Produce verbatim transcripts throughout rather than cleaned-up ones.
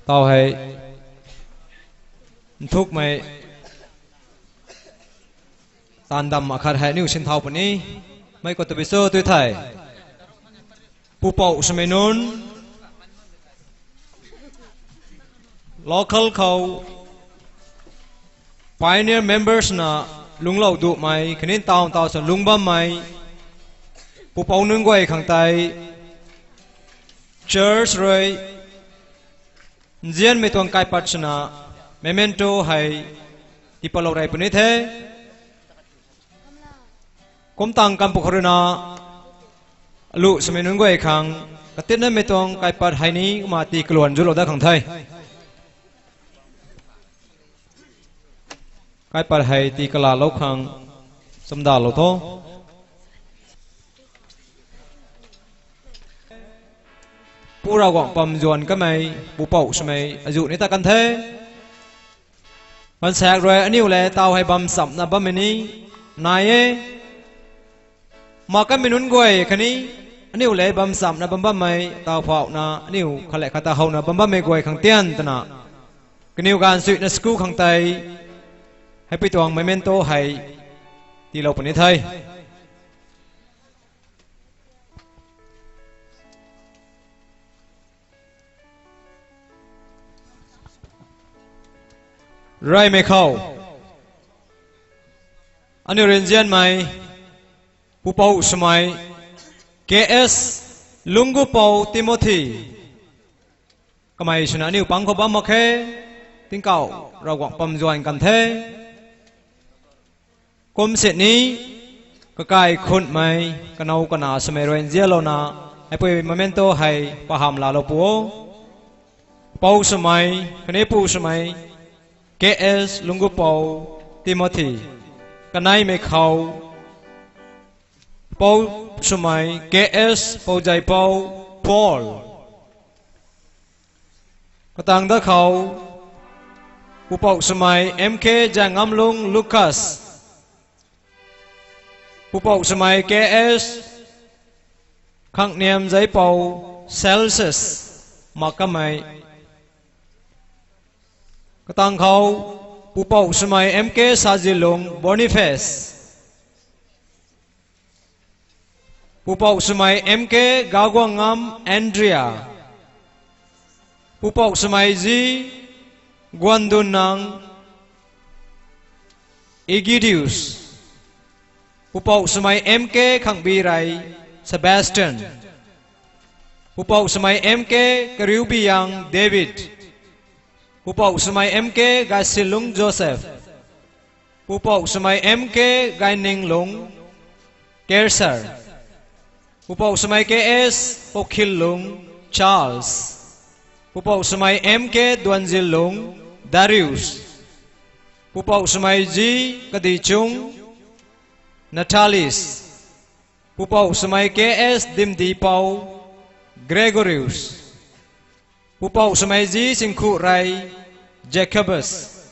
Tau hei nthukmei taanv dam akhat hei aniu sinthau puni. Mei khou tabui cho tw thei, pupouc swmei nunc, local khou pioneer members na lungclou duhmei khatni taw taw sw lungc bammei pupouc nunc guay khang tei church rui nzianmei tuang kaipat swna memento hei tipatlou rey puni the. Kumtang kam pwkhou ruina aluh swmei nunc guay khang katitnamei tuang kaipat hei ni kumna tii kaluan zuclou dat khang the. Kaipat hei tii kalalou khang chamdalou tho. Pu Ravguangc pam zuan kamei pupouc swmei azuh ni ta kan the. Ganvsaekc rui aniu lev taw hei bam chamna bammei ni nai e. Mak kanmei nunc guay khatni aniu lev bam chamna bam bammei taw phauhna aniu khat le khat ta howna bam bammei guay khang tian twna kaniw gaanv suina school khang tei hei pi tuang memento hei tiilou puni the. Reymei khou aniu rui nzianmei pupouc swmei K S Lungcgupou Timothy kamei swna aniu pang khou bam mak khe. Tingkauh Ravguangc pam zuan kan the. Kum sini kakai khunhmei kanow kana swmei rui nzianlouna heipui memento hei pahamh laalou pu o. Pou swmei khatni pu swmei K S Lungcgupou Timothy, kaneimei khou pou swmei K S Pouzaipou Paul, katang dat khou pupouc swmei M K Zaengngamlung Lucas, pupouc swmei K S Khangniamzaipou Celsius, mak kamei. Katang khou pupouc swmei M K Sazilung Boniface, pupouc swmei M K Gaguangngam Andrea, pupouc swmei Zi Guandunnang Egidius, pupouc swmei M K Khangbi Rey Sebastian, pupouc swmei M K Kariubiang David, pupouc swmei M K Gaisilung Joseph, pupouc swmei M K Gaininglung Kersar, pupouc swmei K S Poukhillung Charles, pupouc swmei M K Duanzillung Darius, pupouc swmei Zi Kadichung Natalis, pupouc swmei K S Dimdipou Gregorius, pupouc swmei Zi Singkhu Rey Jacobus,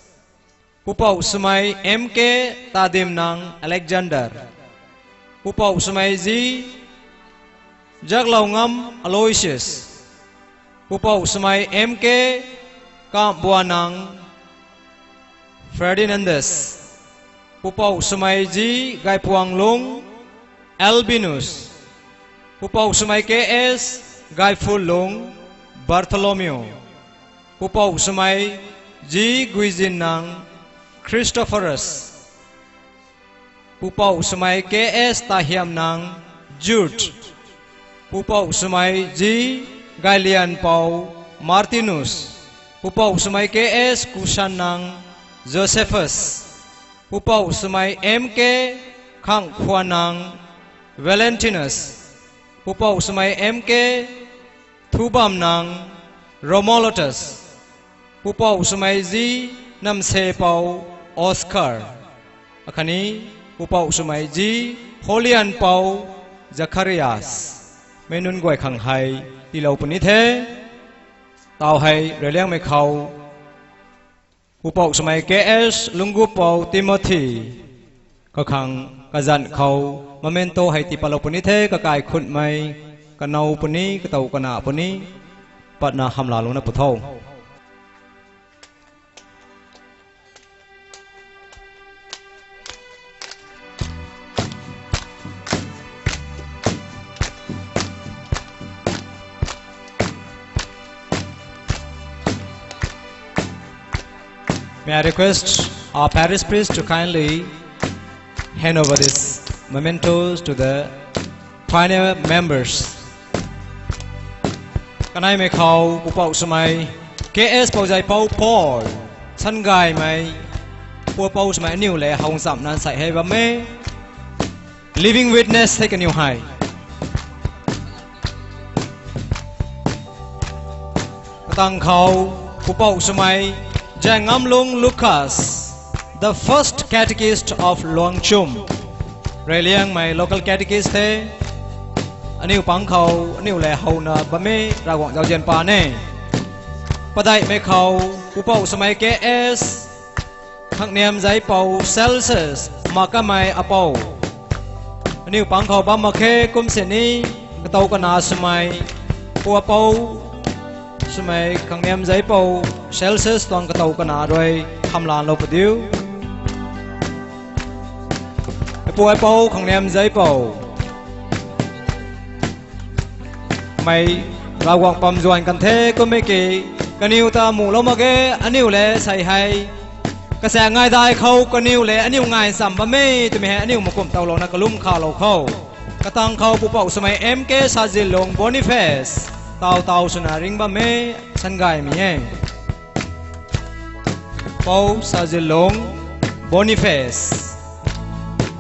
pupouc swmei M K Tadimnang Alexander, pupouc swmei Zi Zaklou Ngam Aloysius, pupouc swmei M K Kambuanang Ferdinandus, pupouc swmei Zi Gaipuanglung Albinus, pupouc swmei K S Gaiphulung Bartholomew, pupouc swmei Zi Guizinnang Christophorus, pupouc swmei K S Tahiamnang Jude, pupouc swmei Zi Gailianpou Martinus, pupouc swmei K S Kusannang Josephus, pupouc swmei M K Khangkhuanang Valentinus, pupouc swmei M K Thubamnang Romolotus, pupouc swmei Zi Namsepou Oscar, akhatni pupouc swmei Zi Holianpou Zacharias, mei nunc guay khang hei tiilou puni the. Tau hei reyliangmei khou pupouc swmei K S Lungcgupou Timothy kakhang kazanc khou memento hei tipatlou puni the, kakai khunhmei kanow puni, katow kana puni, patna hamlalouna pu tho. May I request our parish priest to kindly hand over these mementos to the pioneer members. Kaneimei khou pupouh swmei K S Pouzaipou Paul, Sangaymei, pupouh swmei aniu le how nchamna nsei hei bam e. Living witness the kaniw hei. Katang khou pupouh swmei Zaengamlung Lucas, the first catechist of Luangchum, Reyliangmei local catechist the. Aniu pang khou aniu le howna bam e, Ravguangc zauzian pa ne. Padeihmei khou pupouh swmei K S Khangniamzaipou Celsus, Makanmei apou. Aniu pang khou bam mak khe. Kum sini katow kana swmei, pupouh swmei Khangniamzaipou Celsus tuang katow kana rui hamlanlou padiu. Pu apou Khangniamzaipou, mei Ravguangc pam zuan kan the. Kum e ki, kaniw ta muhlou mak ge. Aniu le sei hei kasaeng ngaidai khou kaniw le aniu ngai nchamc bam e twmei hei aniu makumh towlouna kalum khalou khou, katang khou pupouh swmei M K Sazilung Boniface, taw taw swna ring bam e, Sangaymei e. Pou Sazilung Boniface.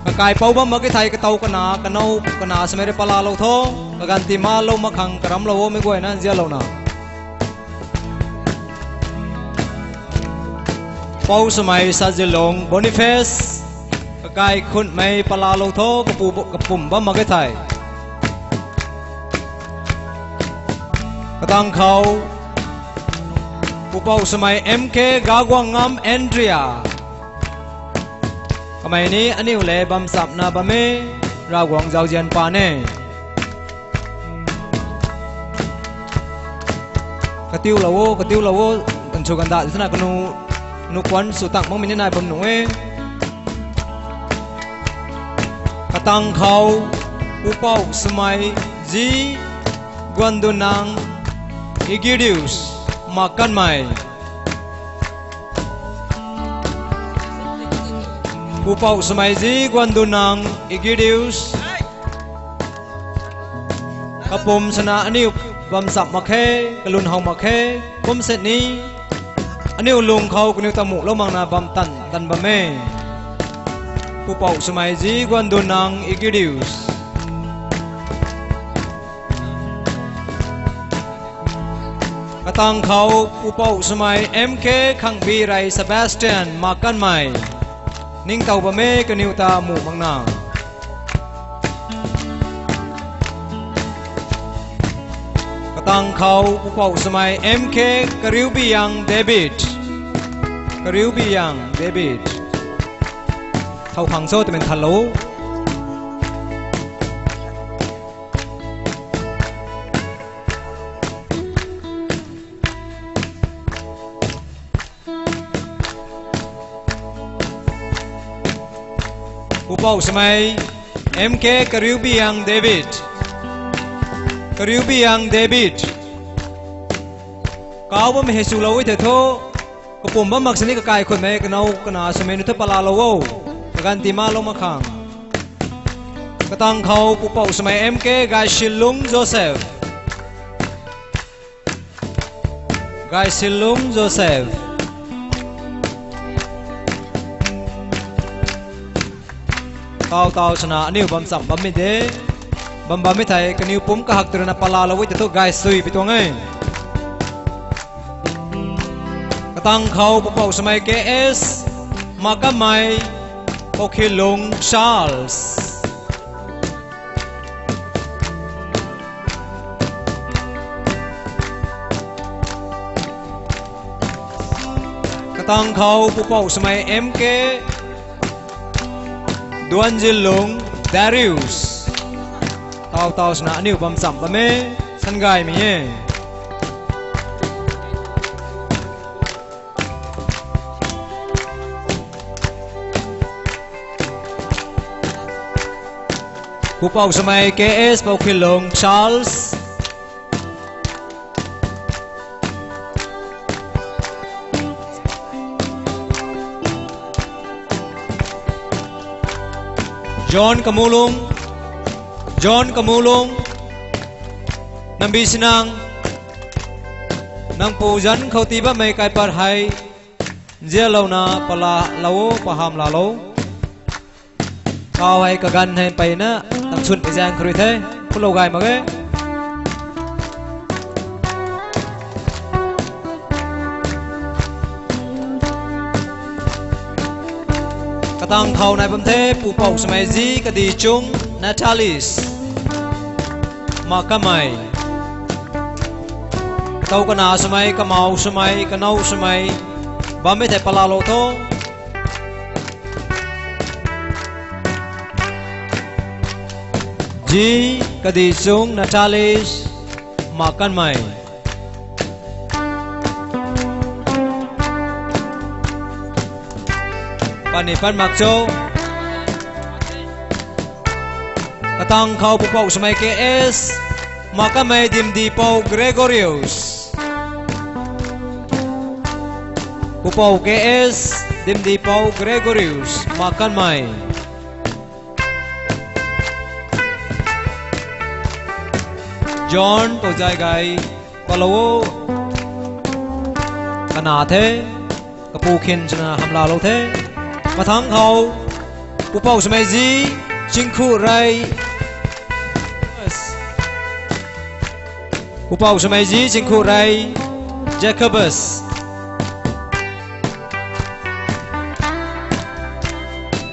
Kakaipou bam mak e thei katow kana, kanow kana swmei rui palalou tho. Kaganv tii malou mak khang karamlou o, mei guayna nzianlouna. Pou swmei Sazilung Boniface, kakai khunmei palalou tho, kapu, kapumc bam mak e thei. Katang khou pupouh swmei M K Gaguangngam Andrea. Kamei ni aniu le bam nchamna bam e, Ravguangc zauzian pa ne. Katiulou o, katiulou o, kan sw kan da twna kanu, nu kuan sw tang makmei ni nai bam nuh e. Katang khou pupouh swmei Zi Guandunang Egidius, Makanmei. Pupouh swmei Zi Guandunang Egidius, kapumc swna aniu bam nchamc mak khe, kalun how mak khe. Kum sini aniu lung khou kaniw ta muhlou makna bam tan tan bam e. Pupouh swmei Zi Guandunang Egidius. Katang khou pupouh swmei M K Khangbi Rey Sebastian, Makanmei. Ningtow bam e kaniw ta muh makna. Katang khou pupouh swmei M K Kariubiyang David. Kariubiyang David. Thow khang cho twmei thanlou. Pupouh swmei M K Kariubiyang David. Kariubiyang David. Kau bammei hei swlou e the thu, kapumc bam mak sini kakai khunmei kanow kana swmei nu thu palalou o. Kaganv tii malou mak khang. Katang khou pupouh swmei M K Gaisilung Joseph. Gaisilung Joseph. Taw taw swna aniu bam nchamc bammei de. Bam bammei thei kaniw pumc kahak twrana palalou e tei thu gaisui pi tuang e. Katang khou pupouh swmei K S Makamei, Pokhilung Charles. Katang khou pupouh swmei M K Duanzilung Darius. Taw taw swna aniu bam cham bam e, sangaymei e. Pupouc swmei K S Poukhilung Charles. John Kamulung, John Kamulung, Nambi Sinang, nang pu zanc khou tii bammei kaipat hei nzianlouna palaalou o, pahamlaalou. Kaw hei kaganv hei mpeyna tang chwn pei zaeng kha rui the, khulou gay mak e. Katang khou nai bam the, pupouc swmei zi Kadichung Natalis, Makanmei. Katow kana swmei, kamau swmei, kanow swmei bammei thei palaalou tho. Zi Kadichung Natalis, Makanmei. Pani pan mak cho. Katang khou pupouc swmei K S, Makanmei Dimdipou Gregorius. Pupouc K S, Dimdipou Gregorius, Makanmei. John Toujai Gay, palaalou o. Kana the, kapu khin swna hamlaalou the. Mathangc khou pupouc swmei zi Chingkhu Rey. Pupouc swmei zi Chingkhu Rey Jacobus.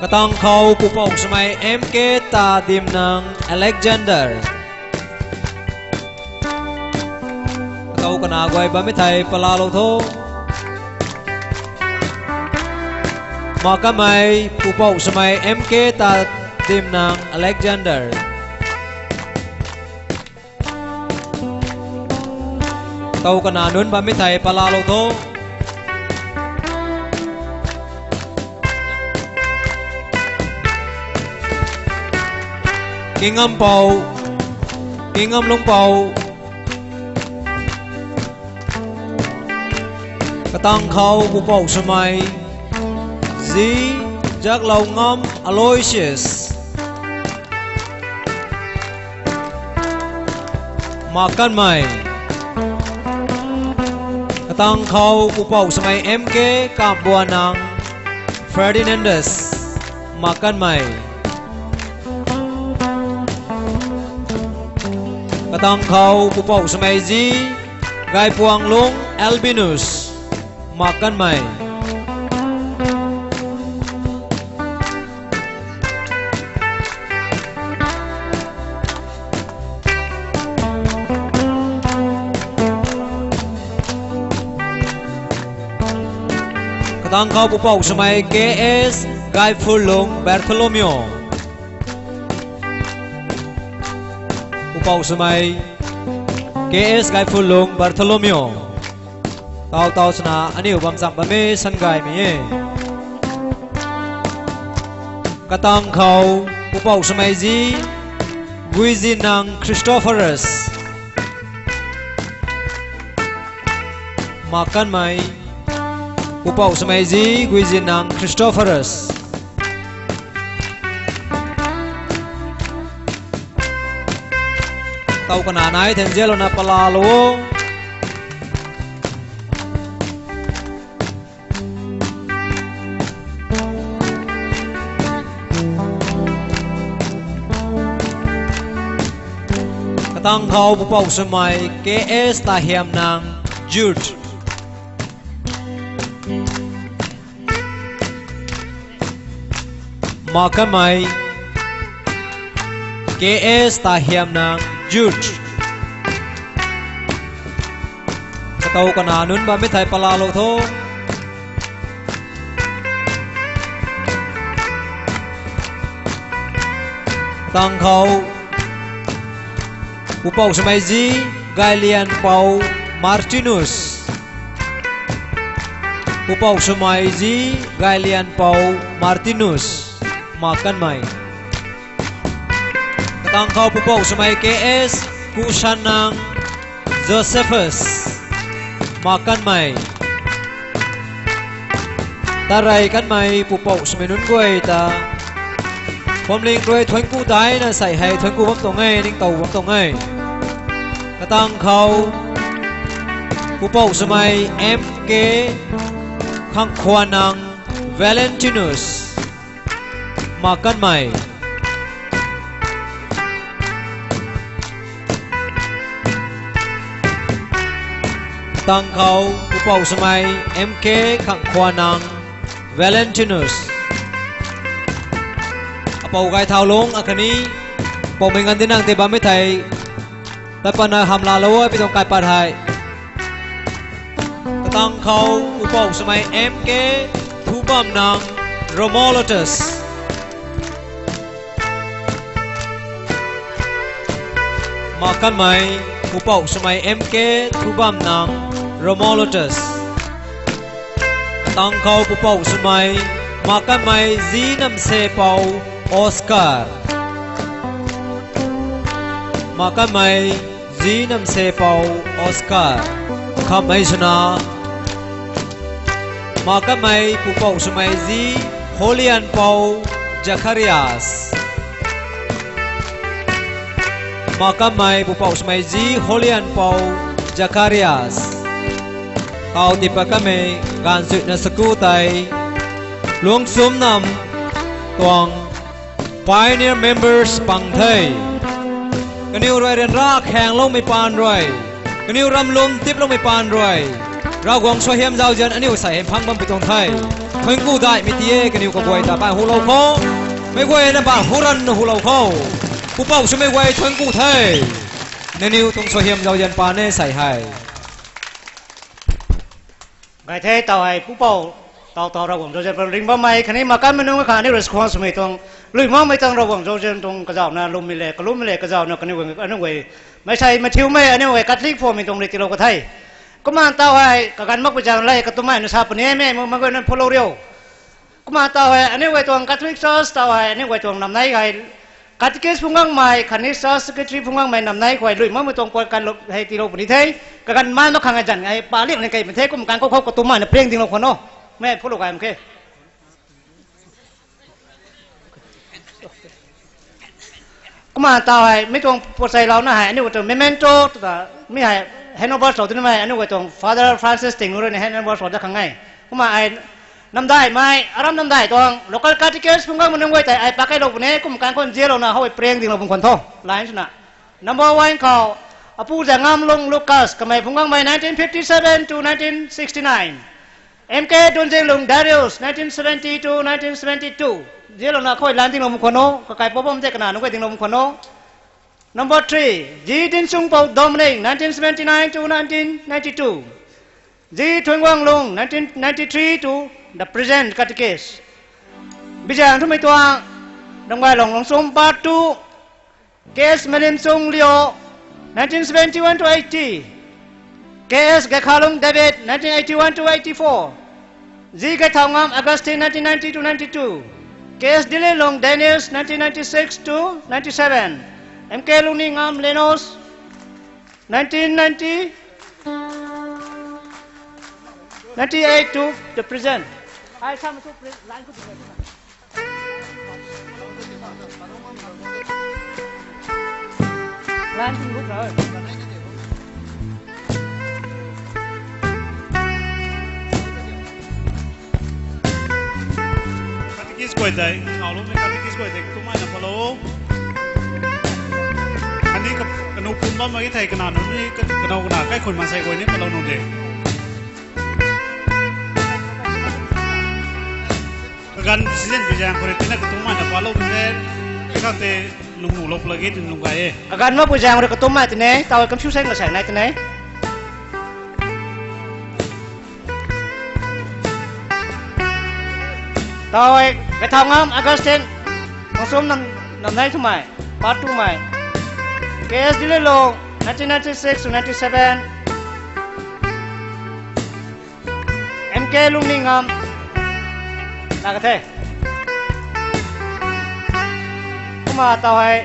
Katang khou pupouc swmei M K Tadimnang Alexander. Katow kana guay bammei thei palaalou tho. Makanmei pupouc swmei M K Tadimnang Alexander. Katow kana nunc bammei thei palaalou tho. Kingngampou, Kingngamlungpou. Katang khou pupouc swmei zi Zakloungam Aloysius. Makanmei. Katang khou pupouc swmei M K Kambuanang Ferdinandus, Makanmei. Katang khou pupouc swmei zi Gaipuanglung Albinus, Makanmei. Katang khou pupouc swmei K S Gaiphullung Bartholomew. Pupouc swmei K S Gaiphullung Bartholomew. Taw taw swna aniu bam cham bam e, sangaymei e. Katang khou pupouc swmei zi Guizinang Christophorus, Makanmei. Pupouc swmei zi Guizinang Christophorus. Taw kana nai thei nzianlouna palaalou o. Katang khou pupouc swmei K S Tahiamnang Jude, Makanmei. K S Tahiamnang Jude. Katow kana nunc bammei thei palaalou tho. Katang khou Pupouh swmei zi Gailianpou Martinus. Pupouh swmei zi Gailianpou Martinus. Mak kanmei. Katang khou pupouh swmei K S Kushanang Josephus. Mak kanmei. Tarey kanmei pupouh swmei nunc guay ta phuamling rui thuanc ku daina sei hei thuanc ku bam tuang e, ningtow bam tuang e. Katang khou pupouh swmei M K Khangkhuanang Valentinus. Mak kanmei. Katang khou pupouh swmei M K Khangkhuanang Valentinus. Apou gay thau lung akhatni poumei nganv dinang tei bammei thei tat patna hamlaalou e, pi tuang kaipat hei. Katang khou pupouh swmei M K Thubamnang Romolotus. Mak kanmei pupouh swmei M K Thubamnang Romolotus. Katang khou pupouh swmei mak kanmei zi Namsepou Oscar. Mak kanmei zi Namsepou Oscar. Khamhmei swna mak kanmei pupouh swmei zi Holianpou Zacharias. Mak kanmei pupouh swmei zi Holianpou Zacharias. Kau tiipat kanmei gaanchuina saku tei Luangchum Nam tuang pioneer members pang the. Kaniw rui ryanra khaengloumei paan rui, kaniw ramlum diploumei paan rui Ravguangc suaihiam zauzian aniu sei hei phang bam pi tuang the. Thuanc ku daihmei ti e, kaniw kaguay ta pai hulou kho. Meic guayna bai huranna hulou kho. Pupouh swmei guay thuanc ku the. Nangniw tuang suaihiam zauzian paan e sei hei. Gay the, taw hei pupouh, taw taw Ravguangc zauzian paan ring bammei khatni mak kanmei nunc khatni rui khwan swmei tuang, lui makmei tuang Ravguangc zauzian tuang kazauhna lwmmei le kalummei le kazauhna kaniw guay, aniu guay, meic sei mathiumei aniu guay Catholic phuammei tuang rui tiilou ka the. Kumna taw hei kaganv makpui zaeng le katummei na sa puni e, mei mei guayna phulou riu. Kumna taw hei aniu guay tuang Catholic Church taw hei aniu guay tuang namnei hei Catechist phungc gangmei khatni Church Secretary phungc gangmei namnei khou lui makmei tuang puat kan hei tiilou puni the. Kaganv mai mak khang hei zan hei pa liak ni kei puni the, kum kan khou khou katummei na pariang dinglou khwan o. Mei phulou gay mak khe. Kumna taw hei mi tuang puatcheilouna hei aniu guay tuang memento ta mi hei hand over sw tinimei aniu guay tuang Father Francis Tingnu rui ni hand over sw dat khang e. Kumna ai namdaihmei, aram namdaih tuang local catechist phungc gangmei nunc guay tei ai pakeilou puni e, kum kan khou nzianlouna how pariang dinglou bam khwan tho. Line swna. Number one khou, Apu Zaengamlung Lucas, kamei phungc gangmei nineteen fifty-seven to nineteen sixty-nine. M K Dunzinglung Darius, nineteen seventy to nineteen seventy-two. Nzianlouna khou line dinglou bam khwan o, kakai pou bam tei kana nunc guay dinglou bam khwan o. Number three, G Dinchungpou Dominic, nineteen seventy-nine to nineteen ninety-two. G Thuanguanglung, nineteen ninety-three to the present catechist. Bizaeng thumei tuang, Ramgailong Lungchum part two, K S Malimchung Leo, nineteen seventy-one to eighty. K S Gaikhalung David, nineteen eighty-one to eighty-four. G Gaithaungam Augustine, nineteen ninety to ninety-two. K S Dililung Dennis, nineteen ninety-six to ninety-seven. M K Lungningam Lenos, nineteen ninety, ninety-eight to the present. Catechist guay tei, kawloumei catechist guay tei katummei na palou. Khatni ka, kanu pum bammei thei kana nunc ni, ka, kanow kana kaikhun maansei guay ni palou nunc de. Kaganv season bizaeng khou rui tina katummei na palou tei, kakak tei lungnuhlou lagi tin lung gay e. Kaganv makpui zaeng rui katummei tine, taw confusion ka saeng nai tine. Taw, Gaithaungam Augustine, Lungchum nam, namnei thumei, part two mei. K S Dililung, nineteen ninety-six to ninety-seven. M K Lungningam, na ka the. Kumna taw hei.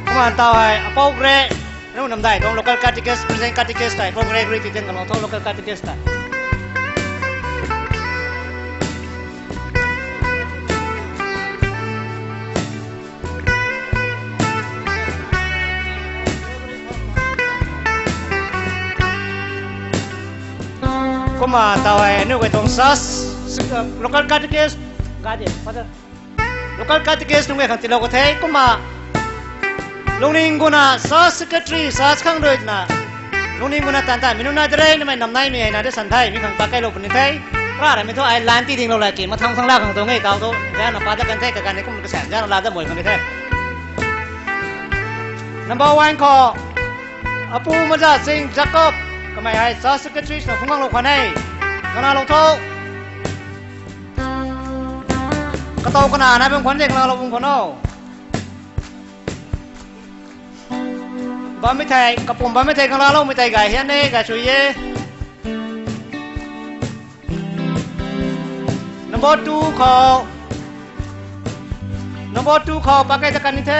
Kumna taw hei, apou kre, nunc namdai tuang local catechist, present catechist tei, apou kre, kre, titen ka lou tho local catechist tei. Kumna taw hei, aniu guay tuang church, local catechist, ga de, father. Local catechist nunc guay khang tiilou ka the, kumna Lungning guna church secretary, church khang rui na, Lungning guna tan ta, mi nunc na de rei, namei nam naimei hei na de san the, mi khang pakeilou puni the, ra ra mi thu ai lan ti dinglou la ki, mathang thang la khang tuang e, taw thu, zana pa da kan the, kakan ni kum kasan, zana la da moi khang ni the. Number one khou, Apu Maza Singh Jacob, kamei hei church secretary swna phungc ganglou khwan e, ganglou tho. Katow kana na bam khwan de, ganglou bam khwan o. Bammei thei, kapum bammei thei ganglaloumei tei gay hian e, gay sw e. Number two khou, number two khou pakei ta kan ni the.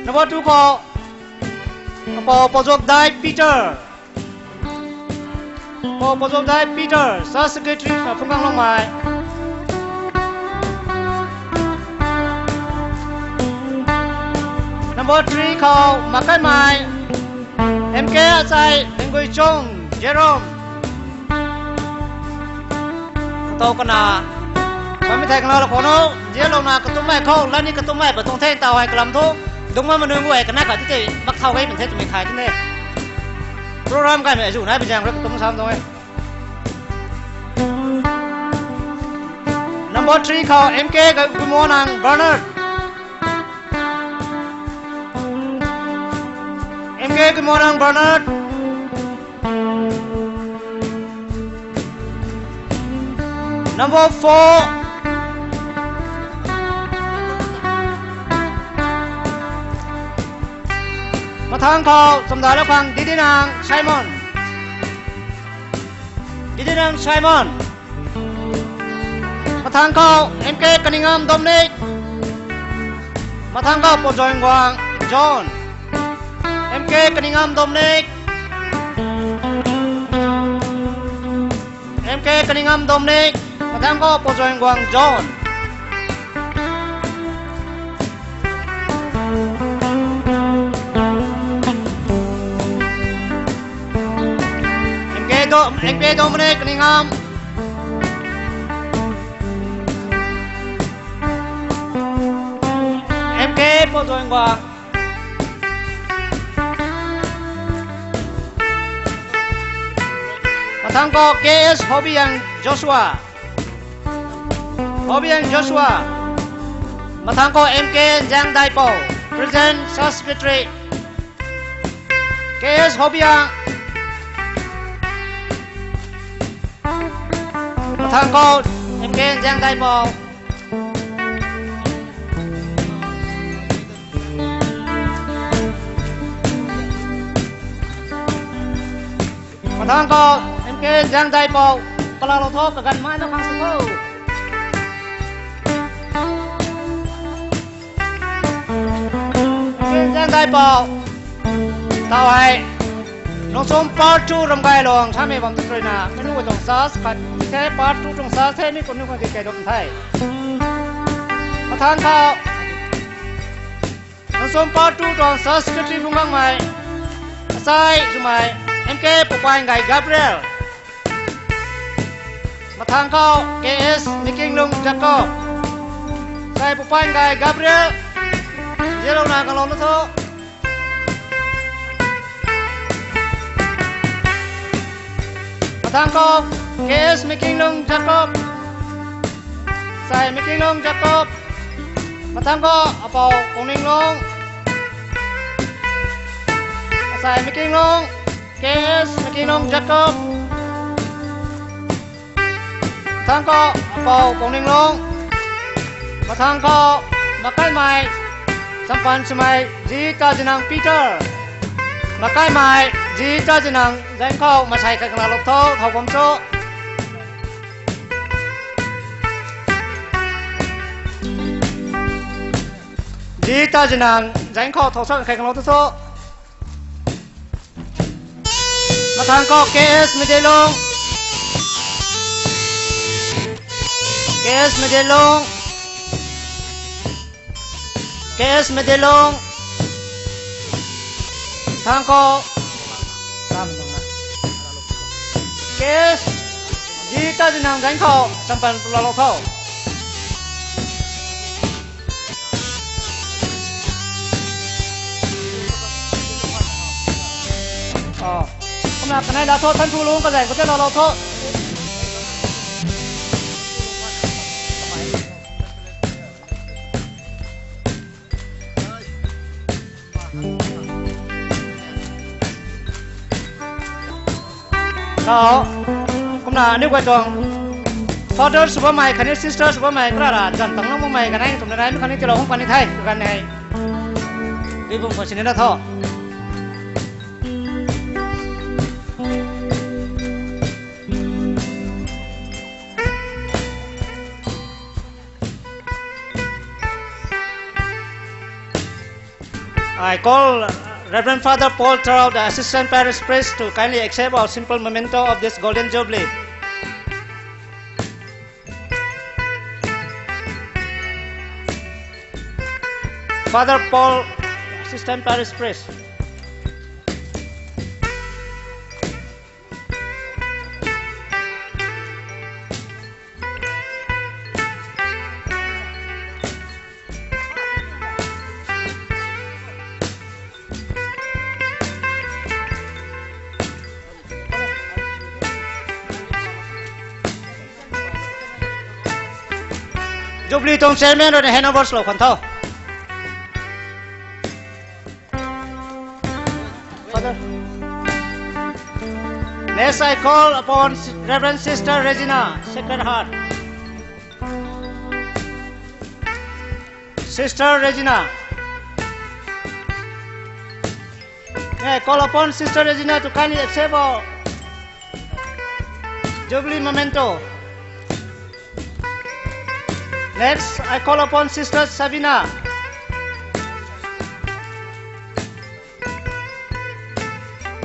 Number two khou, Pou Pozokdai Peter. Pou Pozokdai Peter, church secretary swna phungc gangloumei. Number three khou, Makaimei, M K Achai, Lingguichung Jerome. Katow kana, bammei thei ganglou khwan o, zianlouna katummei khou, lani katummei pa tuang the taw hei kalam thu, dungc ma manunc guay kana khat ti tei, mak thau gay pun the twmei khat ti ne. Program gaymei azu nai pi zaeng rui katum sam tuang e. Number three khou M K Guimonang Bernard. M K Guimonang Bernard. Number four. Mathang khou chamdai lou khang Didinang Simon. Didinang Simon. Mathang khou M K Kaningam Dominic. Mathang khou Pozoingguang John. M K Kaningam Dominic. M K Kaningam Dominic. Mathang khou Pozoingguang John. M K Do-, M K Dominic Kaningam. M K Pozoingguang. Mathang khou K S Hobiang Joshua. Hobiang Joshua. Mathang khou M K Zangdaipou, present church secretary. K S Hobiang. Mathang khou M K Zangdaipou. Mathang khou M K Zangdaipou. Kalalou tho, kaganv mai na khang sw tho. Zangdaipou. Taw hei. Nungsum part two Ramgailong samei bam tu ruina, meic nunc guay tuang church khat the, part two tuang church the, mi kum nunc khang ti kai dok the. Mathang khou. Nungsum part two tuang church secretary phungc gangmei. Asai swmei M K Pupaingay Gabriel. Mathang khou K S Mikinglung Jacob. Sai Pupaingay Gabriel. Zianlouna kalouna tho. Mathang khou K S Mikinglung Jacob. Sai Mikinglung Jacob. Mathang khou Apou Kungninglung. Sai Makinglung, K S Makinglung Jacob. Mathang khou Apou Kongninglung. Mathang khou Makaimei, Champan Swmei, Ji Tazinang Peter. Makaimei, Ji Tazinang, zaeng khou masei khat kang laalou tho, thow bam cho. Ji Tazinang, zaeng khou thow sa khat kang laalou tho. Mathang khou K S Medeilung. K S Medeilung. K S Medeilung. Mathang khou K S Ji Tazinang, zaeng khou Champan laalou tho. Kumna kanei laa tho, Thanthulung, kazaeng khou tei laalou tho. Tho, kumna aniu guay tuang father sw bammei khatni sister sw bammei kara ra zan tang lung bammei kanei twmei nai mi khatni tiilou hung puni the, kaganv hei. Dui bung khou sinina tho. I call Reverend Father Paul Tarao, the Assistant Parish Priest, to kindly accept our simple memento of this Golden Jubilee. Father Paul, Assistant Parish Priest. Jubilee tuang chairman rui na hand over swlou khwan tho. Father. Next, I call upon Reverend Sister Regina, Sacred Heart. Sister Regina. May I call upon Sister Regina to kindly accept our Jubilee memento. Next, I call upon Sister Sabina.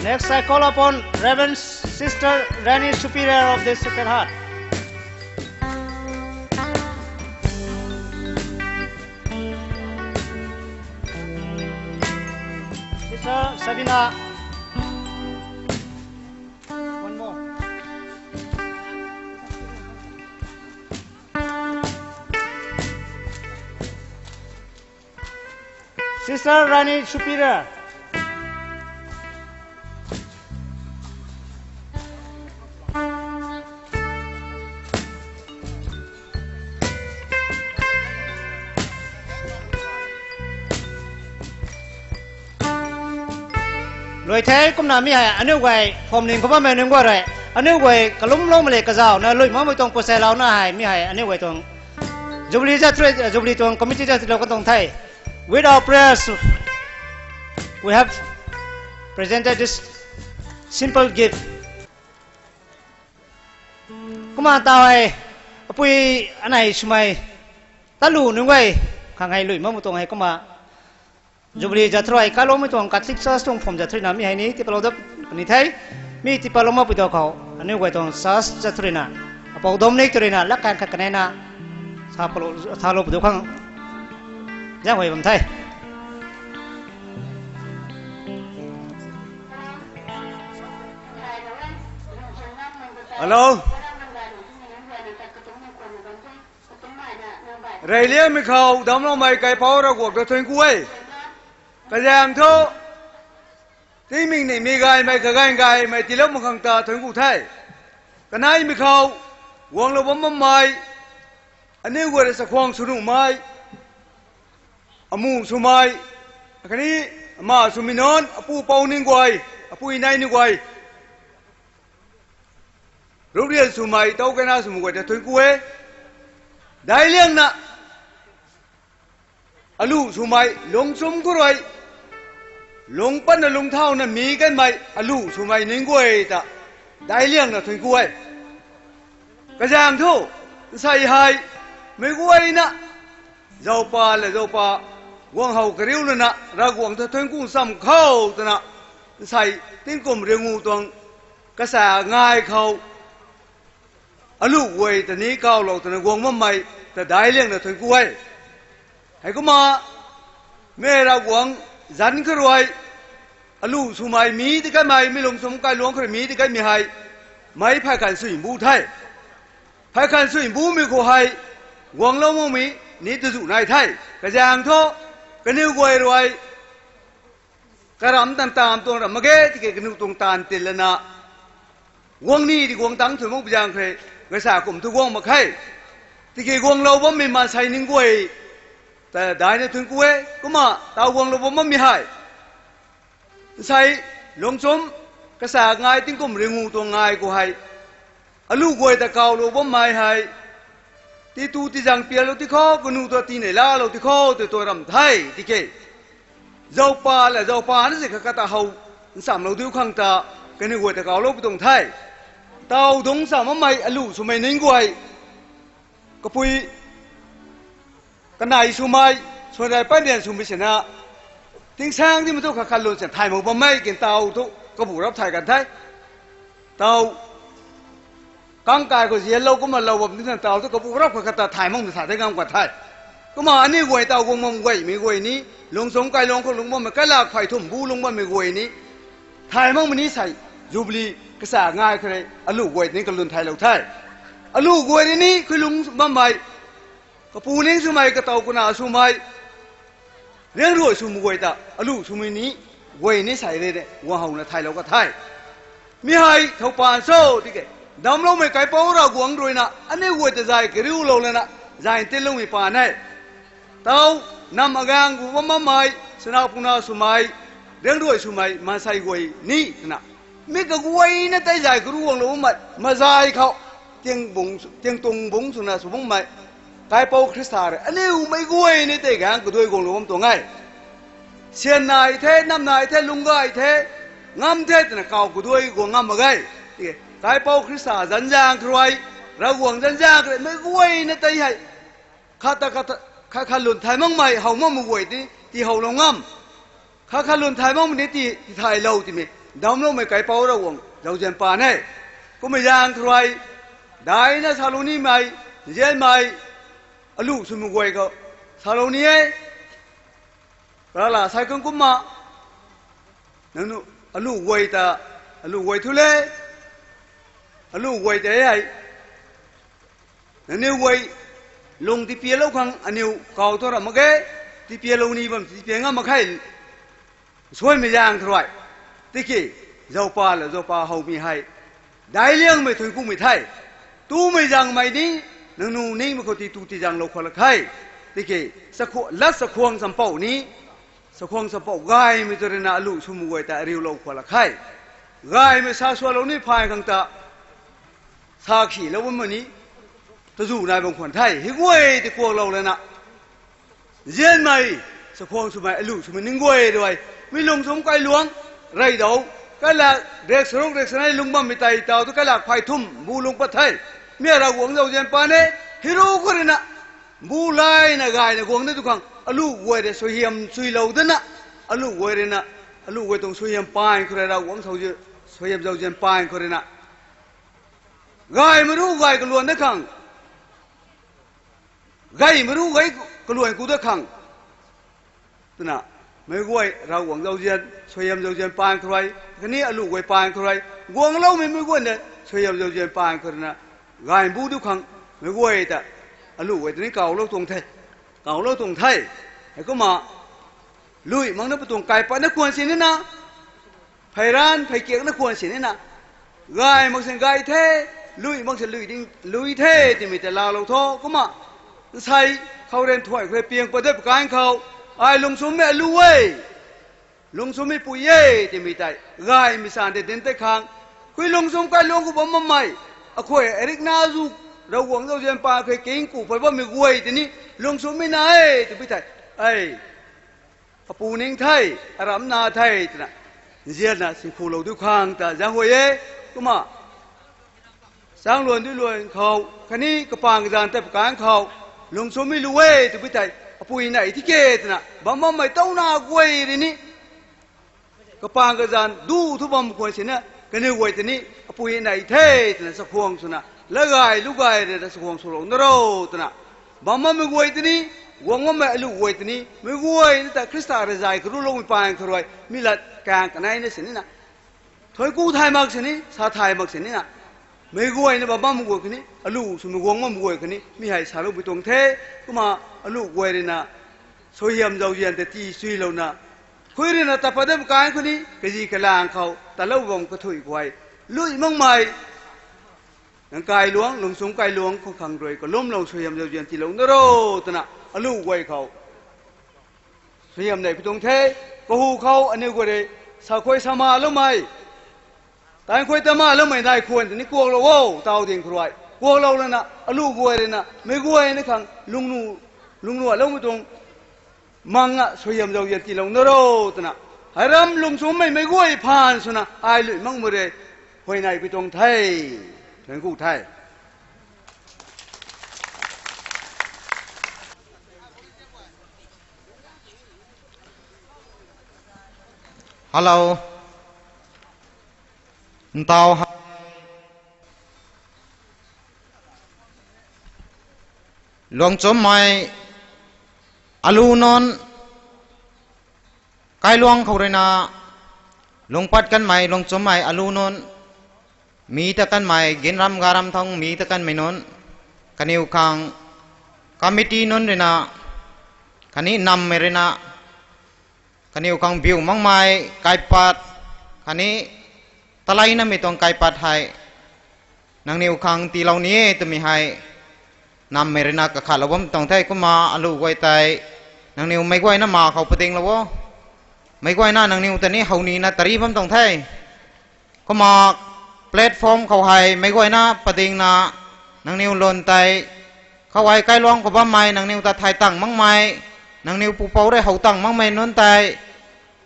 Next, I call upon Reverend Sister Rani, Superior of the Sacred Heart. Sister Sabina. One more. Sister Rani, Superior. Lui the. Kumna mi hei aniu guay phwamling khou bammei nunc guay rui, aniu guay kalumloumei le kazauhna lui makmei tuang puasailouna hei mi hei aniu guay tuang Jubilee zat rui, Jubilee tuang committee zat rui lou kan tuang the. With our prayers, we have presented this simple gift. Kumna tau hei, apui anei swmei, talu nunc guay, khang hei lui makmei tuang hei kumna Jubilee zat rui, kaloumei tuang Catholic Church tuang phwam zat rui na mi hei ni tipatlou dat puni the. Mi tipatlou makpui ta khou aniu guay tuang church zat rui na, Apou Dominic tu rui na latkaeng khat kanei na salou, salou pw du khang zaenghuay bam the. Hello. Reyliangmei khou damcloumei kaipouc Ravguangc ta thuanc ku e. Kazaeng thu, tingmik ni mi gaymei kaganv gaymei tiilou mak khang ta thuanc ku the. Kaneimei khou, guanglou bam bammei, aniu guay rui chakhwang sw nuhmei, amu swmei, khatni Ama swmei nunc, apu pou ning guay, apui nei ni guay, ruprian swmei, taw kaina swmei guay ta thuanc ku e. Daic liangna alu swmei lungchum khou rui, lung patna lung thauna mi kanmei alu swmei ning guay ta daic liangna thuanc ku e. Kazaeng thu, nsei hei, meic guayna, zaupa le zaupa, guang how kariu lana Ravguangc ta thuanc ku cham khou twna, nsei tingkum riangu tuang kasa ngai khou, alu guay ta ni kawlou twna guang bammei ta daic liangna thuanc ku e. Heikumna, mei Ravguangc zanc khou rui, alu swmei mi tei kanmei, mi lungchum kailuangc khou rui mi tei kanmei hei, meic phay khan sui mbu the. Phay khan sui mbumei khou hei, guanglou makmei ni tazuh nai the. Kazaeng thu, kaniw guay rui, karam tan tam tuang ram mak ge, tiki kaniw tuang taanv tin lana, guang ni di guang tang thu makpui zaeng khe, gaysa kum thu guang mak khe. Tiki guanglou bammei maansei ning guay ta daicna thuanc ku e. Kumna taw guanglou bam bammei hei, nsei lungchum kasa ngai tingkum riangu tuang ngai khou hei, alu guay ta kawlou bammei hei, titu tizang pialou ti khou, kaniw ta tinei laalou ti khou, tei tuang ram the, tiki zaupa le zaupa na zi khat khat ta how nchamlou diu khang ta, kaniw guay ta kawlou pi tuang the. Taw dungc cham bammei alu swmei ning guay, kapui, kanei swmei, swanrei parian swmei sina, tingsaeng dimei thu khat khat lun sina thay mak bammei kin taw thu kabu rap thay kan the. Taw kang kai khou zianlou kumna lou bam di tan taw thu kabu rap khat khat ta thay mak ta sa the ngam kan the. Kumna aniw guay taw guang bam guaymei guay ni, lungchum kailuangc khou lungc bammei, kailak phay thum bu lungc bammei guay ni, thay makmei ni sei, Jubilee kasa ngai khou rui alu guay ni kalun thaylou the. Alu guay rui ni khuilungc bammei, kapu ning swmei, katow kana swmei, riangruai swmei guay ta alu swmei ni guay ni sei rui guang howna thaylou ka the. Mi hei thow paan cho tiki, damcloumei kaipouc Ravguangc ruina aniw guay ta zay kariulou lana, zay tinloumei paan e. Taw, nam agaeng gu bam bammei, sana puna swmei, riangruai swmei maansei guay ni twna, mi kaguayna tei zay kariu guanglou bammei mazay khou, tiang tuang bungc swna sw bammei kaipouc Khrista rui aniw meic guay ni tei gaeng kaduai guanglou bam tuang e. Syan nai the, nam nai the, lungc gay the, ngam the twna kaw kaduai guang ngam mak ge. Kaipouc Khrista zanc zaeng khou rui, Ravguangc zanc zaeng khou rui meic guayna tei hei, khat ta khat, khat khat lun thay makmei, how makmei guay ti, tii howlou ngam. Khat khat lun thay makmei ni tii, tithaylou twmei, damcloumei kaipouc Ravguangc zauzian paan e. Kummei zaeng khou rui, daicna salou nimei, nzianmei, alu swmei guay khou, salou ni e. Rala sai khang kumna, nangniw alu guay ta, alu guay thu le, alu guay tei hei, nangniw guay lung tipialou khang aniw kaw thu ram mak ge, tipialou ni bam tipial ngam mak khe, suaimei zaeng khou rui. Tiki, zaupa le zaupa howmei hei, daic liangmei thuanc kumei the. Tumei zangmei ni, nangniw ningmei khou titu tizanglou khwan lak khe. Tiki, lat chakhwang champouh ni, chakhwang champouh gaymei tu ruina alu swmei guay ta ariulou khwan lak khe. Gaymei sa sualou ni phay khang ta, sakhilou bammei ni, tazu nai bam khwan the. Hei guay tei kuaklou lana, nzianmei, chakhwang swmei, alu swmei ning guay rui, mi lungchum kailuangc, reydau, kailak riak charuk riak chanei lungc bammei tei taw thu kailak phay thum bu lungc pat the. Mi Ravguangc zauzian paan e, hei ru khou ruina, bu layna gayna guang da tu khang, alu guay rui suaihiam chuilou dana, alu guay ruina, alu guay tuang suaihiam paan khou rui Ravguangc, suaihiam zauzian paan khou ruina, gaymei ru gay kaluan da khang, gaymei ru gay kaluan ku da khang twna, meic guay Ravguangc zauzian, suaihiam zauzian paan khou rui, khatni alu guay paan khou rui, guangloumei meic guayna suaihiam zauzian paan khou ruina, gay bu diu khang, meic guay ta, alu guay ta ni kawlou tuang the, kawlou tuang the. Heikumna, lui makna patuang kai patna khwan si nina, pheyranc pheykiakna khwan si nina, gay mak sin gay the, lui mak sin lui ding lui the twmei ta laalou tho. Kumna, nsei, khou ran thuay khou rui piang pat dat pwkan khou, ai lungchummei alu e, Lungcsummei pui e twmei tei gaymei san tei dinc tei khang, khui lungcsum kailuangc khou bam bammei, akhuay arikna zu, Ravguangc zauzian pa khe kingku pui bammei guay tei ni, lungcsummei na e twpui thei, ei, apu ning the, aramna the twna, nzianna sinkhulou diu khang ta zaenghuay e. Kumna changluan dui luan khou khatni kapang kazanc ta pakanc khou, lungcsummei lu e twpui thei, apui nei tiki twna bam bammei tauna guay rui ni, kapang kazanc du thu bam khwan sina, kaniw guay tei ni, apui nei the twna chakhwang swna, lagay lugay rui ta chakhwang swlou na ro twna, bam bammei guay tei ni, guang bammei alu guay tei ni, meic guay ni ta Khrista rui zay karuloumei paan kharui mi lat kang kanei na sinina, thuanc ku thay mak sini, sa thay mak sinina, meic guayna bam bammei guay khatni alu swmei guang bammei guay khatni mi hei saloupui tuang the. Kumna alu guay rui na suaihiam zauzian tei tii suilouna, khui rui na ta pat dam kan khou ni kazi kalang khou talou bam kathui guay, lui makmei, nang kailuangc, lungcsum kailuangc khou khang rui kalumlou suaihiam zauzian tiilou na ro twna, alu guay khou suaihiam neipui tuang the. Kahu khou aniu guay rui sakhuay samaloumei, taanv khuay tamaloumei nai khwan tei ni kuaklou o, taw ding khou rui kuaklou lana alu guay rui na meic guayna khang lungnu, lungnuanloumei tuang mang a suaihiam zauzian tiilou na ro twna, hei ram lungcsummei meic guay phaan swna ai lui makmei rui huayneipui tuang the. Thuanc ku the. Hello. Ntaw ha-, luangchummei alu nunc, kailuangc khou rui na lungpat kanmei luangchummei alu nunc, mi ta kanmei, ginram garam thang mi ta kanmei nunc, kaniw khang committee nunc rui na, khatni nammei rui na, kaniw khang biu makmei kaipat, khatni taleina mei tuang kaipat hei nangniw khang tiilou ni e twmei hei nammei rui na kakhatlou bam tuang the. Kumna alu guay tei nangniw meic guayna ma khou padinglou o. Meic guayna nangniw ta ni how nina tari bam tuang the. Kumna platform khou hei meic guayna padingna nangniw lun tei, khou hei kailuangc khou bammei nangniw ta thay tang makmei, nangniw pupouc rui how tang makmei nunc tei,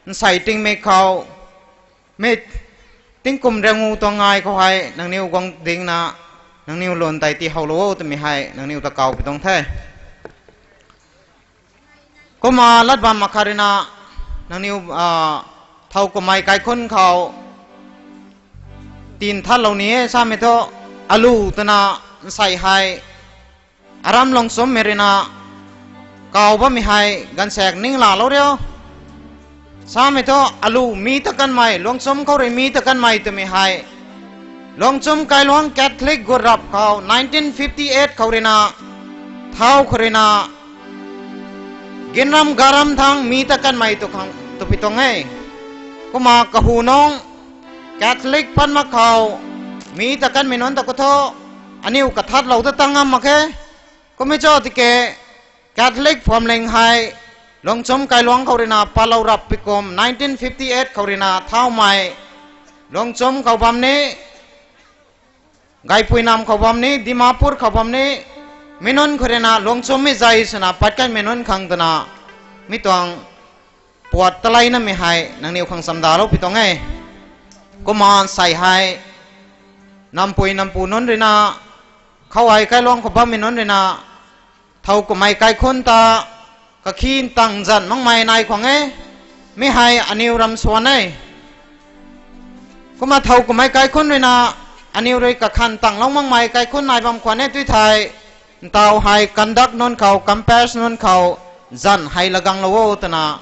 nsei tingmik khou, mi tingkum riangu tuang ngai khou hei nangniw guang dingna, nangniw lun tei tii howlou o twmei hei nangniw ta kawpui tuang the. Kumna lat bam makhat rui na, nangniw, ah, thow kamei kaikhunc khou tin thatlou ni e samei thu, alu twna nsei hei aram luangchummei rui na kaw bammei hei gaanvsaekc ninglalou rio. Samei thu alu mi ta kanmei, luangchum khou rui mi ta kanmei twmei hei luangchum kailuangc Catholic gut rap khou nineteen fifty eight khou rui na, thow khou rui na, ginram garam thang mi ta kanmei tw khang twpui tuang e. Kumna kahu nung Catholic pat mak khou mi ta kanmei nunc ta khou thu, aniw kathatlou ta tang ngam mak khe. Kummei cho tiki Catholic phuamling hei luangchum kailuangc khou rui na patlou rap pui kum nineteen fifty eight khou rui na thawmei luangchum khou bam ni, Gaypuinam khou bam ni, Dimapur khou bam ni, mi nunc khou rui na luangchummei zay swna pat kanmei nunc khang twna mi tuang puat taleinammei hei nangniw khang chamdalou pui tuang e. Kumna nsei hei nampui nampu nunc rui na, khou hei kailuangc khou bammei nunc rui na, thow kamei kaikhunc ta kakhin tang zan makmei nai khwang e. Mi hei aniw ram swan e. Kumna thow kamei kaikhunc rui na, aniw rui kakhan tanglou makmei kaikhunc nai bam khwan e tui thei, ntaw hei conduct nunc khou, campus nunc khou, zan hei laganglou o twna,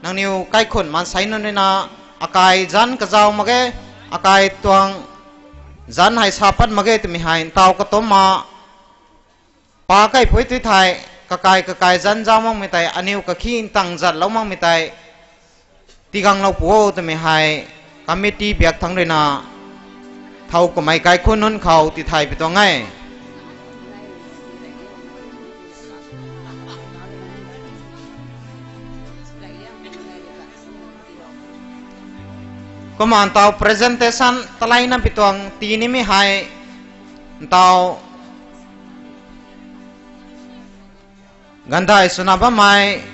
nangniw kaikhunc maansei nunc rui na, akai zanc kazau mak ge, akai tuang zanc hei sa pat mak ge twmei hei ntaw katumna, pa kaipui tui thei, kakai kakai zanc zau makmei tei, aniw kakhin tang zatlou makmei tei, tiganglou pu o twmei hei, committee biak thangc rui na, thow kamei kaikhunc nunc khou tithay pui tuang e. Kumna ntaw presentation taleina pi tuang tii nimei hei, ntaw gandai swna bammei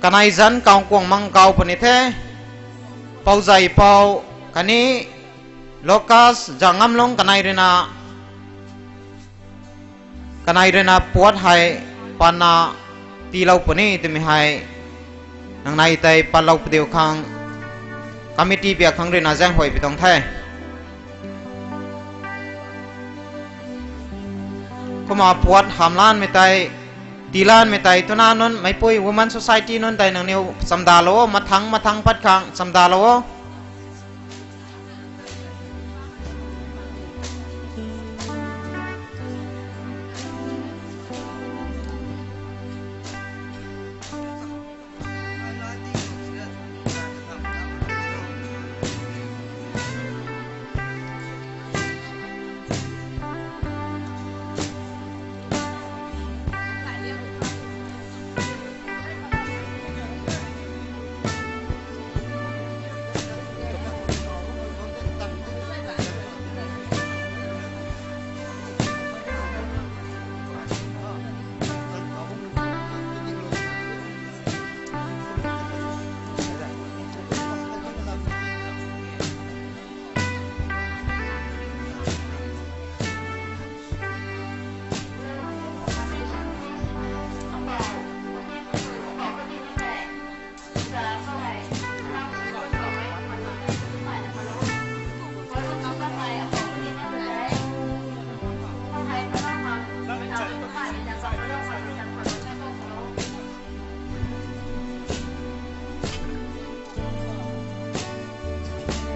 kanei zanc kau kuang mang kau puni the, Pouzai Pou khatni Lucas Zangamlung kanei ruina, kanei ruina puat hei patna tiilou puni twmei hei nangnei tei patlou padiu khang committee biak khang ruina zaenghuay pi tuang the. Kumna puat hamlanmei tei, tiilanmei tei twna nunc Meipui Women Society nunc tei nangniw chamdalou o, mathangc mathangc pat khang chamdalou o.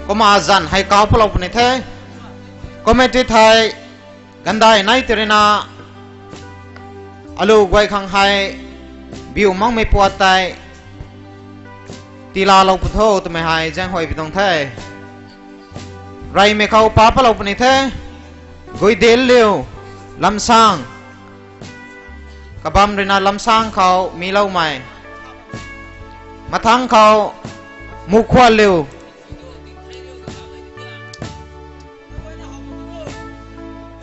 Kumna zanc hei kau palou puni the. Committee thei gandai nei tei ruina alu guay khang hei biu makmei puat tei tiilalou pu tho twmei hei zaenghuay pi tuang the. Reymei khou pa palou puni the. Guidinliu Lamsang. Kabam ruina Lamsang khou miloumei. Mathangc khou Mukhuanliu.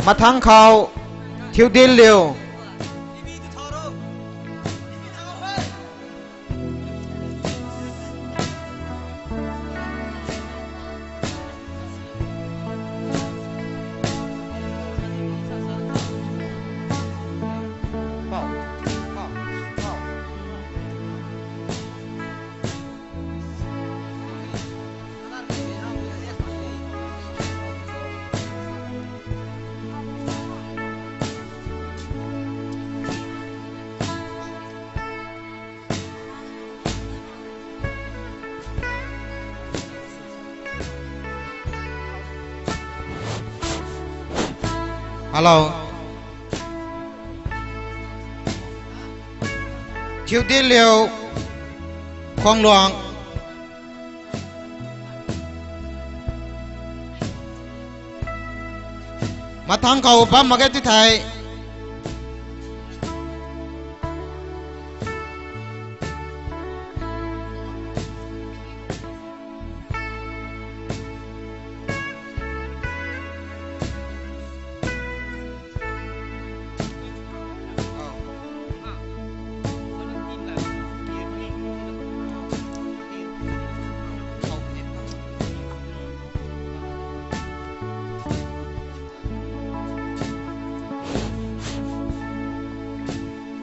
Mathangc khou Thiudinliu. Hello. Thiudinliu Khuangluang. Mathangc khou bam mak ge ti thei.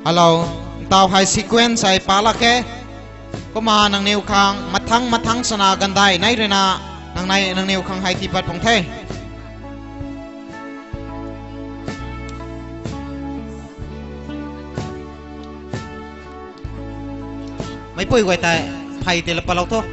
Hello, ntaw hei sequence hei palak khe. Kumna nangniw khang mathangc mathangc swna gandai nei ruina nangnei nangniw khang hei tiipat pung the. Meipui guay tei phey tei la palou tho.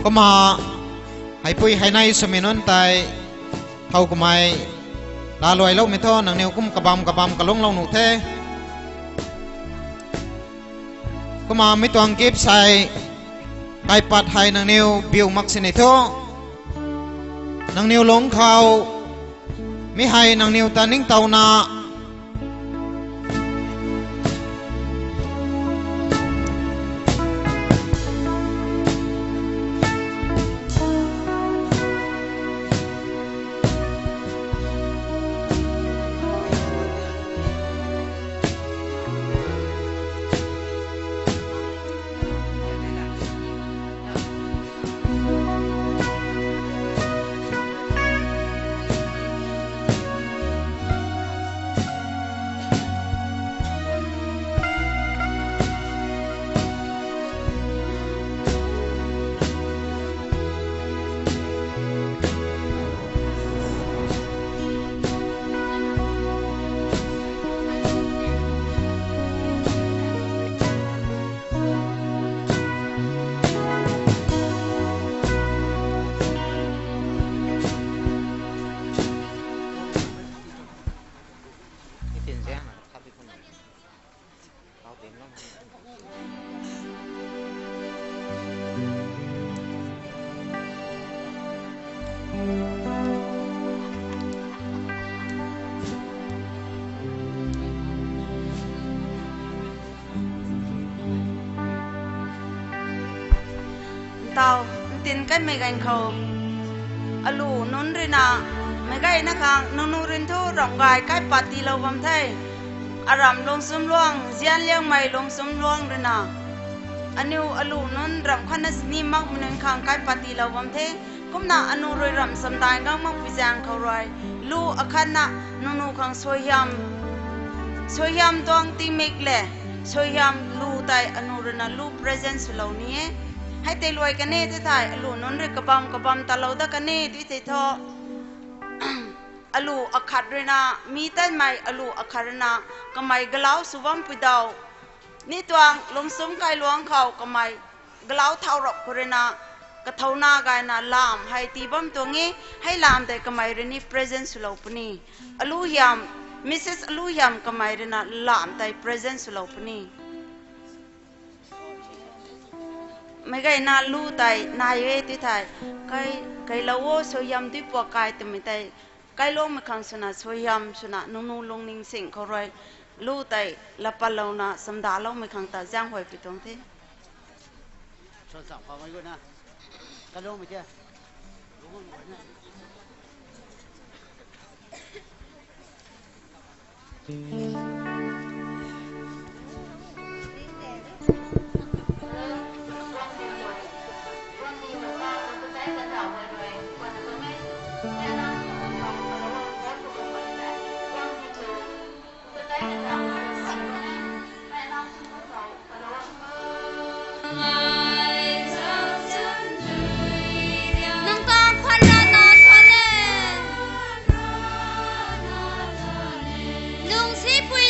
Kumna heipui heinei swmei nunc tei thow kamei Taluailoumei thu nangniw kum kabam kabam kalunglou nuh the. Kumna mi tuang gift hei kaipat hei nangniw biu mak sini thu, nangniw lungc khou mi hei nangniw ta ningtowna Ntaw, ntin kanmei ganv khou, alu nunc ruina, meic gayna khang nunu rui thu ramh gay kaipat tiilou bam the. Aram Lungchumluang, Zianliangmei Lungchumluang ruina, aniw alu nunc ramh khatna sini makmei nunc khang kaipat tiilou bam the. Kumna anu rui ramh chamdai ngam makpui zaeng khou rui, lu akhatna nunu khang suaihiam, suaihiam tuang tingmik le suaihiam lu tei anu ruina lu present swlou ni e. Hei tei luai kan e tei thei, alu nunc rui kabam kabam talou dat kan e tei thei thu, alu akhat ruina, mi tanmei alu akhat ruina, kamei galau sw bampui daw, ni tuang Lungchum kailuangc khou kamei galau thau rap khou ruina, kathouna gayna lam hei tii bam tuang e. Hei lam tei kamei rui ni present swlou puni. Alu Hiam, Mrs Alu Hiam kamei ruina lam tei present swlou puni. Meic gayna lu tei nai e tei thei, kai, kailou o suaihiam dui puak kai twmei tei, kailuangmei khang swna suaihiam swna nunu lungning sing khou rui, lu tei lapatlouna chamdaloumei khang ta zaenghuay pui tuang the. Nang tang khwan rana khwan e. Lungcsi pui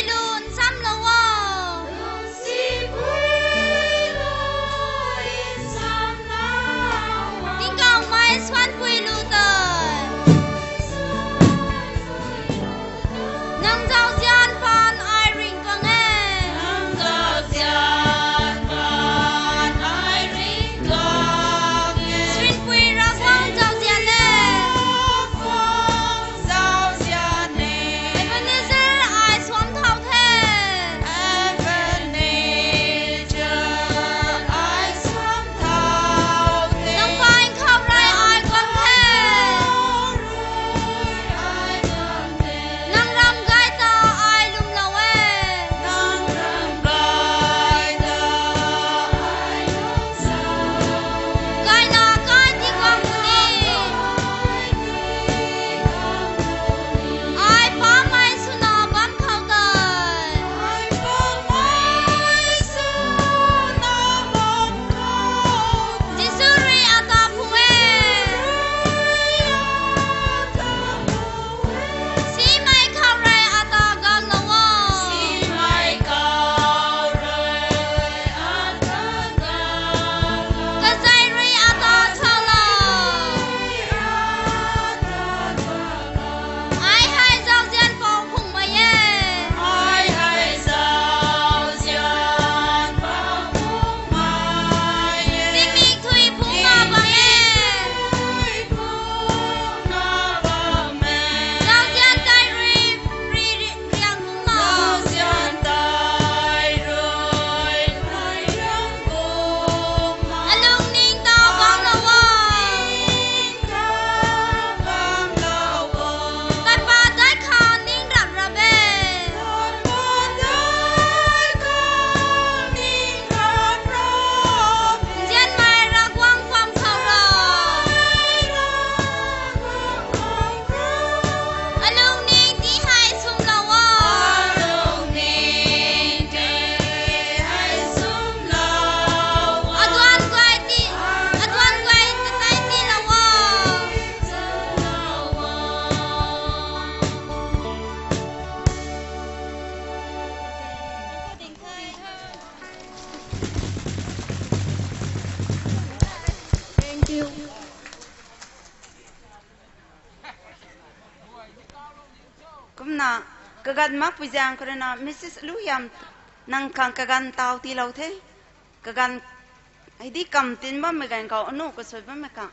Kumna, kaganv makpui zaeng khou rui na Mrs Luhiam, nang khang kaganv taw tiilou the. Kaganv, hei di kam tin bammei ganv khou anu kasui bammei khang.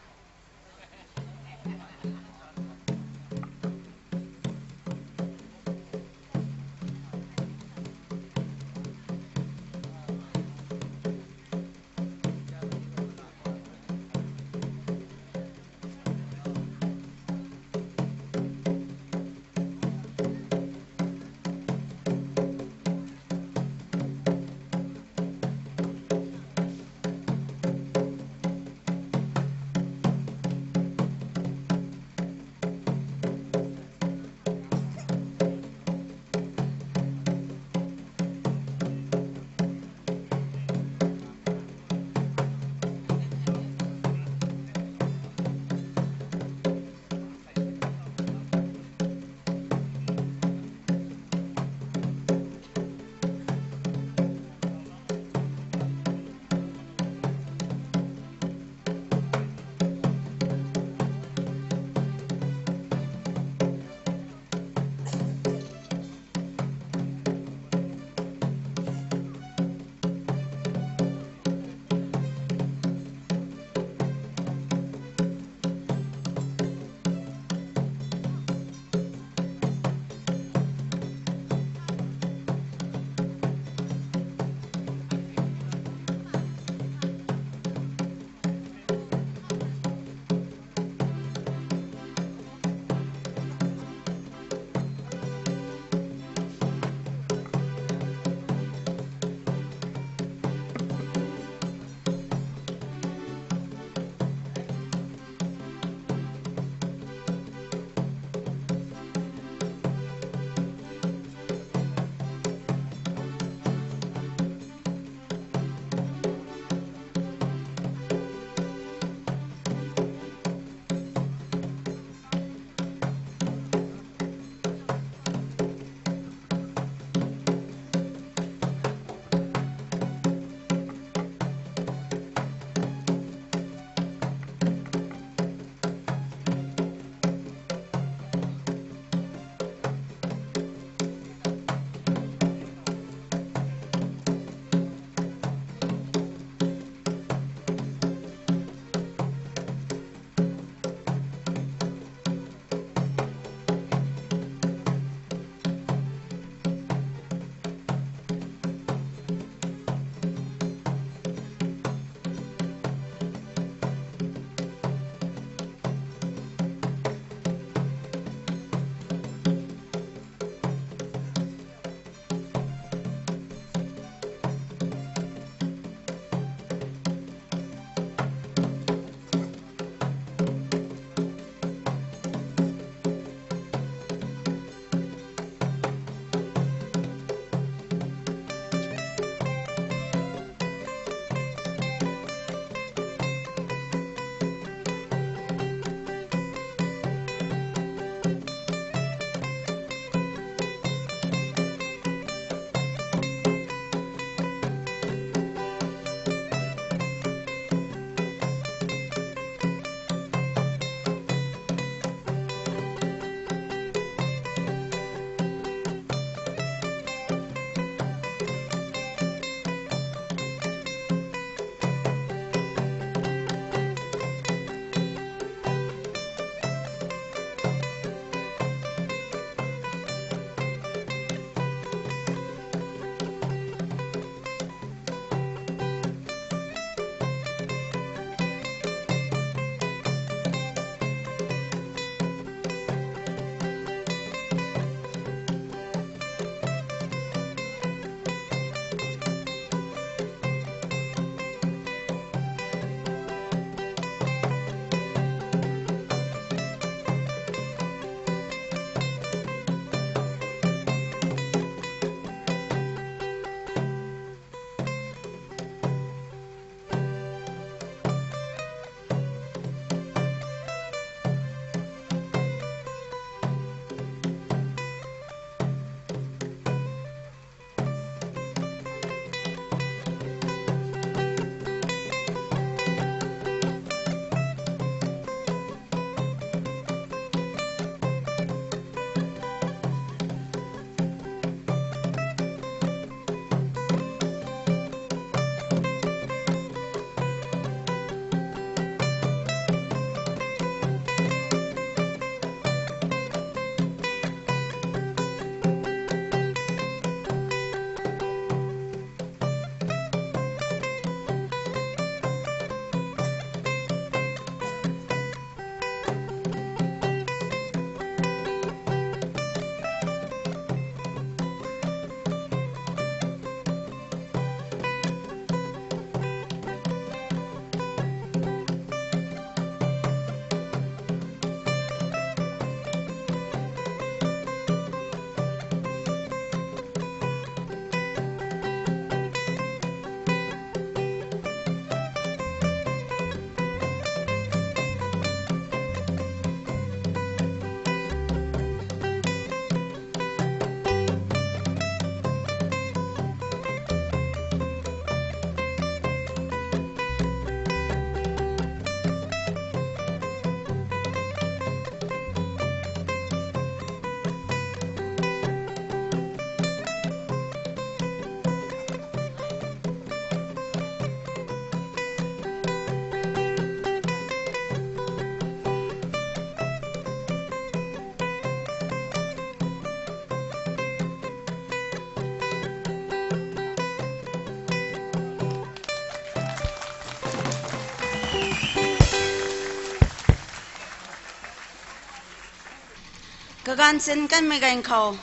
Kaganv sin kanmei ganv khou,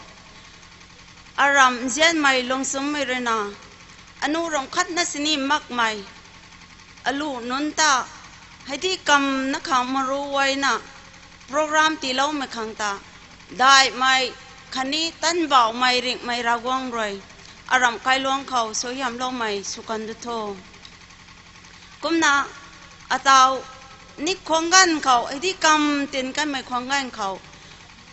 aram nzianmei lungsummei rui na, anu ramh khatna sini makmei alu nunc ta, heidikamv na khang maru uaina program tiiloumei khang ta, daihmei khatni tanbauhmei ringhmei Ravguangc rui aram kailuangc khou suaihiamloumei sw kan du tho. Kumna atau ni khwang ganv khou, heidikamv tin kanmei khwang ganv khou,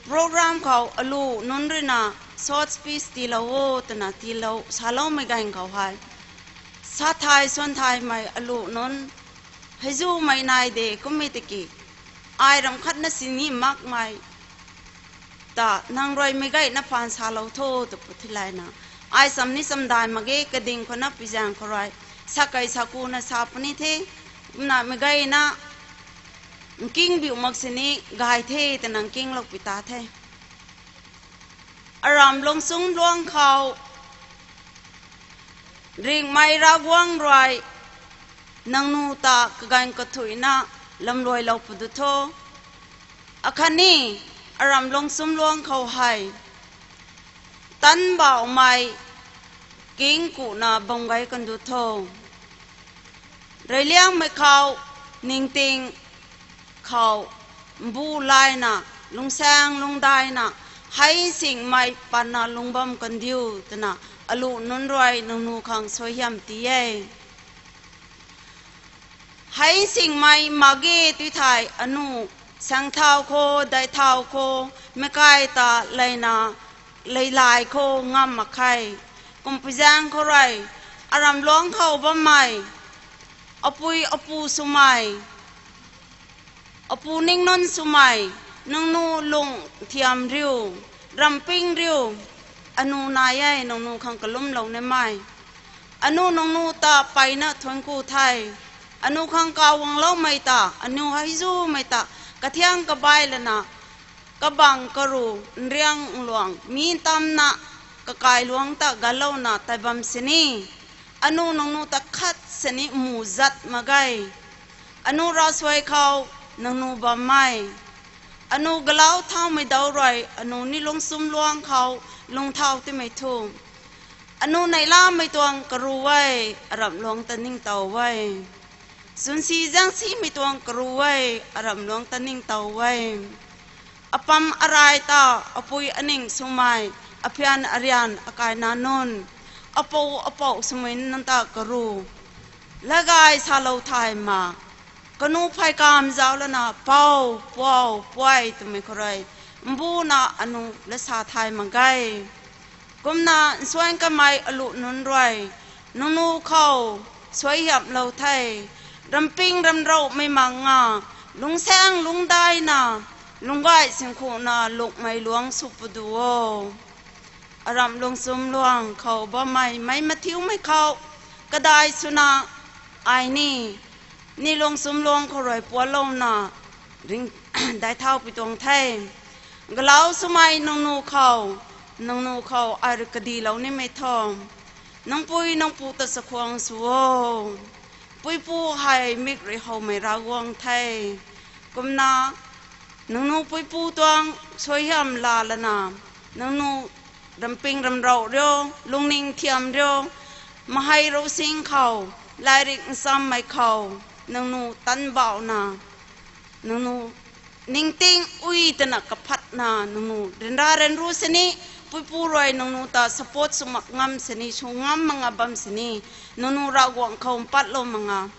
program khou alu nunc rui na short speech tiilou o twna tiilou saloumei ganv khou hei, sa thay suan thaymei alu nunc, heizumei nai de kummei tiki, ai ramh khatna sini makmei ta nang rui meic gayna phaan salou tho tw pu thi layna, ai cham ni chamdai mak ge, kading khou na puizaeng khou rui sakei sakuna sa puni the. Kumna meic gayna nkingbiu mak sini gay the twna nkinglou pui ta the. Aram lungchung luang khou, ringhmei Ravguangc rui nangniw ta kaganv kathuicna lamluailou pu du tho. Akhatni aram lungchung luang khou hei, tanbauhmei kingkuna bam gay kan du tho. Reyliangmei khou, ningting khou, mbu layna, lungsaeng lungdaina, hei singmei patna lung bam kan diu twna alu nunc rui nangniw khang suaihiam ti e. Hei singmei mak ge tu thei anu, saengthau khou, daihthau khou, meic kai ta layna, leilay khou ngam mak khe. Kum puizaeng khou rui, aram luang khou bammei, apui apu swmei, apu ningnunc swmei, nangniw lung thiam riu, ramping riu, anu nai e nangniw khang kalumlou nimei. Anu nangniw ta peyna thuanc ku the. Anu khang kaguangloumei ta, anu heizumei ta, kathiang kabai lana, kabang karu, nriang nluang, mi ntamna, kakai luang ta galouna tei bam sini, anu nangniw ta khat sini mu zat mak ge. Anu ravsuai khou nangniw bammei, anu galau thaumei dau rui anu ni lungchum luang khou lungcthau timei thu, anu neihlamei tuang karu e, aramh luang ta ningtow e. Chwnsi zaengsimei tuang karu e, aramh luang ta ningtow e. Apam arai ta, apui aning swmei, aphian arian, akaina nunc, apou apou swmei nunc ta karu, lagay salou thay ma, kanu phey kamv zauc lana, pou, puau, puay twmei khou rui, mbuna anu lasa thay mak ge. Kumna nsuan kamei alu nunc rui, nangniw khou suaihiamlou the, ramping ramrauhmei manga, lungsaeng lungdaina, lunggay singkhuna lungmei luang sw pu du o. Aramh lungchum luang khou bammei meic mathiumei khou, kadai swna ai ni, ni lungchum luang khou rui pualouna, ring, daihthau pi tuang the. Galau swmei nangniw khou, nangniw khou ai rui kadilou nimei thu, nangpui nangpu ta chakhwang sw o. Puipu hei mik rui howmei Ravguangc the. Kumna, nangniw puipu tuang suaihiam laa lana, nangniw ramping ramrauh riu, lungning thiam riu, mahei ravsing khou, lairik nchammei khou, nangniw tanbauhna, nangniw ningting ui twna kaphatna, nangniw ryanra ryanru sini, puipu rui nangniw ta support sw mak ngam sini, sw ngam manga bam sini, nangniw Ravguangc khou mpatlou manga,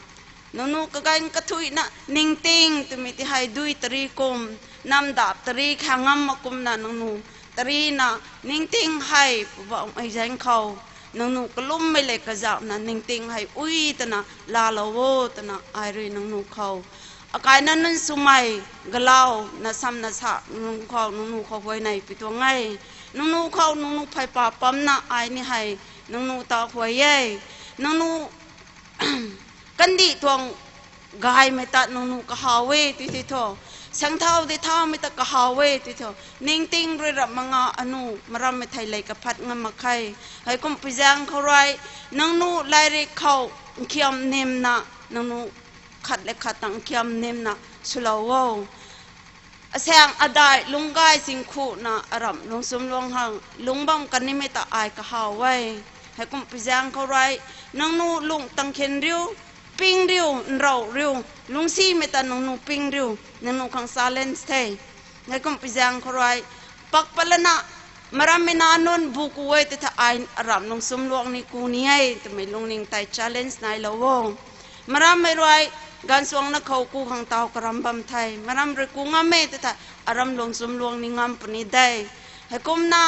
nangniw kaganv kathuicna ningting twmei ti hei dui tari kum, namdap tari kha ngam mak kumna nangniw tarina ningting hei Poubauhmei zaeng khou, nangniw kalummei lev kazauhna ningting hei ui twna laalou o twna ai rui nangniw khou, akaina nunc swmei, galau, na sam na sa, nangniw khou, nangniw khou huayney pi tuang e. Nangniw khou, nangniw phey pa pamna ai ni hei, nangniw ta huay e. Nangniw kandih tuang gaymei ta nangniw kahaw e tui tei thu, sangthau dei thaumei ta kahaw e tui thu, ningting rui rap manga anu marammei thei lei kaphat ngam mak khe. Heikum puizaeng khou rui, nangniw lairik khou nkhiam nimna, nangniw khat le khat tang nkhiam nimna swlou o. asaeng adai lungcgay singkhuna aramh lungsumc luang khang lungc bam kanimei ta ai kahaw e. Heikumhpui zaeng khou rui, nangniw lung tang khen riu, ping riu, nrau riu, lungcsimei ta nangniw ping riu, nangniw khang challenge the. Heikumhpui zaeng khou rui, pak patlana, marammei nac nunc bu ku e tei tha ai aramh lungsumc luang ni ku ni e twmei lungning tei challenge nailou o. Marammei rui, gaanvsuangna khou ku khang taw karam bam the. Maram rui ku ngam e tei tha aramh lungsumc luang ni ngam puni de. Heikumna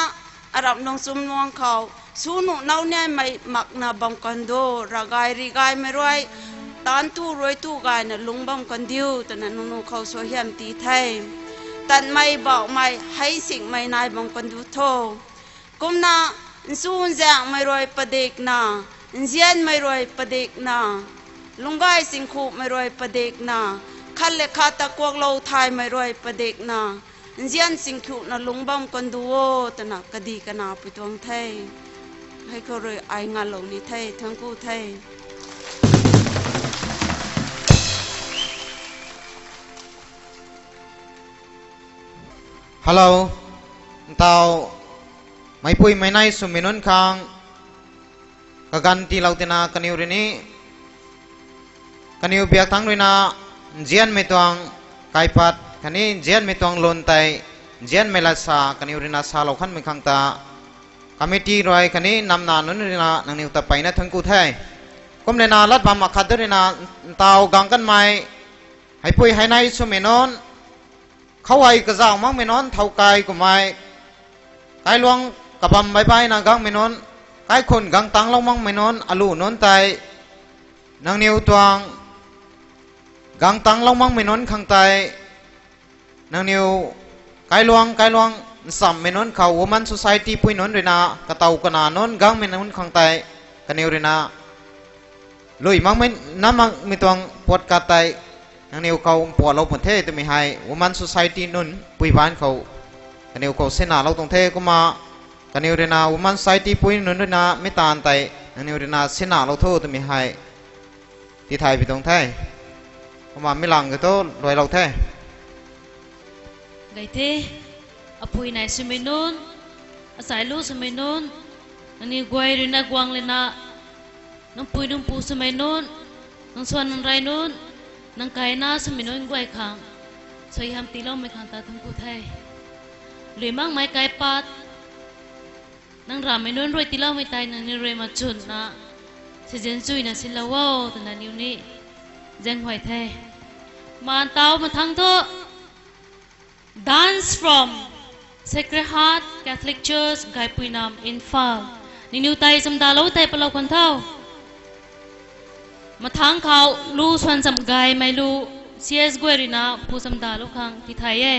aramh lungsumc luang khou, sw nuh now niaimei makna bam kan du, ravgay rigaymei rui, taanc tu rui tu gayna lungc bam kan diu, twna nangniw khou suaihiam ti the. Tanmei bauhmei, hei singmei nai bam kan du tho. Kumna, nchu nzaenghmei rui padikna, nzianmei rui padikna, lungcgay singkhumei rui padikna, khat le khat ta kuaklou thaymei rui padikna, nzian singkhuna lungc bam kan du o, twna kadih kana pui tuang the. Hei khou rui ai ngalou ni the, thuancku the. Hello. Ntaw, meipui meinei swmei nunc khang, kaganv tiilou tina kaniw rui ni, kaniw biak thangc ruina, nzianmei tuang kaipat khatni nzianmei tuang lun tei, nzianmei lat sa kaniw ruina salou khanmei khang ta, committee rui khatni namna nunc ruina nangniw ta mpeyna thuancku the. Kumlena lat bam akhat tu ruina, ntaw gang kanmei, heipui heinei swmei nunc, khou hei kazauh makmei nunc, thow kai kummei, kailuang kabam baibaina gangmei nunc, kaikhun gang tanglou makmei nunc, alu nunc tei, nangniw tuang gang tanglou makmei nunc khang tei, nangniw kailuang kailuang nchammei nunc khou Women Society pui nunc ruina, katow kana nunc gangmei nunc khang tei, kaniw ruina, lui makmei, nam makmei tuang puat kat tei, nangniw khou mpualou pun the twmei hei Women Society nunc pui baanc khou, kaniw khou sinalou tuang the kumna, kaniw ruina Women Society pui nunc ruina mi taanv tei, nangniw ruina sinalou tho twmei hei, tithay pi tuang the. Kumna mi lang khe thu luailou the. Gay the, apui nei swmei nunc, achailu swmei nunc, nangniw guay ruina guang lana, nang pui nang pu swmei nunc, nang suan nang rey nunc, nang kaina swmei nunc guay khang, suaihiam tiiloumei khang ta thuancku the. Lui makmei kaipat, nang ramei nunc rui tiiloumei tei nangniw rui machunna, sizin chuyna sinlou o twna niw ni zaenghuay the. Kumna ntaw mathangc thu, Dance from Sacred Heart Catholic Church, Gaipuinam, Imphal. Nangniw tei chamdalou tei palou khwan tho. Mathangc khou lu suan cham gaymei lu, C S guay ruina pu chamdalou khang tithay e.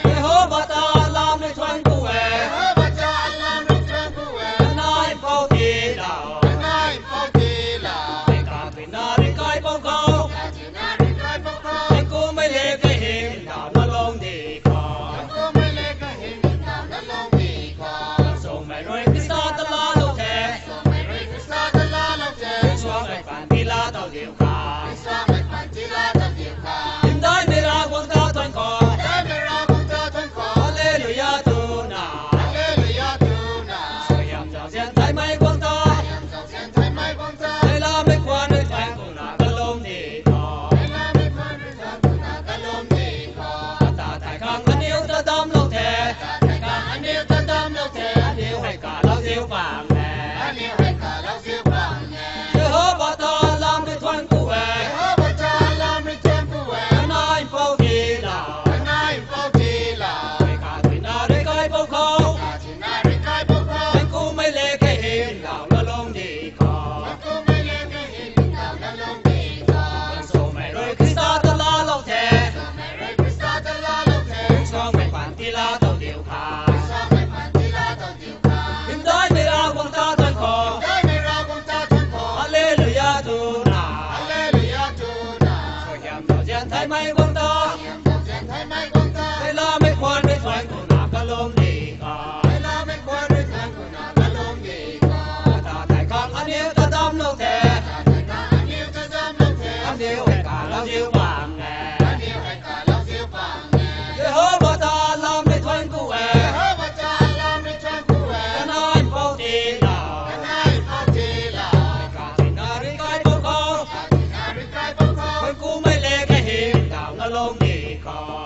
Jihova ta alam rui thuan ku e. Nai pou ti la. Ka tui na ri kai pou khou. Kummei le kahym taw na lung di khou. Suangmei rui Khrista ta laalou the. Suangmei pan tila tow diu kha. Hymdaihmei Ravguangc ta thuan khou. Alleluia twna. Suaihiam zauzian thaymei guang ta. Theilamei khwan rui thuan kuna kalum di khou. Ata thai khang aniu ta damclou the. Aniu hei kalou ziu pang e. Jihova ta alam rui thuan ku e. Nai pou ti la. Ka tui na ri kai pou khou. Kummei le kahym taw na lung di khou. Suangmei rui Khrista ta laalou the. Suangmei pan tila tow diu kha. Hymdaihmei Ravguangc ta thuan khou. Alleluia twna. Suaihiam zauzian thaymei guang ta. Theilamei khwan rui thuan kuna kalum di khou. Ata thai khang aniu ta damclou the. Aniu hei kalou ziu pang e. Jihova ta alam rui thuan ku e. Nai pou ti la. Ka tui na ri kai pou khou. Kummei le kahym taw na lung di khou.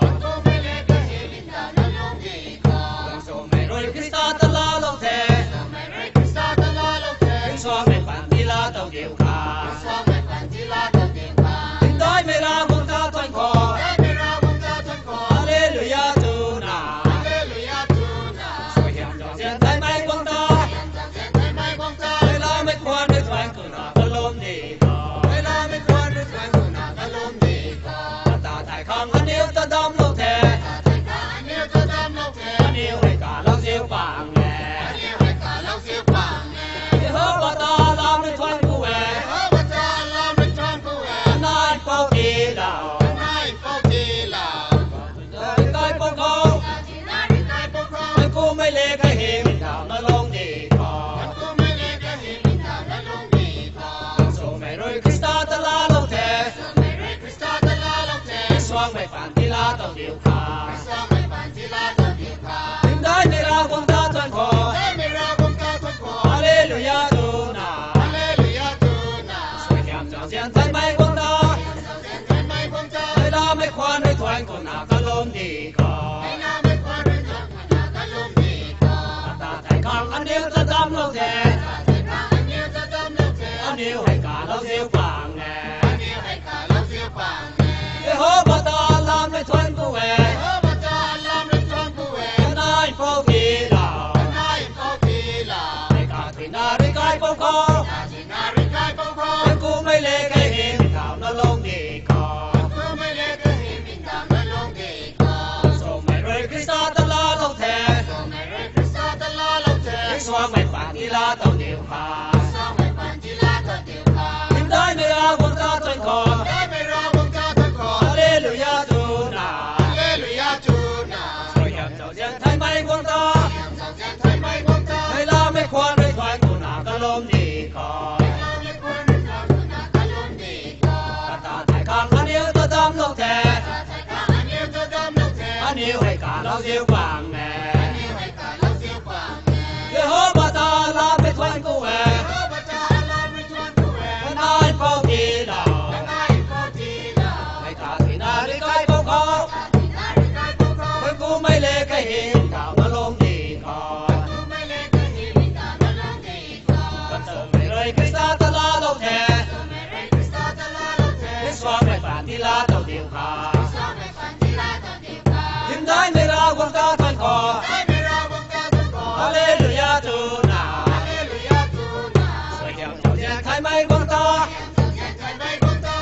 Suangmei rui Khrista ta laalou the. Suangmei pan tila tow diu kha. Hymdaihmei Ravguangc ta thuan khou. Alleluia twna. Suaihiam zauzian thaymei guang ta. Theilamei khwan rui thuan kuna kalum di khou. Ata thai khang aniu ta damclou the. Aniu hei kalou ziu pang e. Jihova ta alam rui thuan ku e. Nai pou ti la. Kai pou khou. Kummei le kahym taw na lung di khou. Suangmei rui Khrista ta laalou the. Suangmei pan tila tow diu kha. Hymdaihmei Ravguangc ta thuan khou. Alleluia twna. Suaihiam zauzian thaymei guang ta. Theilamei khwan rui thuan kuna kalum di khou. Ata thai khang aniu ta damclou the. Aniu hei kalou ziu pang e. Jihova ta alam rui thuan ku e. Nai pou ti la. Ka tui na ri kai pou khou. Kummei le kahym taw na lung di khou. Suangmei rui Khrista ta laalou the. Suangmei pan tila tow diu kha. Hymdaihmei Ravguangc ta thuan khou. Alleluia twna. Suaihiam zauzian thaymei guang ta. Theilamei khwan rui thuan kuna kalum di khou. Ata thai khang aniu ta damclou the. Aniu hei kalou ziu pang e. Jihova ta alam rui thuan ku e. Nai pou ti la. Ka tui na ri kai pou khou. Kummei le kahym taw na lung di khou. Suangmei rui Khrista ta laalou the. Suangmei pan tila tow diu kha. Hymdaihmei Ravguangc ta thuan khou. Alleluia twna. Suaihiam zauzian thaymei guang ta.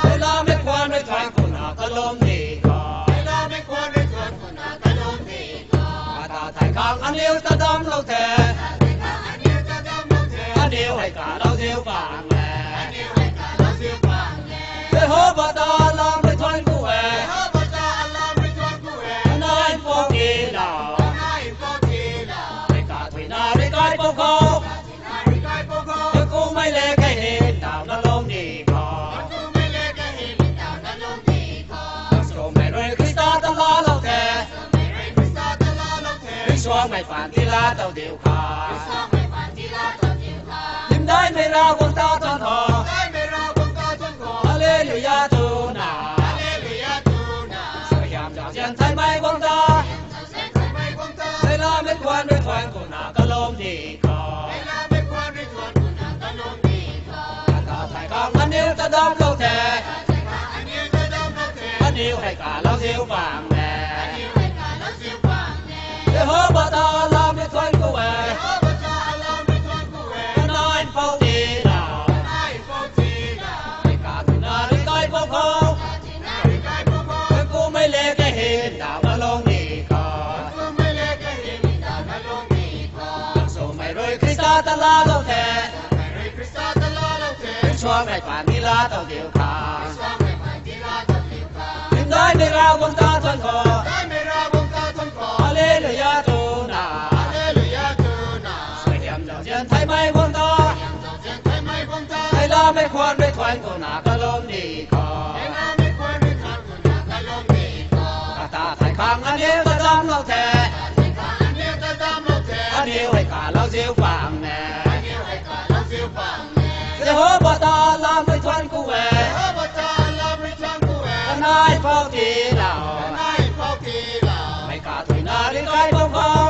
Theilamei khwan rui thuan kuna kalum di khou. Aniu ta damclou the. Aniu hei kalou ziu pang e. Jehova ta lam rui thuan ku e. Nai pou ti la. Mei kathuina rui kaipouc khou. Kummei le kahin taw na lung di khou. Swmei rui Khrista ta laalou the. Ringcsuangmei paan tiilat tow diu kha. Hymdaihmei Ravguangc ta thuan khou. Hallelujah twna. Suaihiam zauzian thaymei guang ta. Theilamei khwan rui thuan kuna kalum di khou. Ata thai khang aniu ta damclou the. Aniu hei kalou ziu pang e. Jehova ta lam rui thuan ku e. Nai pou ti la. Mei kathuina rui kaipouc khou. Kummei le kahin taw na lung di khou. Swmei rui Khrista ta laalou the. Ringcsuangmei paan tiilat tow diu kha. Hymdaihmei Ravguangc ta thuan khou. Hallelujah twna. Suaihiam zauzian thaymei guang ta. Theilamei khwan rui thuan kuna kalum di khou. Ata thai khang aniu ta damclou the. Aniu hei kalou ziu pang e. Jehova ta lam rui thuan ku e. Nai pou ti la. Mei kathuina rui kaipouc khou.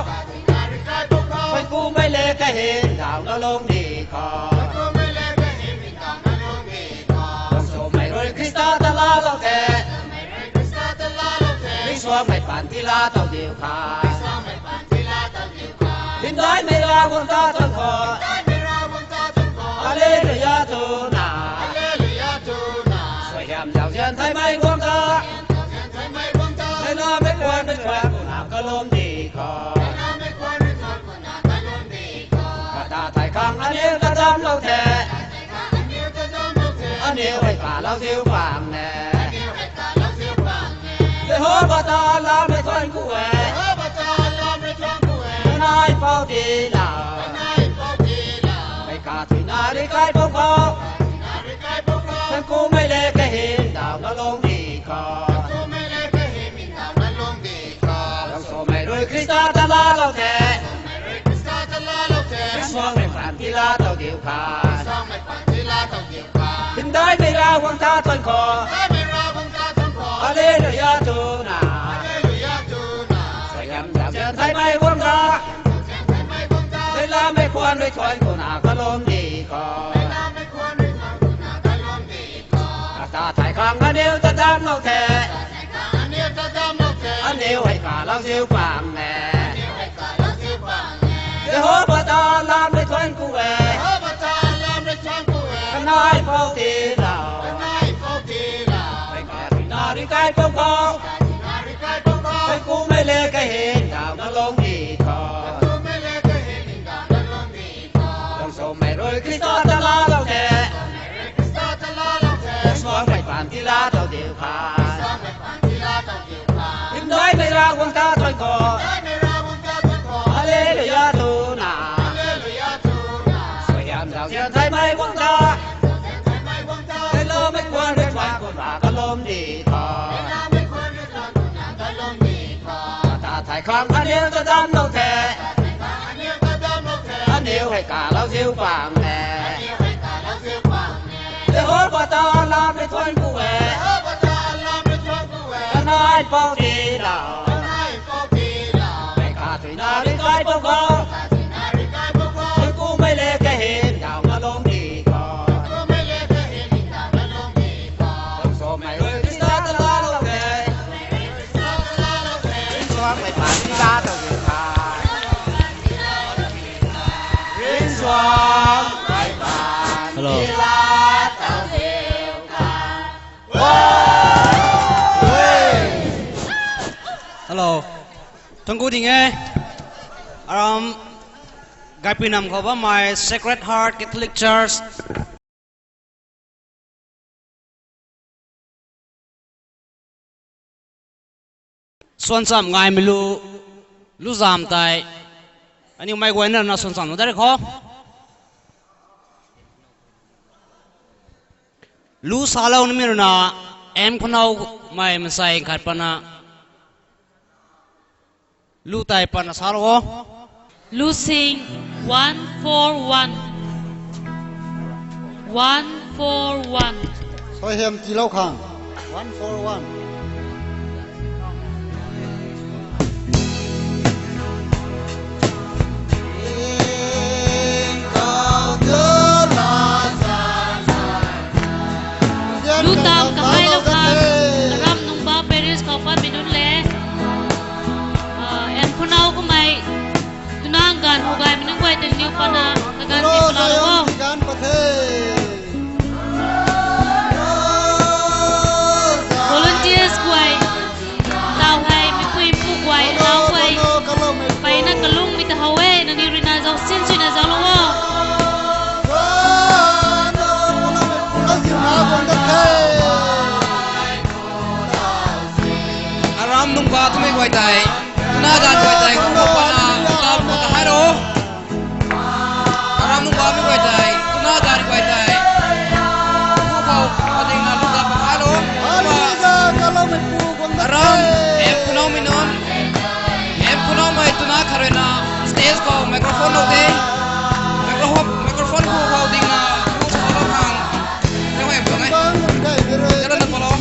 Kummei le kahin taw na lung di khou. Swmei rui Khrista ta laalou the. Ringcsuangmei paan tiilat tow diu kha. Hymdaihmei Ravguangc ta thuan khou. Hallelujah twna. Suaihiam zauzian thaymei guang ta. Theilamei khwan rui thuan kuna kalum di khou. Ata thai khang aniu ta damclou the. Aniu hei kalou ziu pang e. Jehova ta lam rui thuan ku e. Nai pou ti la. Mei kathuina rui kaipouc khou. Kummei le kahin taw na lung di khou. Swmei rui Khrista ta laalou the. Ringcsuangmei paan tiilat tow diu kha. Hymdaihmei Ravguangc ta thuan khou. Hallelujah twna. Suaihiam zauzian thaymei guang ta. Theilamei khwan rui thuan kuna kalum di khou. Ata thai khang aniu ta damclou the. Aniu hei kalou ziu pang e. Jehova ta lam rui thuan ku e. Nai pou ti la. Mei kathuina rui kaipouc khou. Kummei le kahin taw na lung di khou. Swmei rui Khrista ta laalou the. Ringcsuangmei paan tiilat tow diu kha. Hymdaihmei Ravguangc ta thuan khou. Hallelujah twna. Suaihiam zauzian thaymei guang ta. Theilamei khwan rui thuan kuna kalum di khou. Ata thai khang aniu ta damclou the. Aniu hei kalou ziu pang e. Jehova ta lam rui thuan ku e. Nai pou ti la. Mei kathuina rui kaipouc khou. Kummei le kahin taw na lung di khou. Swmei rui Khrista ta laalou the. Ringcsuangmei paan tiilat tow diu kha. Ringcsuangmei paan tiilat tow diu kha. Hello. Thuanc ku ding e. Aram Gaipinam khou bammei Sacred Heart Catholic Church. Suancham ngaimei lu, lu zam tei. Aniu mei guayna na suancham nu dare khou. Lu salou nimei runa, M Khunaumei mansei khat pana. Lu tei pana salou o. Lusing one four one. One four one. Suaihiam tiilou khang. One four one. Lu tam kahailou khang, Aram Nungba Parish khou patmei nunc le. Ah, M Khunaumei, twna ganv hou gaymei nunc guay tei niw pana, kaganv ti palou o. Volunteers guay, tau hei, meipui pu guay, tau guay, mpeyna kalungmei ta how e, nangniw ruina zauc sin swna zauclou o. Aram Nungba twmei guay tei, twna ganv guay tei, kumna pana, lungdam khou ta hailou. Aram Nungbamei guay tei, twna ganv guay tei, ku khou, adingna lungdam khou hailou. Aram, M Khunaumei nunc, M Khunaumei twna khat ruina, stage khou microphone lou de. Microphone, microphone ku khou dingna, ku salou khang. Kau e, bang e. Kala na palou.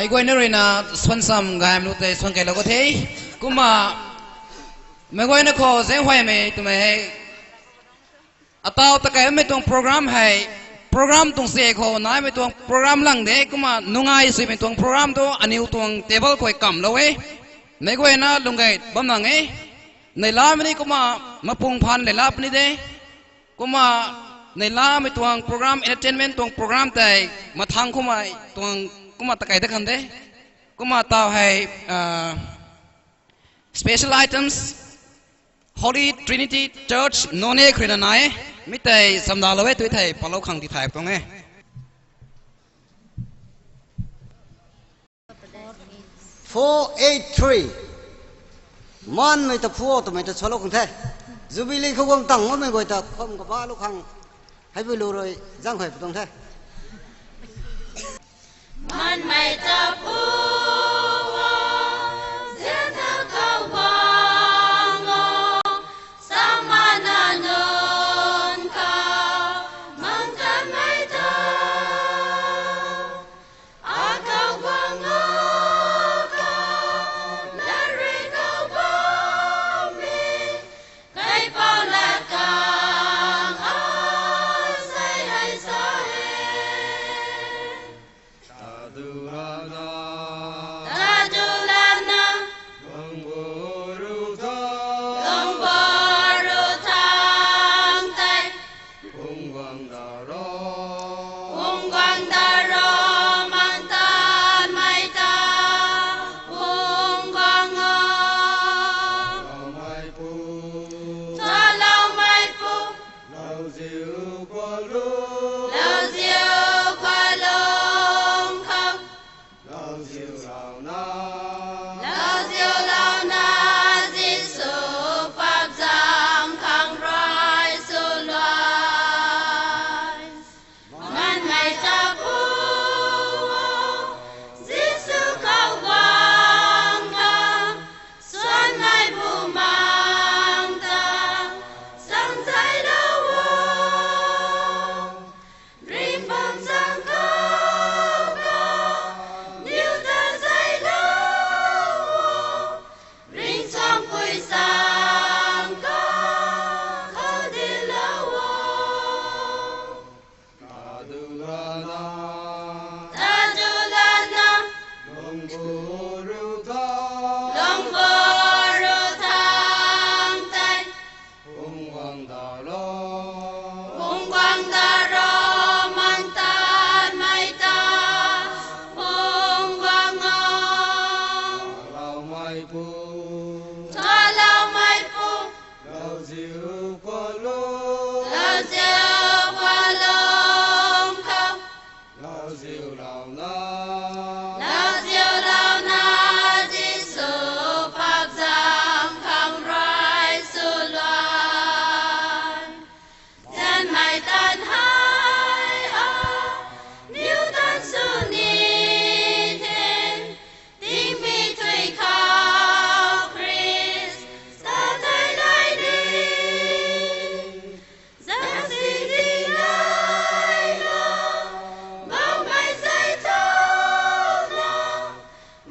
Guayna ruina suansam gaymei lu tei suan kailou ka the. Kumna meic guayna khou zaenghuaymei twmei hei ataw ta kaimei tuang program hei, program tuang se khou naimei tuang program lang de, kumna nungai suimei tuang program tu aniw tuang table khou kamlou e. Meic guayna lung gay bam nang e. Neihlamei ni kumna mapung phaan leila puni de. Kumna neihlamei tuang program, entertainment tuang program tei mathang kumna tuang kumna ta kai da kan de. Kumna taw hei special items, Holy Trinity Church Noney khou ruina nai e. Mi tei samdalou e, tu thei palou khang ti thay tuang e. Four eight three. Maanmei ta phu o twmei ta salou khang the. Jubilee khou guang tang bammei guay ta kham kabalou khang hei bui lu rui zaenghuay pu tuang the. Maanmei ta phu o, zianna khou guang o, samana nunc khou mang kanmei ta akhou guang o, khou lari khou bammei kaipouc lat khang ai sei hei sa e. Tadulana, tadulana, lungbu ru thang, lungbu ru thang tei, phung guang da ro, phung guang da ro, mang tanmei ta phung guang o. Taloumeipu, taloumeipu, lauziu kualung, lauziu kualung khou, lauziu louna, lauziu louna, Jisu pak zaeng khang rui sw luai. Maanmei ta phu o, Jisu khou guang khang, suanmei bumaeng ta zaeng zaylou o. Ringhbam zaeng khou khou, niw ta zaylou o. Ringcsuangpui zaeng khou khou dinclou o. Tadulana, tadulana, lungbu ru thang, lungbu ru thang tei, phung guang da ro, phung guang da ro, mang tanmei ta phung guang o. Taloumeipu, taloumeipu, lauziu kualung, lauziu kualung khou, lauziu louna, lauziu louna, Jisu pak zaeng khang rui sw luai. Tanmei tan hei a, niw tan sw ni the, tingmik thui khou Khrista tei lay ni. Zaksi di nai na, bammei sei thauna,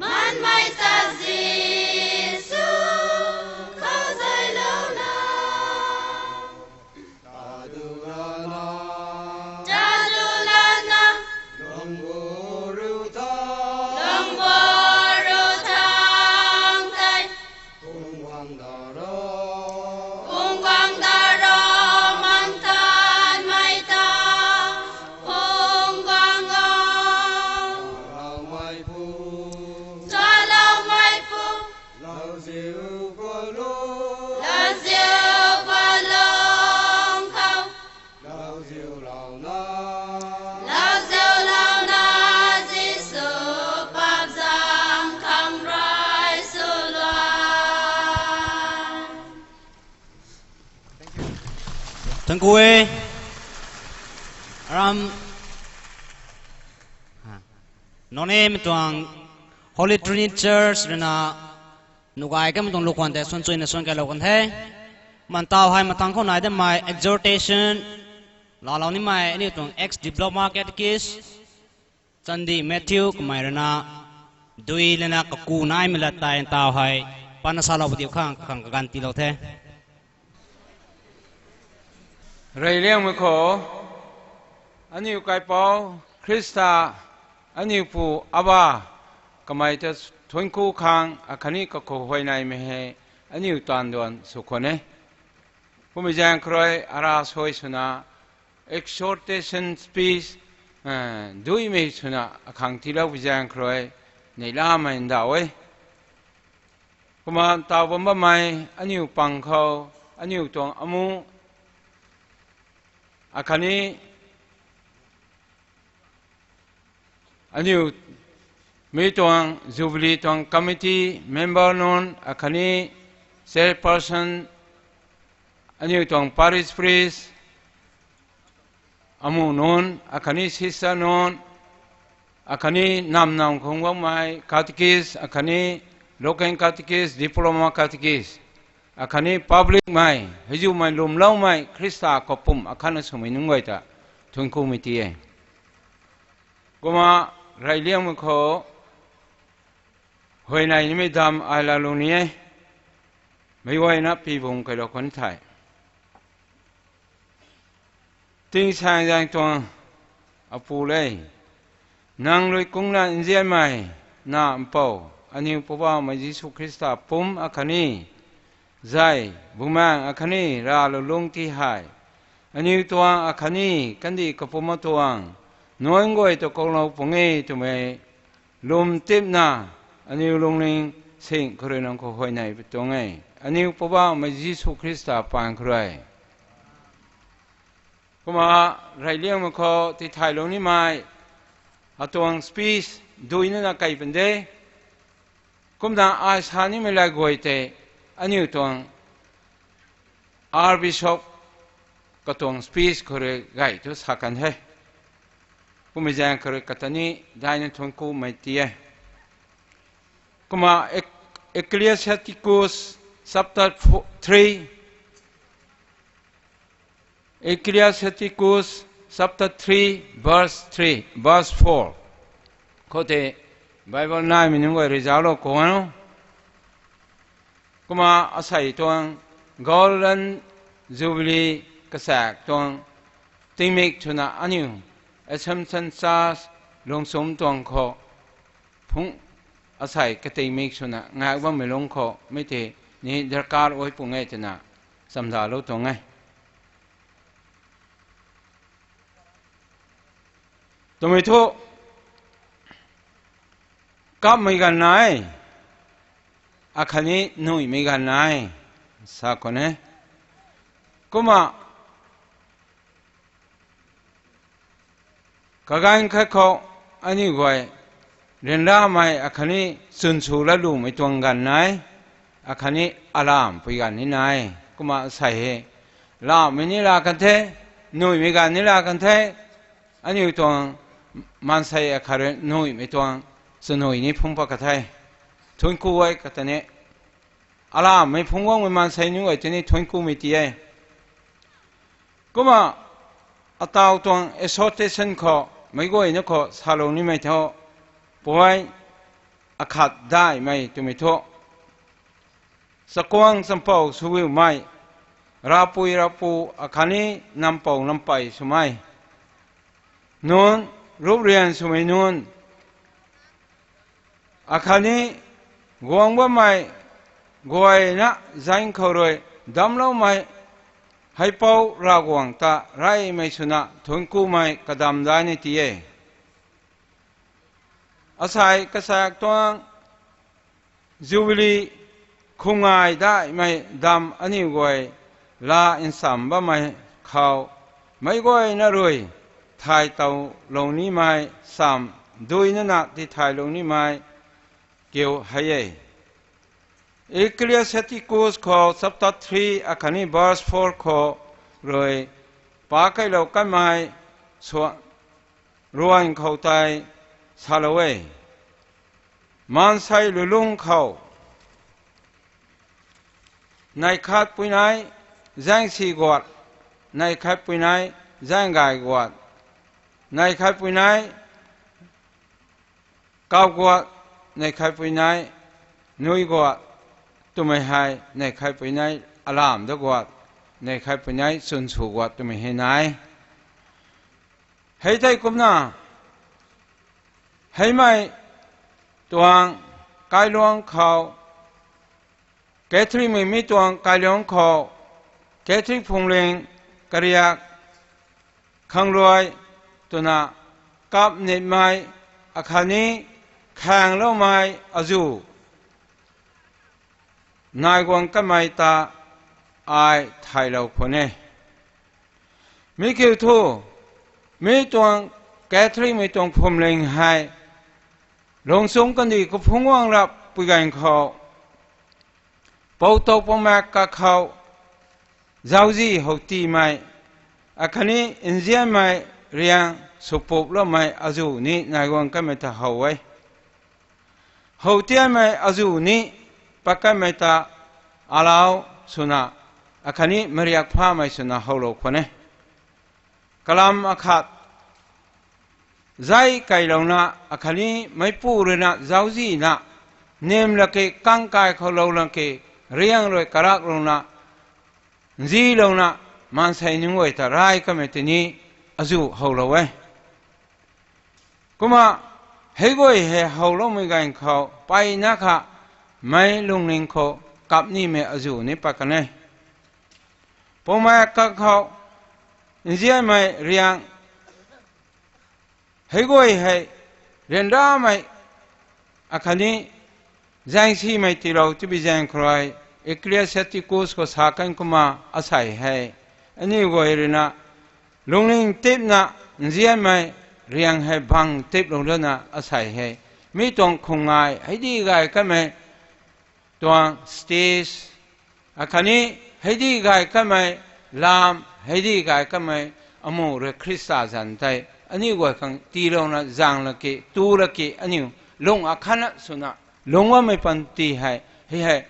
maanmei ta Jisu khou zaylouna. Tadulana, tadulana, lungbu ru thang, lungbu ru thang tei, phung guang da ro, phung guang da ro, mang tanmei ta phung guang o. Taloumeipu, taloumeipu, lauziu kualung, lauziu kualung khou, lauziu louna, lauziu louna, Jisu pak zaeng khang rui sw luai. Thank you e. Aram, Noney mei tuang Holy Trinity Church ruina nugay kamei tuang lu khwan tei suan chuina suan kailou kan the. Mantau hei mathang khou nai damei exhortation laalou nimei aniu tuang ex diploma catechist Chandi Matthew kamei ruina Dui lana kaku naimei lat tei ntaw hei, pana salou padiu khang kakhang kaganv tiilou the. Reyliangmei khou, aniu kaipouc Khrista, aniu pu Aba, kamei ta thuanc ku khang akhatni kakhou huayneymei hei aniu taanv duan sw khwan e. Kummei zaeng khou rui ara suai swna, exhortation speech, duimei swna akhang tiilou bi zaeng khou rui, neihlamei ndauh e. Kumna ntaw bam bammei aniu pang khou, aniu tuang amu, akhatni aniu mi tuang Jubilee tuang committee member nunc, akhatni chairperson, aniu tuang parish priest, amu nunc, akhatni sister nunc, akhatni nam nam khung guangmei catechist, akhatni local catechist, diploma catechist, akhatni public mei, heizumei lwmloumei Khrista khou pum akhatna swmei nunc guay ta thuanc kumei ti e. Kumna reyliangmei khou huayney nimei dam ai laalou ni e. Meic guayna pibung kailou khwan the. Tingsaengzaeng tuang Apu le, nang rui kungna nzianmei na Mpouh, aniu Poubauhmei Jisu Khrista pumc akhatni, zay, Bumaengh akhatni, ravlou lungc ti hei, aniu tuang akhatni kandih kapumc tuang, nunc guay ta kuaklou pung e twmei lwm tipna, aniu lungning sing khou rui nang khou huayney pi tuang e. Aniu Poubauhmei Jisu Khrista paan khou rui. Kumna reyliangmei khou tithaylou nimei, atuang speech dui nana kei pan de. Kumna ai sa nimei lat guay tei, aniu tuang Archbishop katuang speech khou rui gay thu sa kan the. Kummei zaeng khou rui kata ni daina thuanc kumei ti e. Kumna Ec-, Ecclesiasticus chapter four, three, Ecclesiasticus chapter three, verse three, verse four khou tei Bible naimei nunc guay rui zauclou khwan o. Kumna asei tuang Golden Jubilee kachaek tuang tingmik swna aniu Assumption Church Lungchumc tuang khou phungc asei katingmik swna ngak bammei lungc khou mi tei ni darkar ui pung e twna chamdalou tuang e. Twmei thu, kapmei ganv nai, akhatni nuihmei ganv nai, sa khwan e. Kumna kaganv khat khou aniu guay ryanramei akhatni chwn sw latloumei tuang ganv nai, akhatni alamhpui ganv ni nai. Kumna asei hei lamhmei ni la kan the, nuihmei ganv ni la kan the. Aniu tuang maansei akhat rui nuihmei tuang chanui ni phungc pat ka the. Thuanc ku e kata ni. Alamhmei phungc guangmei maansei nunc guay tei ni thuanc kumei ti e. Kumna ataw tuang exhortation khou meic guayna khou salou nimei thu, point akhat daihmei twmei thu, chakhwang champou swiumei, ravpui ravpu akhatni nampou nampey swmei nunc, ruprian swmei nunc, akhatni guang bammei guayna zaeng khou rui damcloumei Haipou Ravguangc ta reymei swna thuanc kumei kadam dai ni ti e. Asei kachaek tuang Jubilee khumngai daihmei dam aniu guay laa ncham bammei khou meic guayna rui thay towlou nimei cham dui nana tithaylou nimei kiu hei e. Ecclesiasticus khou chapter three akhatni verse four khou rui pakeilou kanmei swan ruan khou tei salou e. Maansei lulungc khou neih khatpui nai zaengsi guat, neih khatpui nai zaeng gay guat, neih khatpui nai kap guat, neihkhaipui nai nui guat twmei hei neihkhaipui nai alam da guat, neihkhaipui nai chwn sw guat twmei hei nai. Hei tei kumna, heimei tuang kailuangc khou, Catholicmei mi tuang kailuangc khou, Catholic phungling kariak khang rui twna kap nitmei akhatni khaengloumei azuh nai guang kamei ta ai thaylou khwan e. Mi kiu thu, mi tuang Catholicmei tuang phwamling hei lungchung kandih khou phungc guang rap pui ganv khou, pou tow pou maek kakhou zauczih how tiimei akhatni nzianmei riang swpuploumei azuh ni nai guang kamei ta how e. How tianmei azuh ni pat kamei ta alauc swna akhatni mariak phamei swna howlou khwan e. Kalam akhat, zai kailouna akhatni meicpu ruina zauczihna, nim laki kangkai khou lou laki, riang rui karaklouna, nzilouna, maansei nunc guay ta rai kamei tini azuh howlou e. Kumna hei guay hei howloumei ganv khou mpeyna kha meic lungning khou kap nimei azuh ni pat kan e. Pou maek kakhou nzianmei riang, hei guay hei ryanramei akhatni zaengsimei tiilou tibi zaeng khou rui, Ecclesiasticus khou sa kan kumna asei hei, aniu guay ruina lungning tipna nzianmei riang hei bang tiplou lana asei hei, mi tuang khung ngai hei di gay kamei tuang stage akhatni hei di gay kamei lam, hei di gay kamei amu rui Khrista zanc tei aniu guay khang tiilouna zaeng laki tu laki aniu lung akhatna swna lungc bammei panty hei, hei hei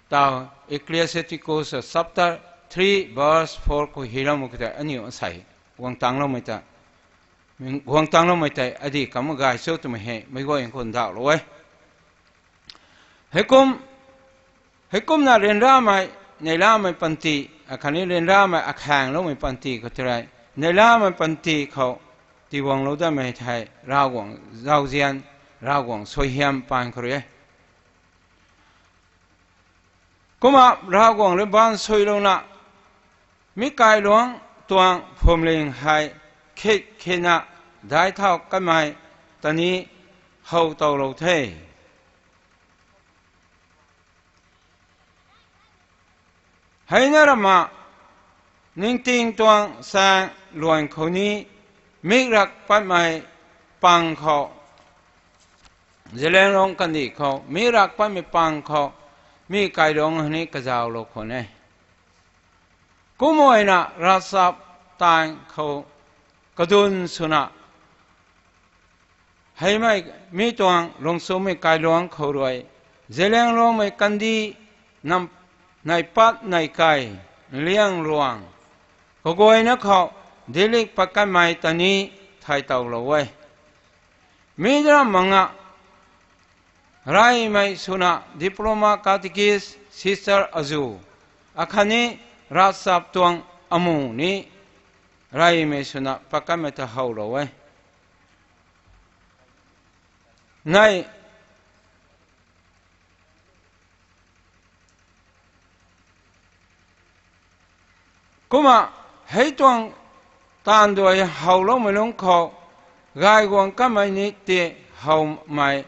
tau Ecclesiasticus chapter three verse four khou hyloumei khou tei aniu asei guang tangloumei tei, guang tangloumei tei adi kam gay cho twmei hei meic guay khou ndauhlou e. Heikum, heikumna ryanramei, neihlamei panty akhatni ryanramei akhaengloumei panty khou tei rui, neihlamei panty khou tiiguanglou datmei thei Ravguangc zauzian, Ravguangc suaihiam paan khou rui e. Kumna Ravguangc rui baansuilouna mi kailuangc tuang phwamling hei khit khitna daic thau kamei ta ni how towlou the. Heina ramna ningting tuang saeng luan khou ni, mik rak patmei pang khou, Zeliangrong kandih khou mik rak patmei pang khou, mi kailuangc ni kazauhlou khwan e. Kumna ravchap taanv khou kadun swna, heimei mi tuang lungchumei kailuangc khou rui, Zeliangrongmei kandih nam, nai pat nai kai, Liangluang kaguayna khou dilik pat kanmei ta ni thay towlou e. Mi ram manga reymei swna diploma catechist, sister azuh, akhatni ravchap tuang amu ni reymei swna pat kanmei ta howlou e. Nai, kumna hei tuang taanv duai howloumei lungc khou gay guang kanmei ni ti howmei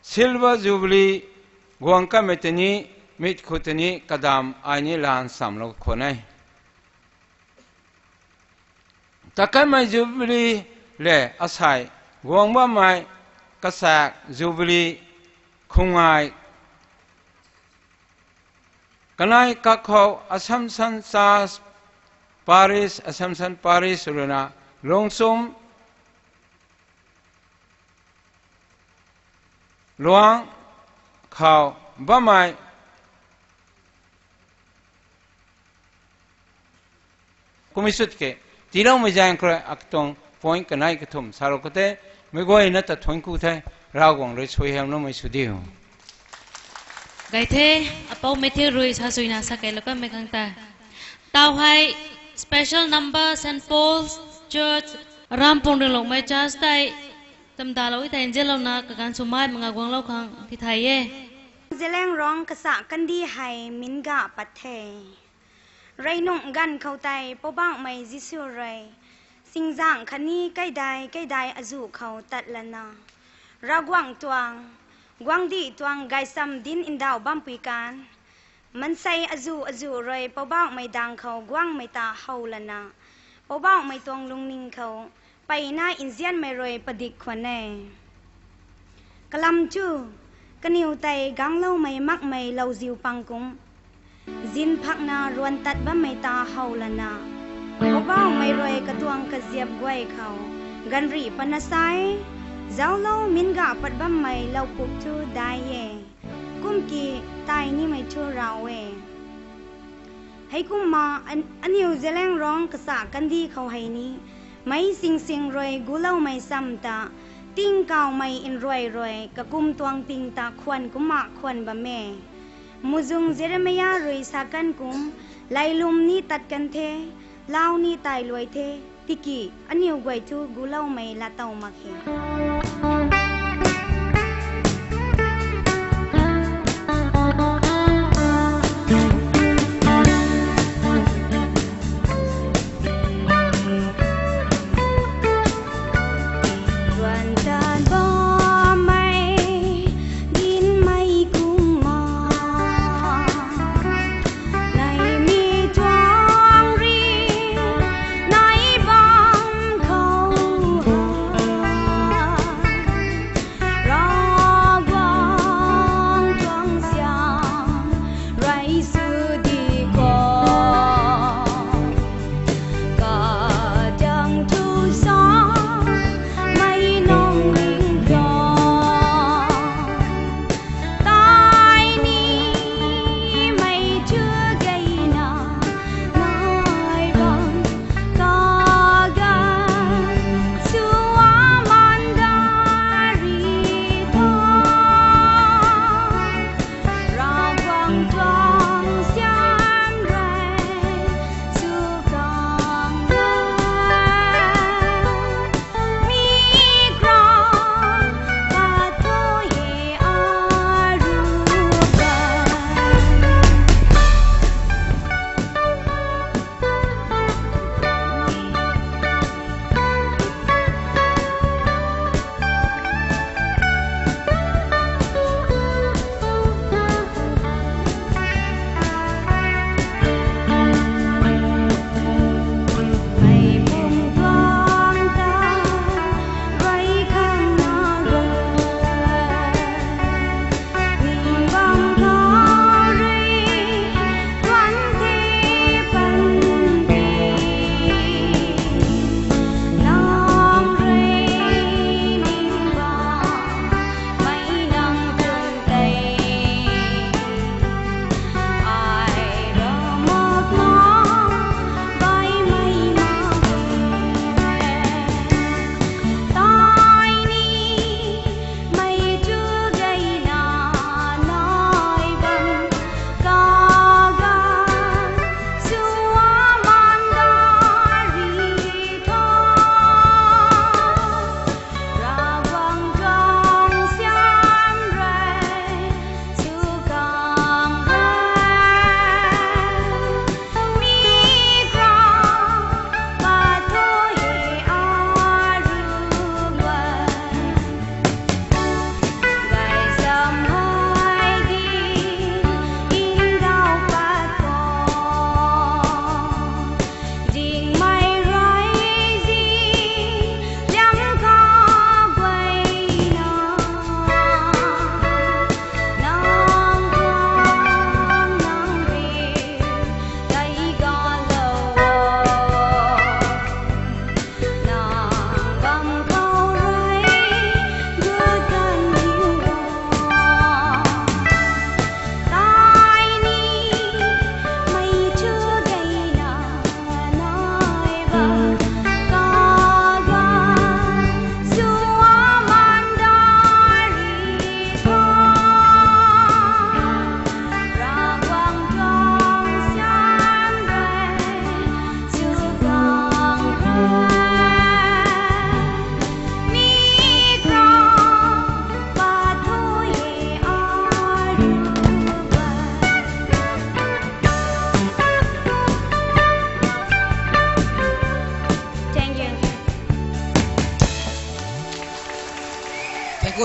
Silver Jubilee guang kanmei ta ni, mit khou ta ni kadam ai ni lan chamlou khwan e. Takanmei Jubilee le asei guang bammei kasaek Jubilee khung ngai kanei kakhou Assumption Church Parish, Assumption Parish ruina lungchum luang khou bammei kumhmei sut ke, tiiloumei zaeng khou rui atuang point kanei kathumh salou khou tei, meic guayna ta thuanc ku the. Ravguangc rui suaihiamloumei sw diu. Gay the, apou Matthew rui sa suina sa keilou kanmei khang ta. Tau hei special number Saint Paul's Church, Rampung Ringlungmei Church tei tamdalou e thei nzianlouna kaganv swmei manga guanglou khang tithay e. Zeliangrong kasa kandih hei min ga pat the. Rey nung ganv khou tei Poubauhmei Jisu rui singzang khatni kaidai kaidai azuh khou tat lana, Ravguangc tuang guangcdic tuang gaychamv dinc ndauh bampui kan, maansei azuh azuh rui Poubauhmei dang khou guangmei ta how lana, Poubauhmei tuang lungning khou mpeyna nzianmei rui padik khwan e. Kalam chu, kaniw tei gangloumei makmei lauziu pang kum, zin phakna ruan tat bammei ta how lana, Poubauhmei rui katuang kaziap guay khou ganvri patna sa e, zauclou, min ga pat bammei lau puk thu dai e, kum ki tai nimei thu rav e. Heikumna an- aniw Zeliangrong kasa kandih khou hei ni, meic singsing rui guloumei cham ta, tingkauhmei nruai rui kakum tuang ting ta khwan kumna khwan bam e. Muhzwng Jeremia rui sa kan kum, lailwm ni tat kan the, lau ni tai luai the, tiki aniw guay thu guloumei laatow mak khe. Ruan tat bammei, dinmei kumna, neihmei tuang ri, nai bam khou ha.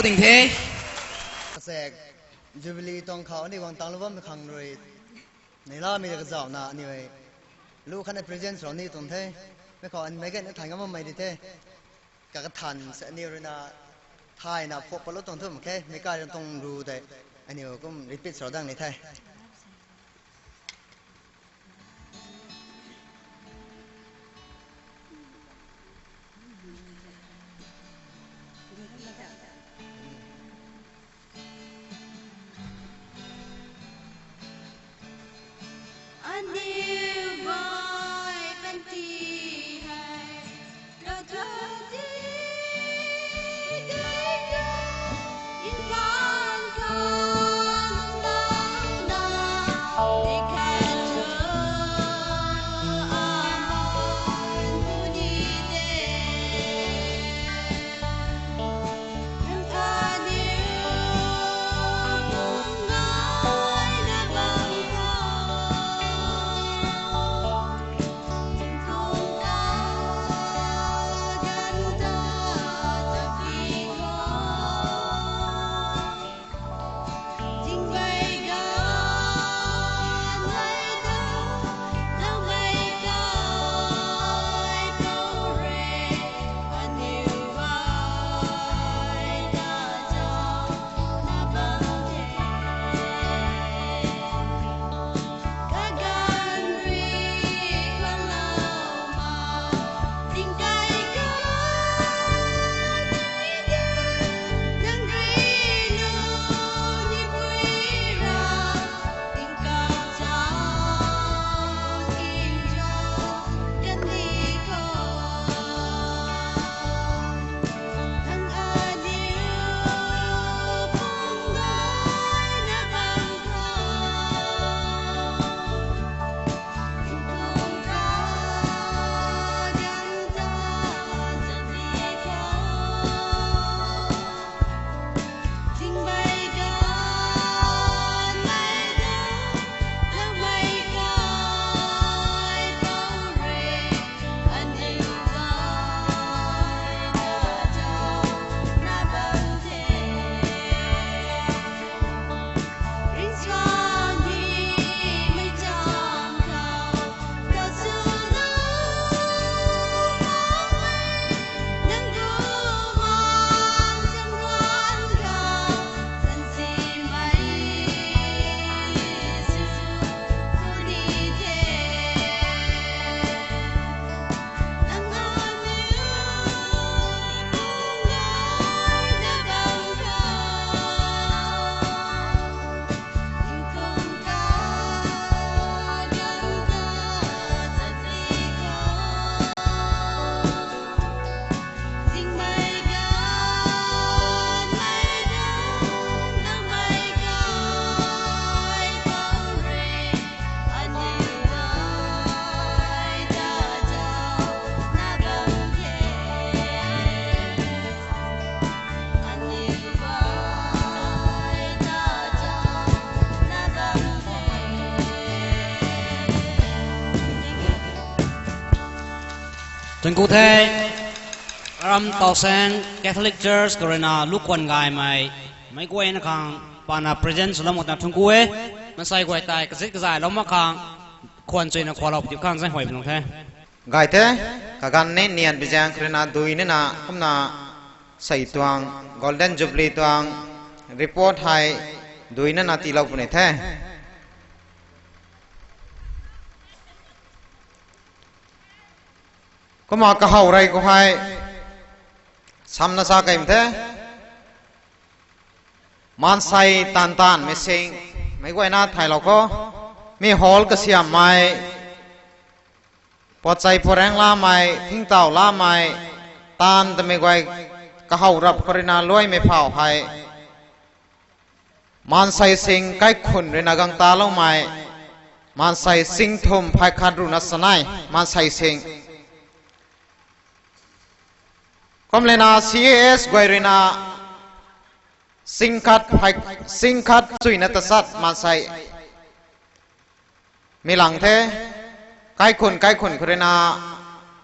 Ning the. Asek, Jubilee tuang khou aniu guang tanglou bam khang rui, neihlamei ta kazauhna aniu hei lu khatna present rou ni tuang the. Mi khou anmei gayna thay ngam bammei di the. Kakathan se aniu ruina thayna phuak patlou tuang thu mak khe, meic kai rui tuang ru tei aniu kum repeat sw dang ni the. Aniu guay panty hei, kathau ti dei ka, in bang khou lungdauhna, di khat thu, aman tu ni de. Thuanc ku the, Aram Tausang Catholic Church khou ruina lu khwan gaymei, meic guayna khang pana present swlou mak ta thuanc ku e, maansei guay tei kazit kazaylou mak khang, khwan chuyna khwanlou pu diu khang zaenghuay pu tuang the. Gay the, kaganv ni nian bizaeng khou ruina dui nina kumna sei tuang, Golden Jubilee tuang report hei dui nina tiilou puni the. Kumna kahaw rey khou hei samna sa kei the. Maansei taanv taanvmei sing, meic guayna thaylou khou, mi hall kasiammei, puatchei puaraeng lamei, thingtauh lamei, taanv tamei guay kahaw rap khou ruina luaimei phau hei, maansei sing kaikhunc ruina gang taloumei, maansei sing thum phay khat ruhna chanei maansei sing. Kumlana C A S guay ruina sing khat phay, sing khat chuyna tachat maansei mi lang the, kaikhunc kaikhunc khou ruina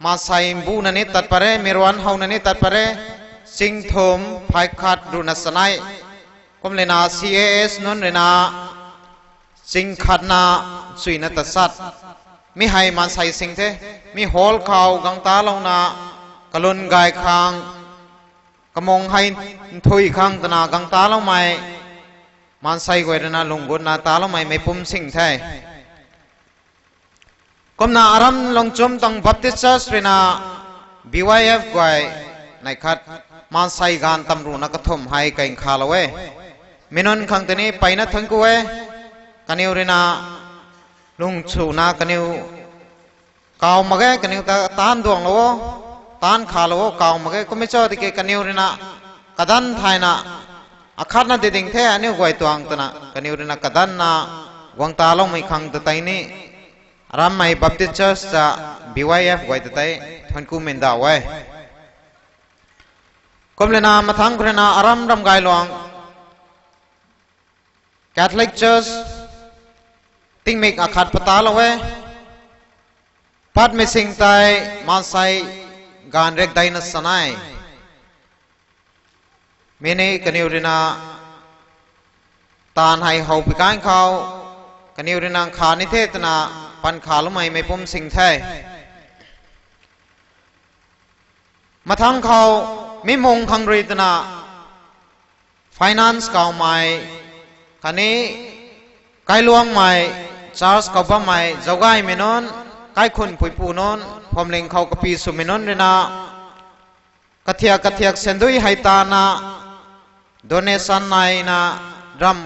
maansei mbuna ni tat pat re, mi ruan howna ni tat pat re, chingthum phay khat ruhna sanei. Kumlena C A S nunc ruina chingkhatna chuina tasat. Mi hei maansei sing the. Mi hall khou gang talouna, kalun gay khang, kamung hei nthui khang twna gang taloumei, maansei guay ruina lung gutna taloumei meipum sing the. Kumna aram Lungchum tuang Baptist Church ruina B Y F guay nei khat maansei ganv tamruhna kathumh hei kai nkhalou e. Mi nunc khang tini peyna thuanc ku e. Kaniw ruina lung chuna kaniw kaw mak ge, kaniw ta taanc duanglou o, taanc khalou o, kaw mak ge. Kummei cho tiki kaniw ruina kadanc thayna, akhatna di ding the aniu guay tuang twna kaniw ruina kadanna guang taloumei khang ta tei ni, arammei Baptist Church ta B Y F guay ta tei thuanc ku mei ndauh e. Kumlena mathangc khou ruina aram Ramgayluang Catholic Church tingmik akhat patalou e. Patmei sing tei maansei ganv rek daina sanei. Mi ni kaniw ruina taanv hei how pi kan khou, kaniw ruina nkha ni the twna pan khaloumei meipum sing the. Mathangc khou mi mung khang rui twna finance kawmei, khatni kailuangmei, church khou bammei zaugaymei nunc, kaikhunc puipu nunc, phuamling khou kapi swmei nunc ruina kathiak kathiak sandui hei tana, donation naina, ram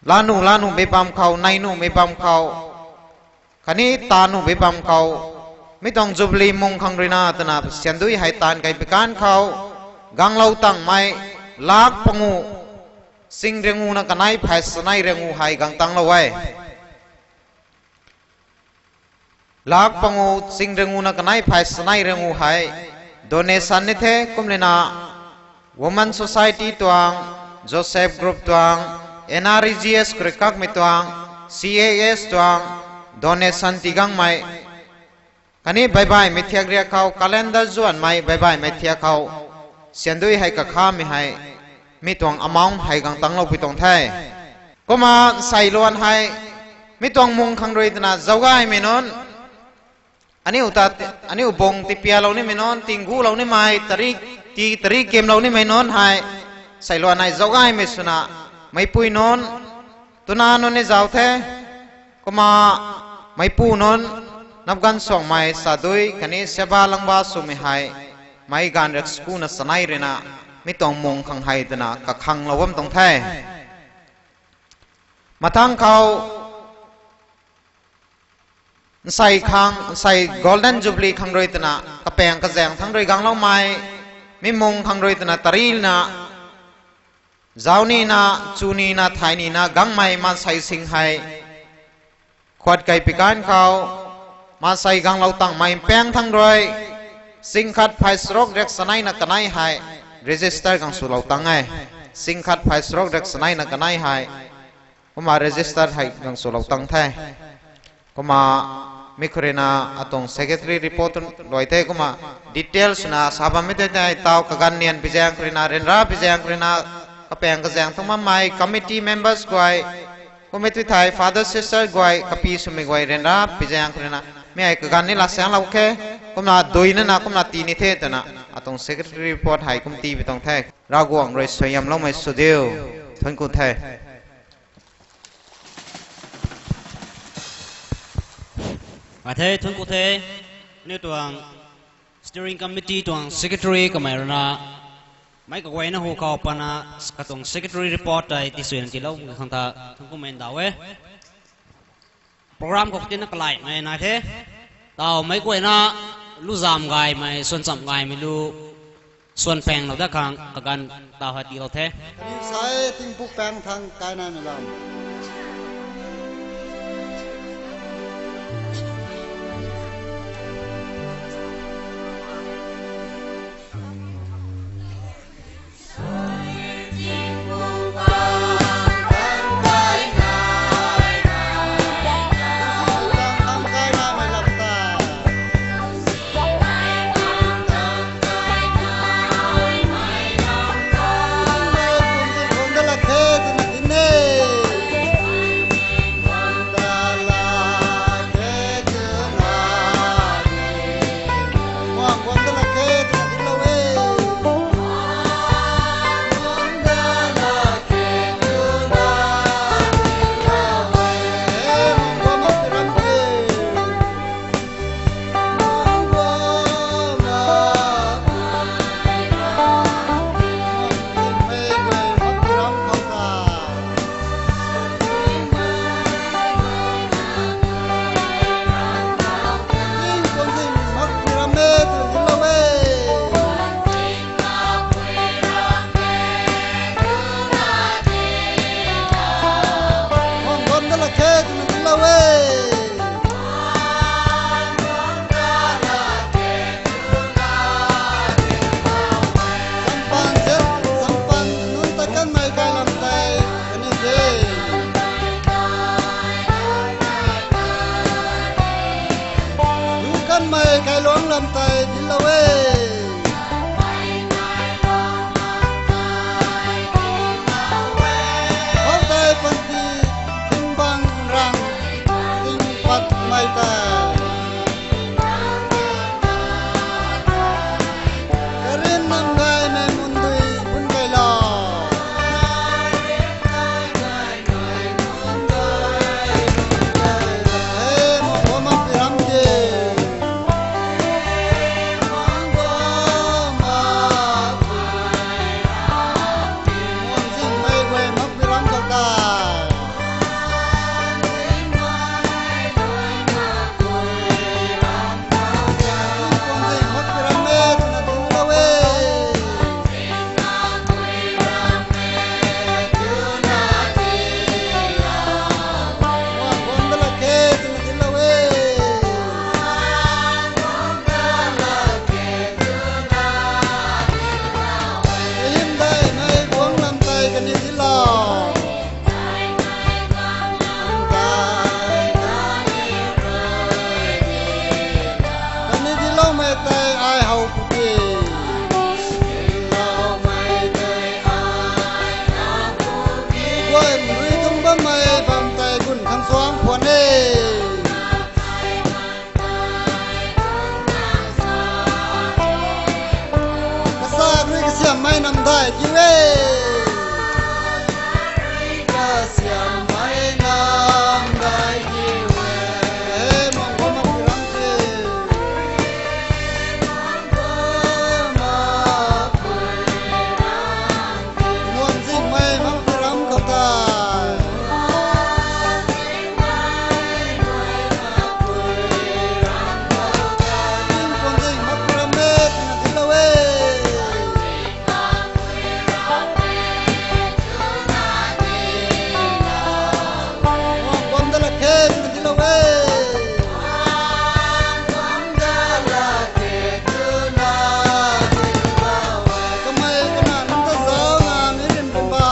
lanu lanu mei bam khou, nei nuhmei bam khou, khatni ta nuhmei bam khou, mi tuang Jubilee mung khang ruina twna sandui hei taanv kai pi kan khou, ganglou tangmei lak pangu, ching riangu na kanei phay sanei riangu hei gang tanglou e. Lak pangu ching riangu na kanei phay sanei riangu hei donation ni the. Kumlena Women Society tuang, Joseph Group tuang, N R E G S khou rui kakmei tuang, C A S tuang, donation tii gangmei, khatni baibaihmei thiak riak khou calendar zuanmei baibaihmei thiak khou sandui hei kakhamei hei, mi tuang amount hei gang tanglou pi tuang the. Kumna nsei luan hei, mi tuang mung khang rui twna zaugaymei nunc, aniu ta, aniu bung tipialou nimei nunc, tinggulou nimei, tari, ti tari kimlou nimei nunc hei, nsei luan hei zaugaymei swna, meipui nunc, twna nunc ni zauc the. Kumna meipu nunc, napganv suangmei sadui khatni seba langba swmei hei, meic ganv rek skuna sanei ruina, mi tuang mung khang hei twna kakhanglou bam tuang the. Mathangc khou nsei khang, nsei Golden Jubilee khang rui twna kapaeng kazaeng thangc rui gangloumei, mi mung khang rui twna tarina, zauc nina, chu nina, thay nina gangmei maansei sing hei, khuat kai pi kan khou, maansei ganglou tangmei mpaeng thangc rui, sing khat phay charuk riak sanei na kanei hei, register gang swlou tang e. Sing khat phay charuk riak sanei na kanei hei, kumna register hei gang swlou tang the. Kumna mi khou ruina atuang secretary report luai the, kumna details swna sa bammei tei tei taw kaganv nian pi zaeng khou ruina, ryanra pi zaeng khou ruina, kapaeng kazaeng thangc bammei committee members guay, kummei tui thei father sister guay, kapi swmei guay ryanra pi zaeng khou ruina, mi hei kaganv ni laa saenglou khe, kumna dui nana kumna tii ni the twna, atuang secretary report hei kum tii pi tuang the. Ravguangc rui suaihiamloumei sw diu. Thuanc ku the. A the, thuanc ku the. Aniu tuang steering committee tuang secretary kamei ruina, meic kaguayna hu khou pana, katuang secretary report tei tisuina tiilou khang ta thuanc ku mei ndauh e. Program khou katina kalaimei nai the. Taw meic guayna luzam gaymei, suan chamh gaymei lu, suan paenglou dat khang kaganv taw hei tiilou the. Kaniw sai tingpuk paeng thangc kainamei lam. Lou e. Hou tei panty, thingbang rang, ting pat mei tei. Karin nam gaymei mundui bun kai lou. He, mung bam mak pi ram ke. Muanzingmei guay mak pi ram khou tei. Muanzing mak pi ram e twna dinc lou e. Muang guang da lak khe twna dinc lou e. Hymdaihmei guang lam tei kaniw dinc lou. Kaniw dincloumei tei ai how pw ke. Guay rui tuang bammei bam tei gun khang suang khwan e. Kasa rui kasiammei namdai kiu e. Kasiammei namdai kiu e. He, mung bam mak pi ram ke. Muanzingmei mak pi ram khou tei. Tingpuanzing mak pi ram e twna dinc lou e. Muang guang da lak khe twna dinc lou e. Kamei kana nunc ta zauc na mi rin rin ba.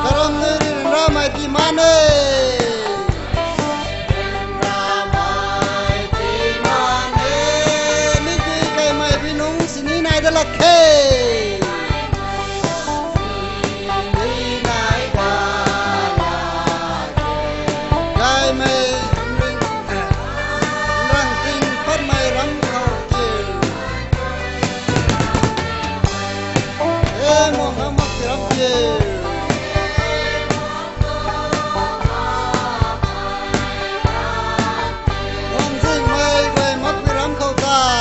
Karam nui rin ramei ti man e. Ramei ti man e. Mi ti kaimei bi nung sini nai da lak khe. Kaimei ring, rang ting patmei ram khou kiu. E, muang mak mak ti ram kiu. Muanzingmei guay mak pi ram khou tei.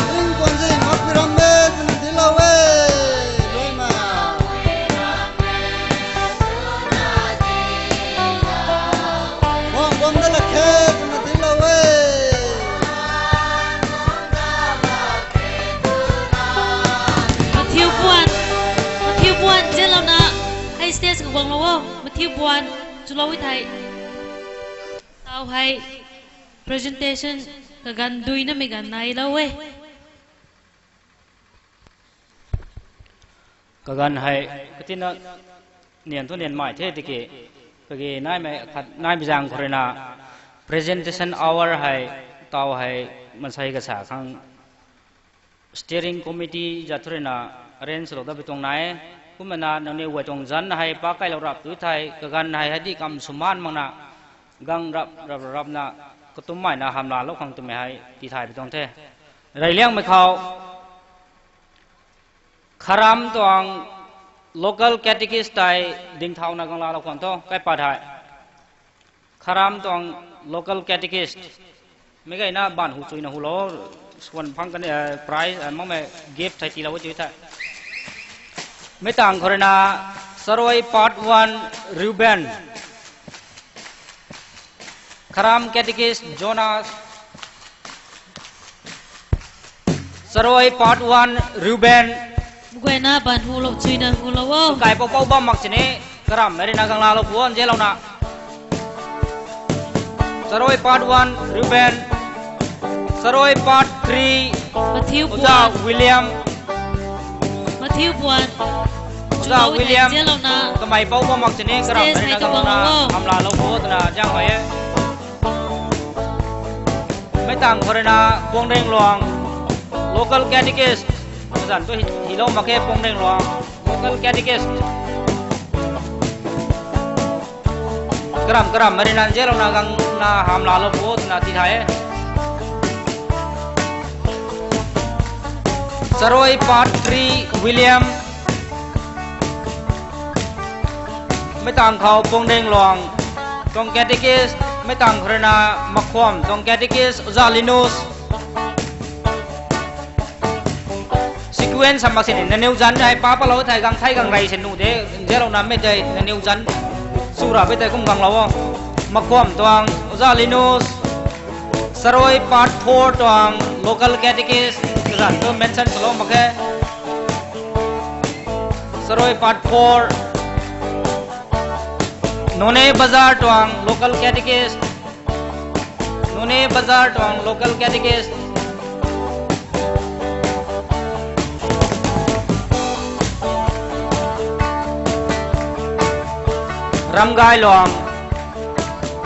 Tingpuanzing mak pi ram e twna dinc lou e. Luaimei. Muang guang da lak khe twna dinc lou e. Mathiu puan, Mathiu puan zianlouna, hei stage khou guanglou o. Mathiu puan, chulou e thei. Tau hei presentation kaganv dui namei ganv nailou e. Kaganv hei katina nian thu nian mai the tiki, kage naimei khat naimei zaeng khou ruina presentation hour hei tau hei mansei kasa khang steering committee zat thu ruina arrange lou da bi tuang nai e. Kumna nangniw guay tuang zanc hei pa kailou rap tu thei, kaganv hei hei di kam sw man makna, gang rap rap rapna, katummeina hamlaalou khang twmei hei tithay bi tuang the. Reyliangmei khou, Kharam tuang local catechist tei dingthauna ganglaalou khang tho, kaipat hei. Kharam tuang local catechist. Meic gayna baanv hu chuina hulou, swan phang kani, eh, prize, eh, makmei gift thei tiilou e tu thei. Mi tangv khou ruina, Saroi Part One, Reuben. Kharam Catechist Jonas. Saroi Part One, Reuben. Guayna baanv hulou chuina hulou o. Kai pou pou bam mak sini, karam mei ruina ganglaalou puan zianlouna. Saroi Part One, Reuben. Saroi Part Three, Mathiu Oja puan. William. Thiupuan. Oja William, kamei pou bam mak sini, karam stage mei na tang gangna bam o. Hamlaalou bo twna zaenghuay e. Mei tangv khou rui na Puangringluang, local catechist. Kazanc tu hi, hilou mak khe Puangringluang, local catechist. Karam karam mei rui na nzianlouna gangna hamlaalou bo twna ti thay e. Saroi Patri William. Mei tangv khou Puangringluang tuang catechist, mei tangv khou rui na Makhwam tuang catechist, Oja Linus. Sequence sa mak sini, nangniw zanc hei pa palou thei gang thei gang rey si nuh de, nzianlouna mei tei nangniw zanc sura pei tei kum ganglou o. Makhwam tuang Oja Linus, Saroi Part four tuang local catechist, kazanc tu mention swlou mak khe. Saroi Part four, Noney Bazar tuang local catechist, Noney Bazar tuang local catechist. Ramgailuang,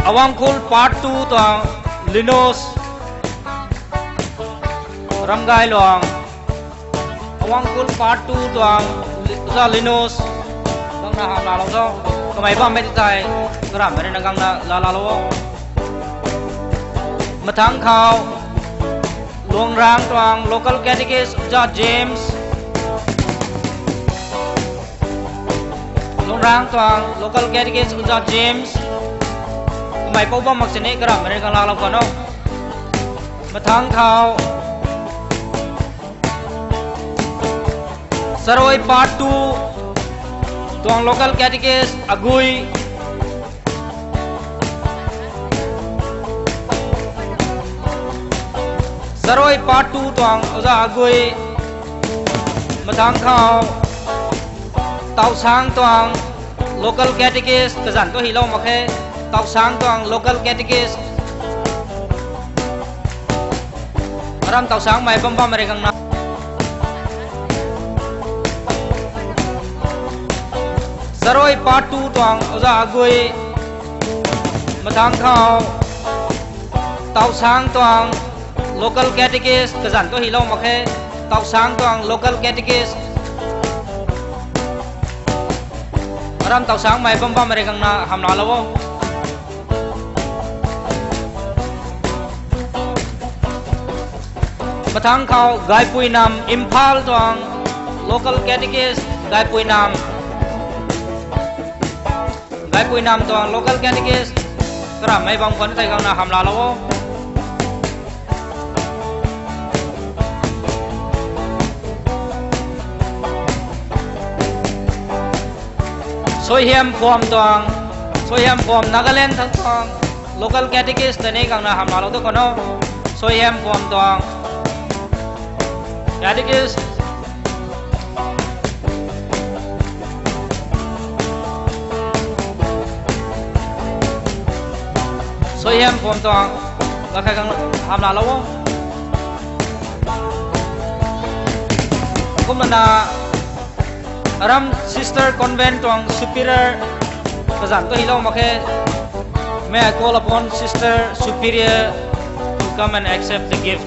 Awangkhul Part two tuang Linus. Ramgailuang, Awangkhul Part two tuang Li-, Oja Linus. Gangna hamlaalou tho. Kamei bammei ti thei, karam mei rui na gangna laalaalou o. Mathangc khou, Luangrang tuang local catechist Oja James. Luangrang tuang local catechist Oja James. Kamei pou bam mak sini, karam mei rui na gangna laalaalou khwan o. Mathangc khou, Saroi Part two tuang local catechist Agui. Saroi Part two tuang Oja Agui. Mathangc khou, Tausang tuang local catechist, kazanc tu hilou mak khe, Tausang tuang local catechist. Aram Tausang mei bam bammei rui gangna. Saroi Part two tuang Oja Agui. Mathangc khou, Tausang tuang local catechist, kazanc tu hilou mak khe, Tausang tuang local catechist. Aram Tausang mei bam bammei rui gangna hamlaalou o. Mathangc khou Gaipuinam Imphal tuang local catechist, Gaipuinam. Gaipuinam tuang local catechist, karam mei bam khwan thei gangna hamlaalou o. Suaihiam Phuam tuang, Suaihiam Phuam Nagaland thangc tuang local catechist tei ni gangna hamlaalou tu khwan o. Suaihiam Phuam tuang catechist. Suaihiam Phuam tuang, lakha gang hamlaalou o. Kumna, aram Sister Convent tuang superior, kazanc tu hilou mak khe. May I call upon Sister Superior to come and accept the gift?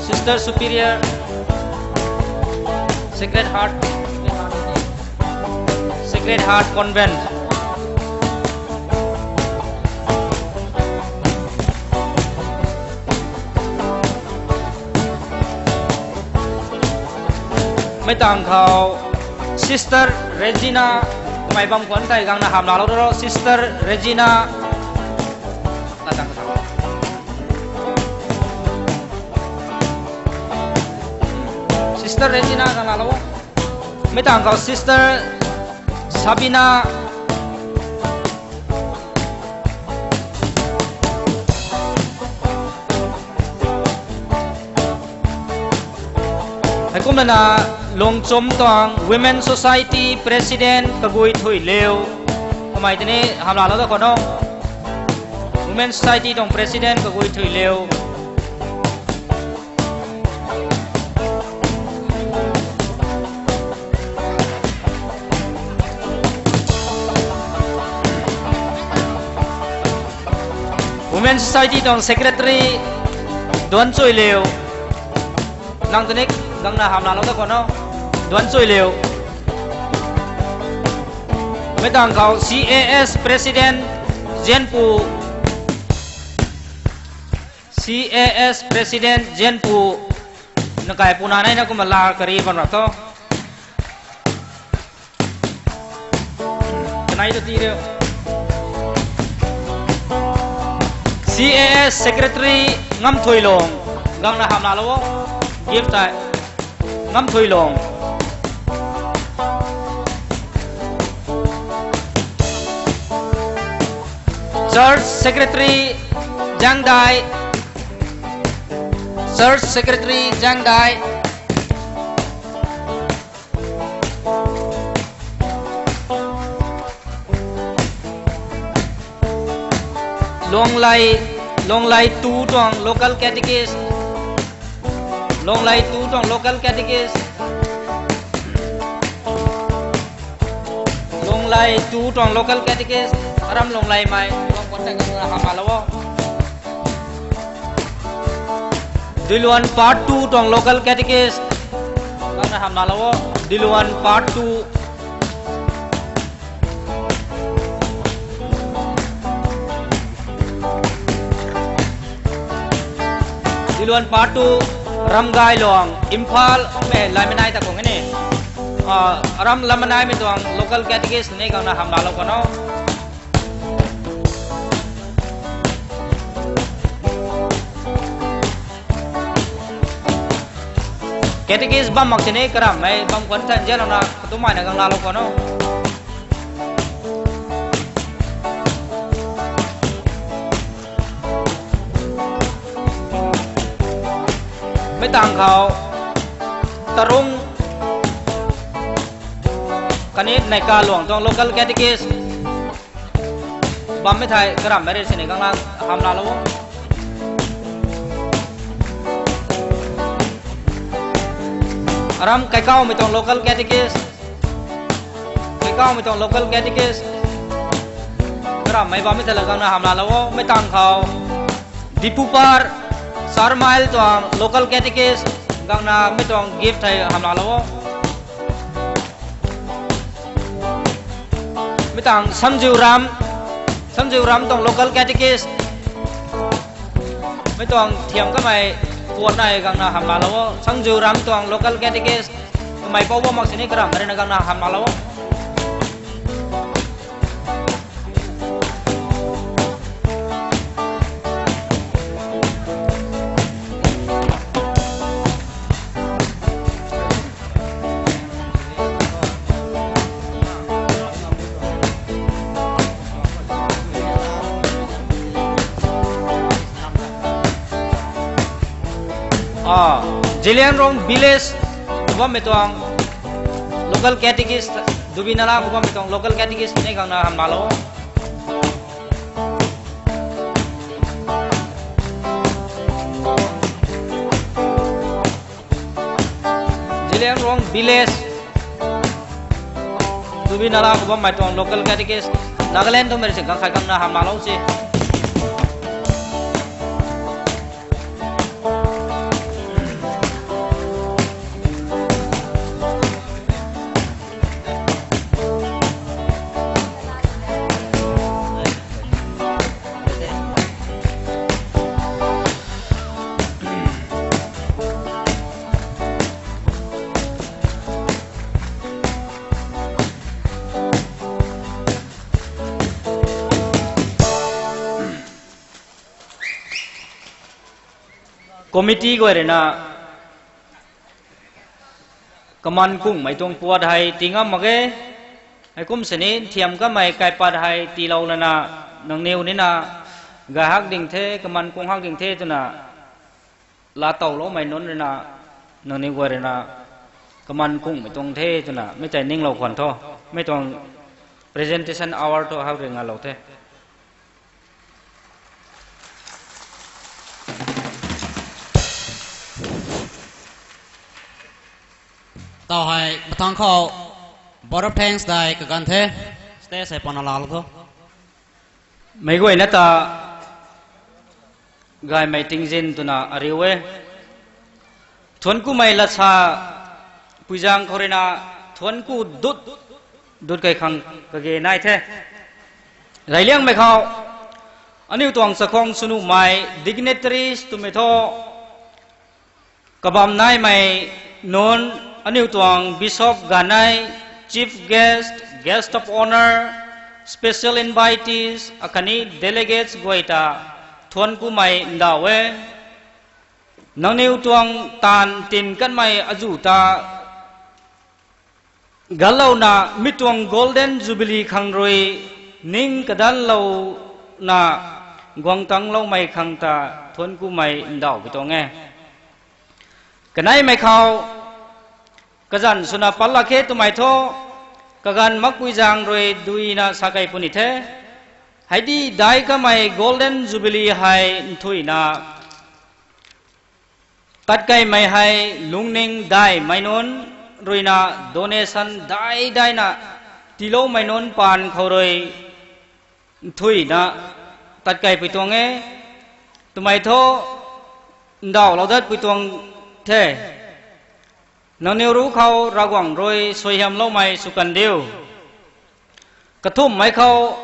Sister Superior, Sacred Heart, Sacred Heart Convent. Mei tangv khou Sister Regina, kamei bam khwan thei gangna hamlaalou ro, Sister Regina. Sister Regina, ganglaalou. Mei tangv khou Sister Sabina. Heikumna Lungchum tuang Women Society President Kagui Thuiliu. Kamei tini hamlaalou da khwan o. Women Society tuang President Kagui Thuiliu. Women Society tuang Secretary Duanchui Liu. Nang tanic gangna hamna lou da khou no. Duanchui Liu. Mei tang khou C A S President Zianpu. C A S President Zianpu. Nakai puna nai na kumna lar kari bam ra tho. Kanai tu ti riu. C A S Secretary Ngamthuilung. Gangna hamna lou o. Gift tei. Ngamthuilung. Church Secretary Jangdai. Church Secretary Jangdai. Longlei, Longlei two tuang local catechist. Longlei two tuang local catechist. Longlei two tuang local catechist. Aram Longleimei. Tuang contact number hamna lou o. Diluan part two tuang local catechist. Gangna hamna lou o. Diluan part two. Diluan part two, Ramgailong, Imphal, mei Lammenai ta kung ni. Ah, Aram Lammenaimei tuang local catechist ni gangna hamna lou khou no. Catechist bam mak sini karammei bam khwan than zianlouna katumei na gangna lou khou no. Mei tang khou Tarung Kanit Neikaluang tuang local catechist. Bammei thei karammei rui sini gangna hamna lou o. Aram Kaikaumei tuang local catechist. Kaikaumei tuang local catechist. Karammei bammei thei la gangna hamna lou o. Mei tang khou Dipupar Sarmail tuang local catechist. Gangna mei tuang gift thei hamna lou o. Mei tang Samjiuram, Samjiuram tuang local catechist. Mei tuang thiam kamei puat nai gangna hamna lou o. Samjiuram tuang local catechist. Kamei pou bam mak sini karam rui na gangna hamna lou o. Ah, Zeliangrong village khou bammei tuang local catechist, Dubinala khou bammei tuang local catechist ni gangna hamna lou. Zeliangrong village, Dubinala khou bammei tuang local catechist, Nagaland tu mei rui sing kang khai gangna hamna lou se. Committee guay rui na kaman kunghmei tuang puat hei tii ngam mak ge. Heikum sini thiam kamei kaipat hei tiilou lana, nangniw nina gay hak ding the, kaman kung hak ding the twna laatowloumei nunc rui na, nangniw guay rui na kaman kunghmei tuang the twna mei tei ninglou khwan tho. Mei tuang presentation hour thu hak rui ngalou the. Tau hei mathangc khou vote of thanks dai kaganv the. Stage hei pana laalou tho. Meic guayna ta Gaymei tingzin twna ariu e. Thuanc kumei latsa puizaeng khou ruina thuanc ku dut, dut kei khang kage nai the. Reyliangmei khou, aniu tuang chakhwang swnuhmei dignitaries twmei thu, kabam naimei nunc, aniu tuang bishop ganei, chief guest, guest of honour, special invitees akhatni delegates guay ta thuanc kumei ndauh e. Nangniw tuang taanv tin kanmei azuh ta galouna mi tuang Golden Jubilee khang rui ning kadanlouna guangtangloumei khang ta thuanc kumei ndauh pui tuang e. Kaneimei khou kazanc swna pat lak khe twmei thu, kaganv makpui zaeng rui duina sa kei puni the. Heidi dai kamei Golden Jubilee hei nthuina tat keymei hei lungning daihmei nunc ruina donation dai daina tiiloumei nunc paan khou rui nthuina tat kei pui tuang e. Twmei thu ndauhlou dat pui tuang the. Nangniw ruc khou Ravguangc rui suaihiamloumei sw kan diu. Kathumhmei khou,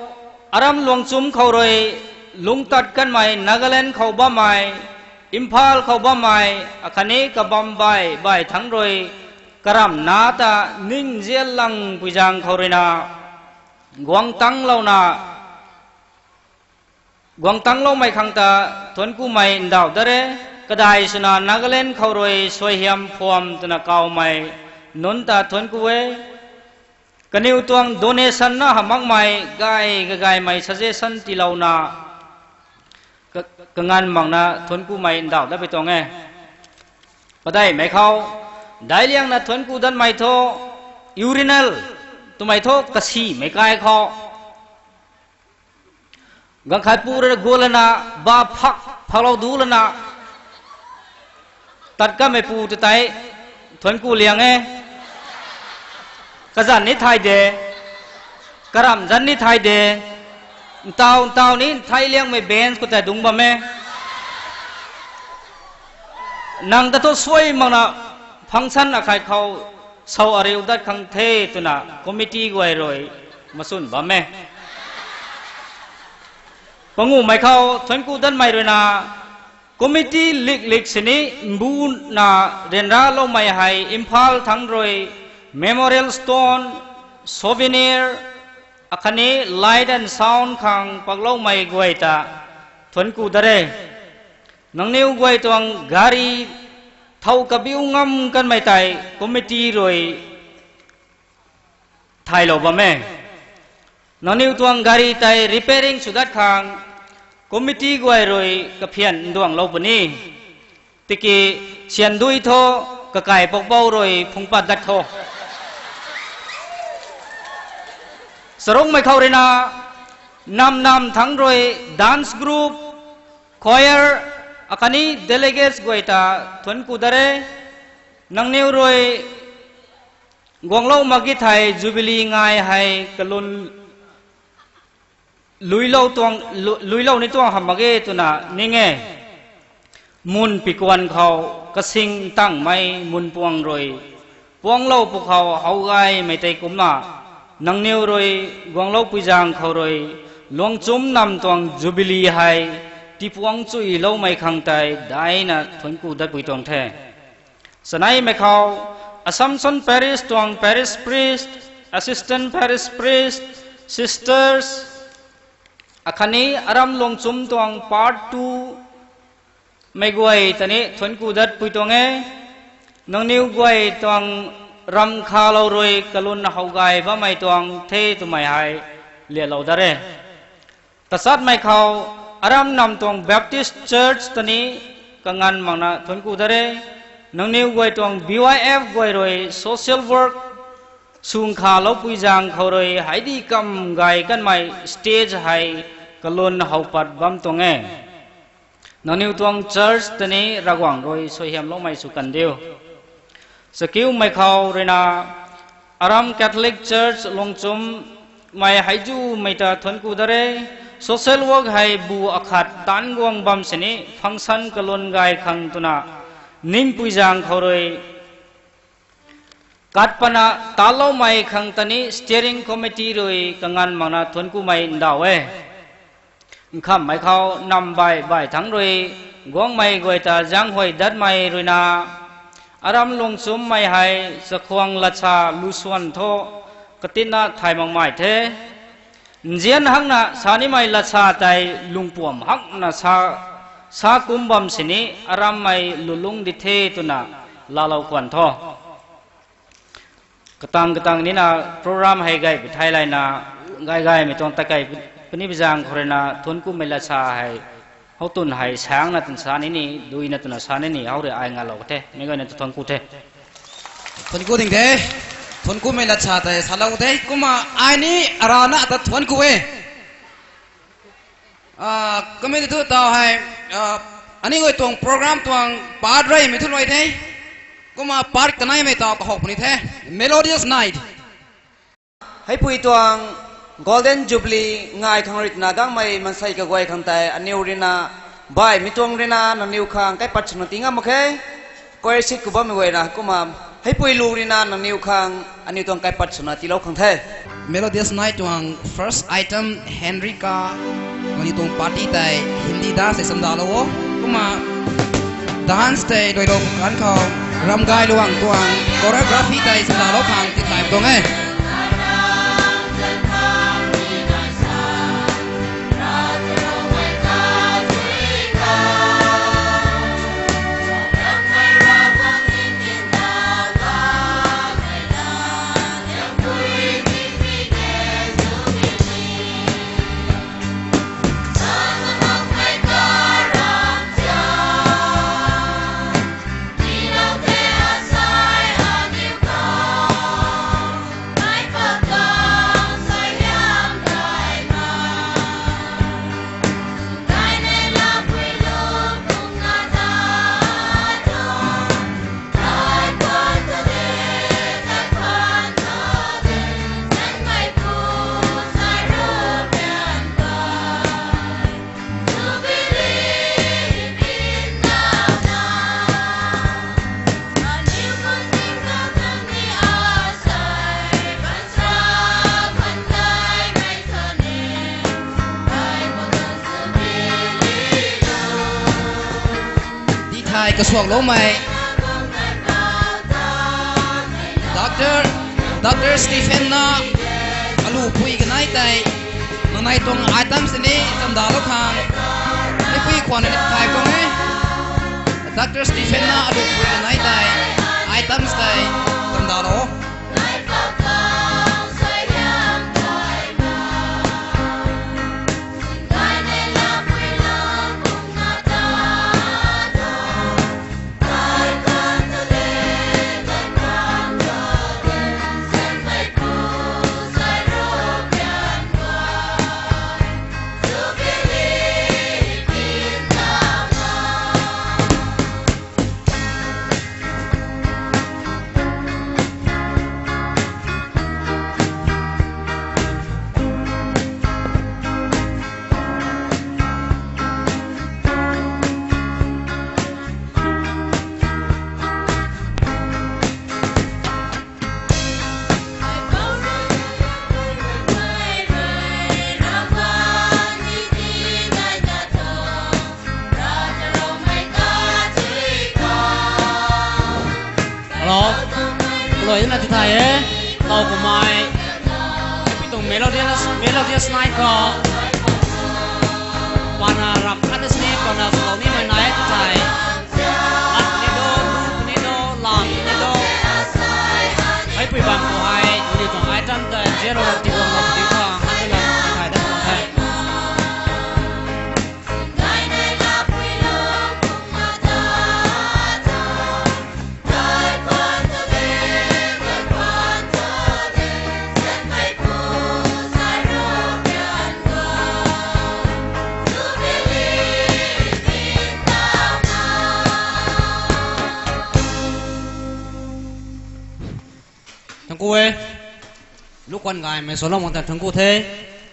aram luangchum khou rui lungctat kanmei Nagaland khou bammei, Imphal khou bammei, akhatni kabam bai bai thangc rui karamhna ta ningzian langpui zaeng khou ruina guangtanglouna guangtangloumei khang ta thuanc kumei ndauh dat re. Kadai swna Nagaland khou rui suaihiam phuam twna kawmei nunc ta thuanc ku e. Kaniw tuang donation na hamh makmei gay kagaymei suggestion tiilouna ka- kanganv makna thuanc kumei ndauh dat pui tuang e. Padeihmei khou, daic liangna thuanc ku datmei thu urinal twmei thu kasimei kai khou ganv khat pu rui gualana, ba phak phaklou du lana tat kameipu ta tei thuanc ku liang e. Kazanc ni thay de, karamh zanc ni thay de, ntaw ntaw ni nthei liangmei bench khou tei dungc bam e. Nang ta thu suai makna function akhat khou sau ariu dat khang the twna committee guay rui machwn bam e. Panguhmei khou thuanc ku datmei ruina committee liklik sini mbuna ryanraloumei hei Imphal thangc rui memorial stone, souvenir, akhatni light and sound khang pakloumei guay ta thuanc ku dat re. Nangniw guay tuang gari thow kabiu ngam kanmei tei committee rui thaylou bam e. Nangniw tuang gari tei repairing sw dat khang committee guay rui kaphian nduanglou puni. Tiki syan dui thu kakai pokpou rui phungc pat dat kho. Charungmei khou ruina nam nam thangc rui dance group, choir, akhatni delegates guay ta thuanc ku dat re. Nangniw rui guanglou mak ki thei Jubilee ngai hei kalun luilou tuang, lu- luilou ni tuang hamh mak ge twna ning e. Mun pikuan khou kasing ntangmei mun puang rui puanglou pwkhou how gaymei tei kumcna, nangniw rui guangloupui zaeng khou rui Luangchum Nam tuang Jubilee hei tiipuang chuiloumei khang tei daina thuanc ku datpui tuang the. Chaneimei khou, Assumption Parish tuang parish priest, assistant parish priest, sisters, akhatni aram Luangchum tuang part two mei guay ta ni thuanc ku datpui tuang e. Nangniw guay tuang ram khalou rui kalun how gay bammei tuang the twmei hei lialou dat re. Tachatmei khou, aram Nam tuang Baptist Church ta ni kanganv makna thuanc ku dat re. Nangniw guay tuang B Y F guay rui social work sung khaloupui zaeng khou rui heidi kam gay kanmei stage hei kalun how pat bam tuang e. Nangniw tuang church ta ni Ravguangc rui suaihiamloumei sw kan diu. Chakiumei khou ruina, aram Catholic Church Luangchum mei heizumei ta thuanc ku dat re. Social work hei bu akhat taanc guang bam sini function kalun gay khang twna Ningpui zaeng khou rui kat pana taloumei khang ta ni steering committee rui kanganv makna thuanc kumei ndauh e. Nkhamhmei khou nambai bai thangc rui guangmei guay ta zaenghuay datmei ruina, aram lungchummei hei chakhwang latsa lusuan thu katinna thay makmei the. Nzian hakna sa nimei latsa tei lungpuam hakna sa, sa kum bam sini arammei lulung di the twna laalou khwan tho. Katang katang nina program hei gay pi thei layna, gay gaymei tuang takei puni bizaeng khou ruina thuanc kummei latsa hei, hou twn hei sangna twn sa nini, duina twna sa nini, hou rui ai ngalou the, meic guayna ta thuanc ku the. Thuanc ku ding the, thuanc kummei latsa tei salou the, kumna ai ni arana ta thuanc ku e. Ah, kamei thu taw hei, ah, aniu guay tuang program tuang part reymei thu luai the. Kumna part kaneimei taw kahou puni the. Melodious Night. Heipui tuang Golden Jubilee ngai khang rui twna gangmei maansei kaguay khang tei aniw ruina, baihmei tuang ruina nangniw khang kaipat swna tii ngam mak khe. Choir seat khou bammei guayna kumna, heipui lu ruina nangniw khang aniw tuang kaipat swna tiilou khang the. Melodious Night tuang first item Henrika, nangniw tuang party tei Hindi dance tei chamdalou o. Kumna dance tei luailou kanv khou, Ramgayluang tuang choreography tei chamdalou khang tithay tuang e. Tithay kasuakloumei Doctor, Doctor Stephen na aluhpui kanei tei, nangnei tuang items ni chamdalou khang, heipui khwan ni thay tuang e. Doctor Stephen na aluhpui kanei tei, items tei chamdalou. Hello. Kalui na tithay e. Taw kumei. Pi tuang melodious, melodious night khou. Pana rap khat na sini, pana swlou nimei nai tithay. Lat ni do, lu ni do, lam ni do. Heipui bam khou hei, ni tuang item ta zero ti bam lo ti khang, hei la tithay dat khang hei. Thangc ku e. Lu khwan gaymei swlou mak ta thangc ku the.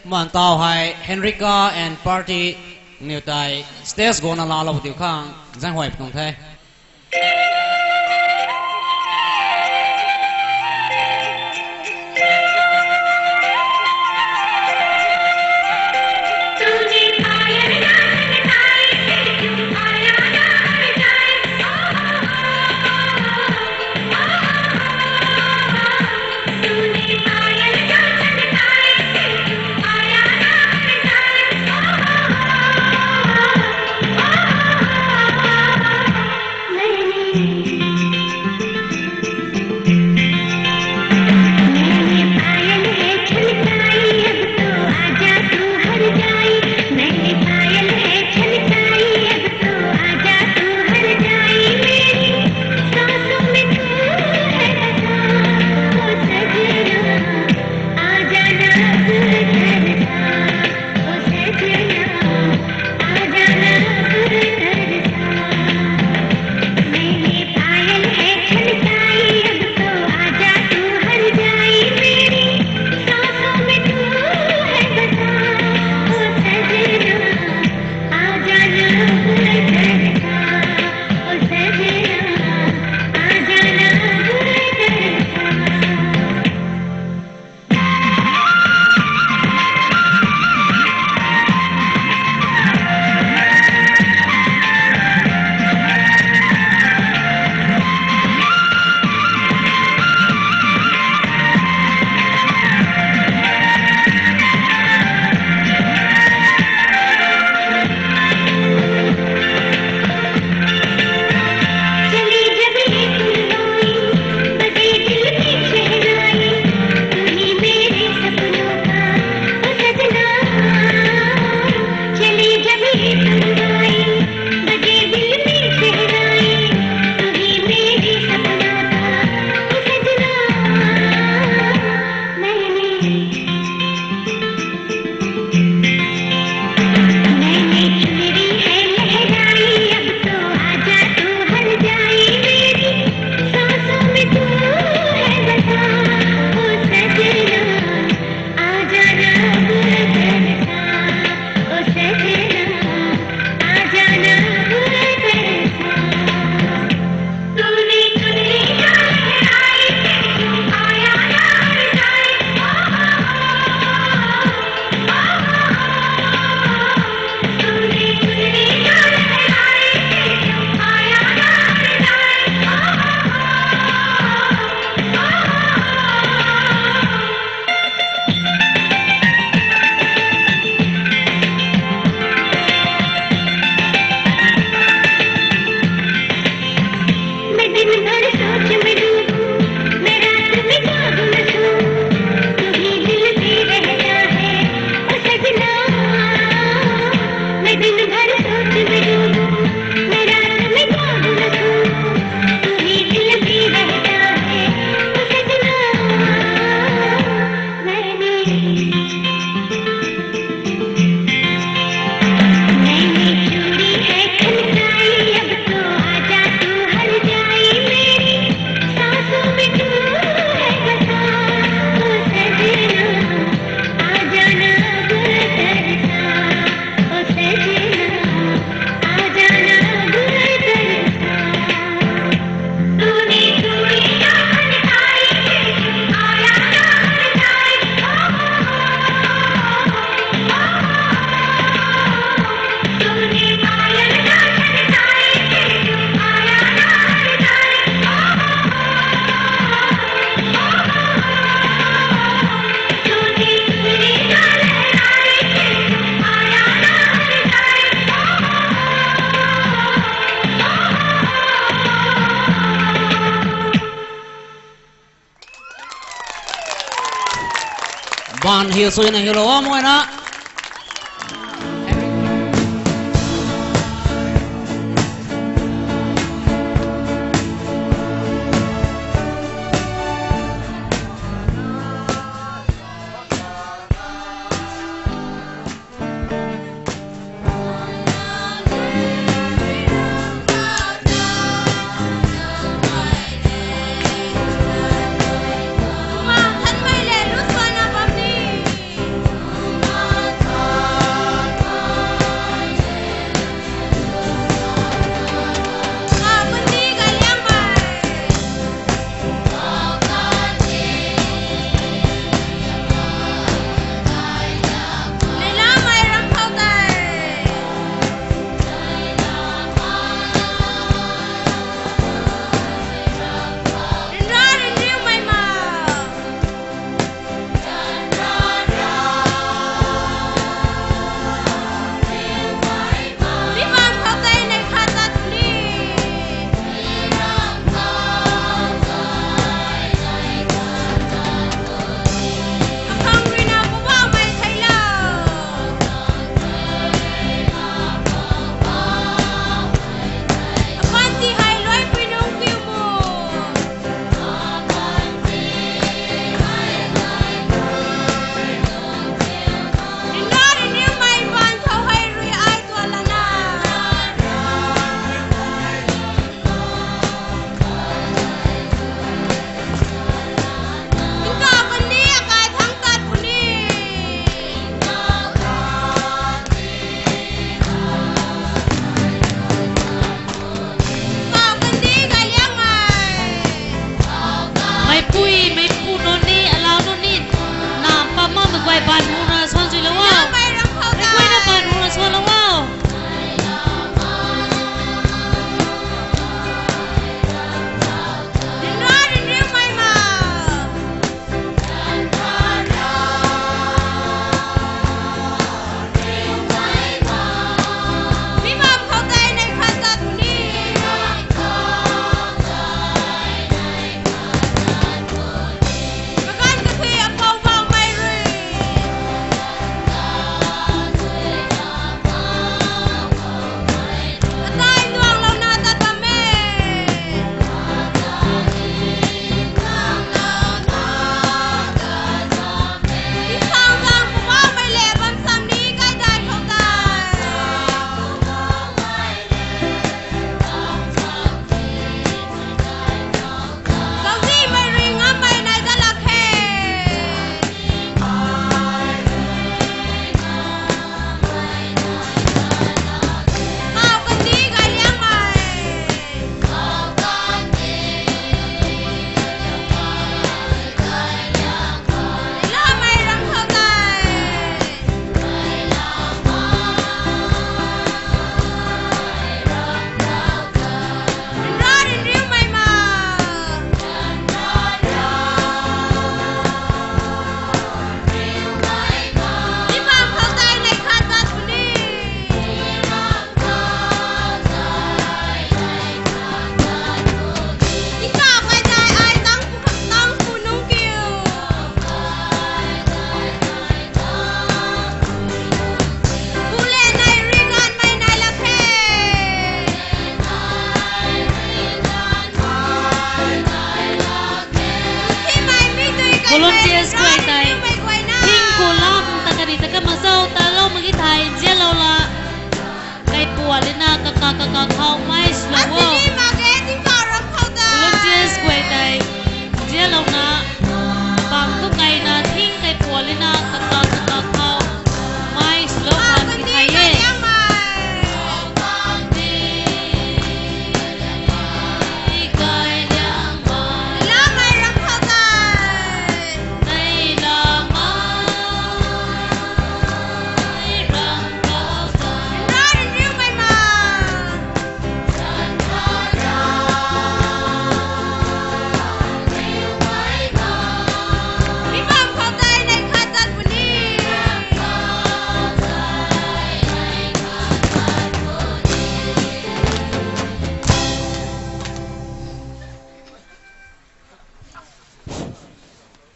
Kumna taw hei Henrika and party niw tei stage guangna laalou diu khang zaenghuay puni the. Baan hiu suina hiulou o muna.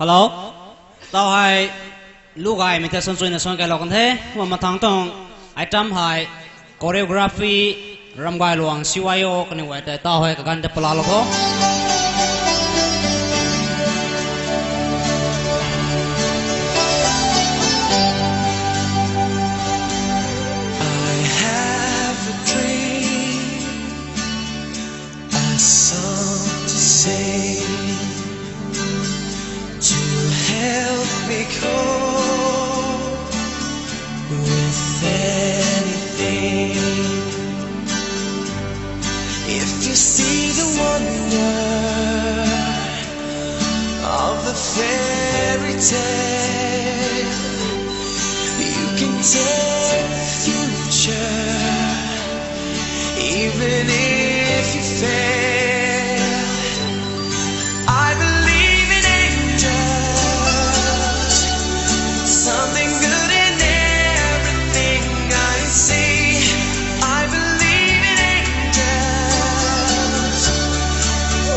Hello. Tau hei lu gaymei ta suan chuina suan kailou kan the. Kumna mathang tuang item hei choreography Ramgayluang C Y O kaniw guay tei tau hei kaganv ta palalou kho. I have a dream, a song to sing, to help me cope with anything. If you see the wonder of the fairy tale, you can take the future, even if you fail. I believe in angels, something good in everything I see. I believe in angels.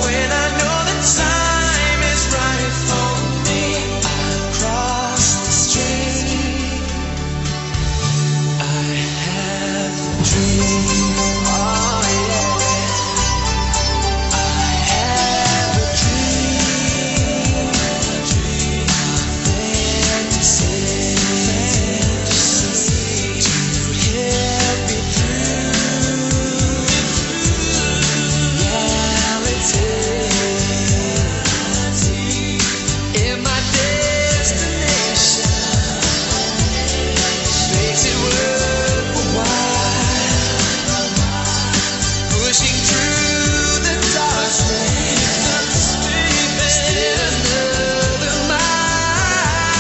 When I know the time is right for me, I'll cross the stream. I have a dream. Oh, yeah. I have a dream. A dream. A fantasy. Fantasy. To help me through reality. In my destination makes it worth the while. Pushing through the darkness, still another mile.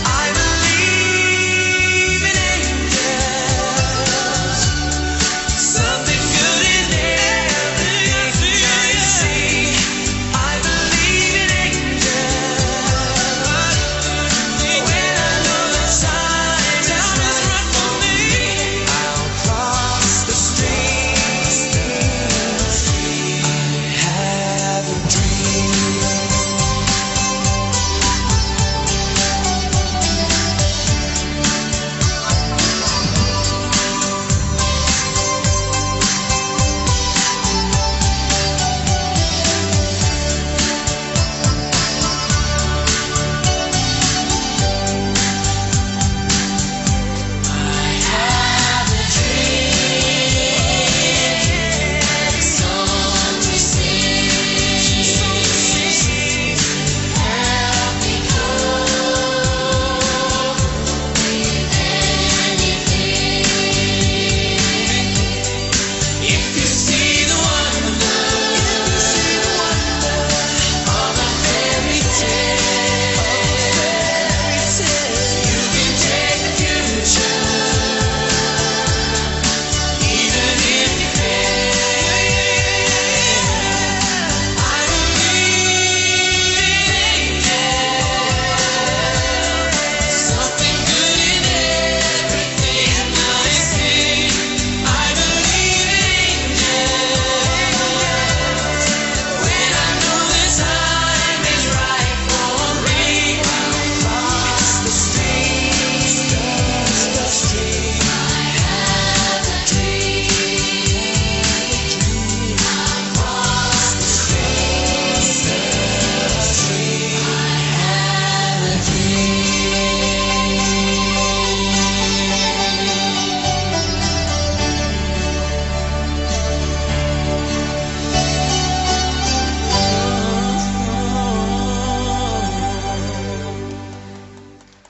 I believe in angels. Something good in everything I see. I believe in angels. When I know the time is right for me, I'll cross the stream. I have a dream.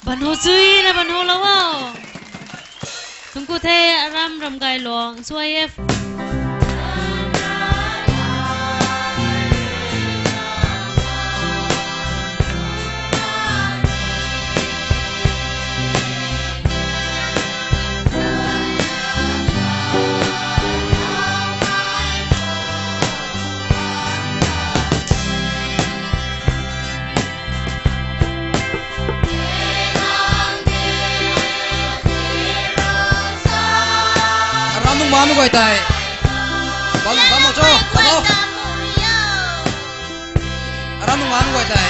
Banhu chuina banhu lou o. Thank you the, Aram Ramgayluang, S Y F. Aram nung manu guay tei. Bam, bam cho, bam o. Aram nung manu guay tei.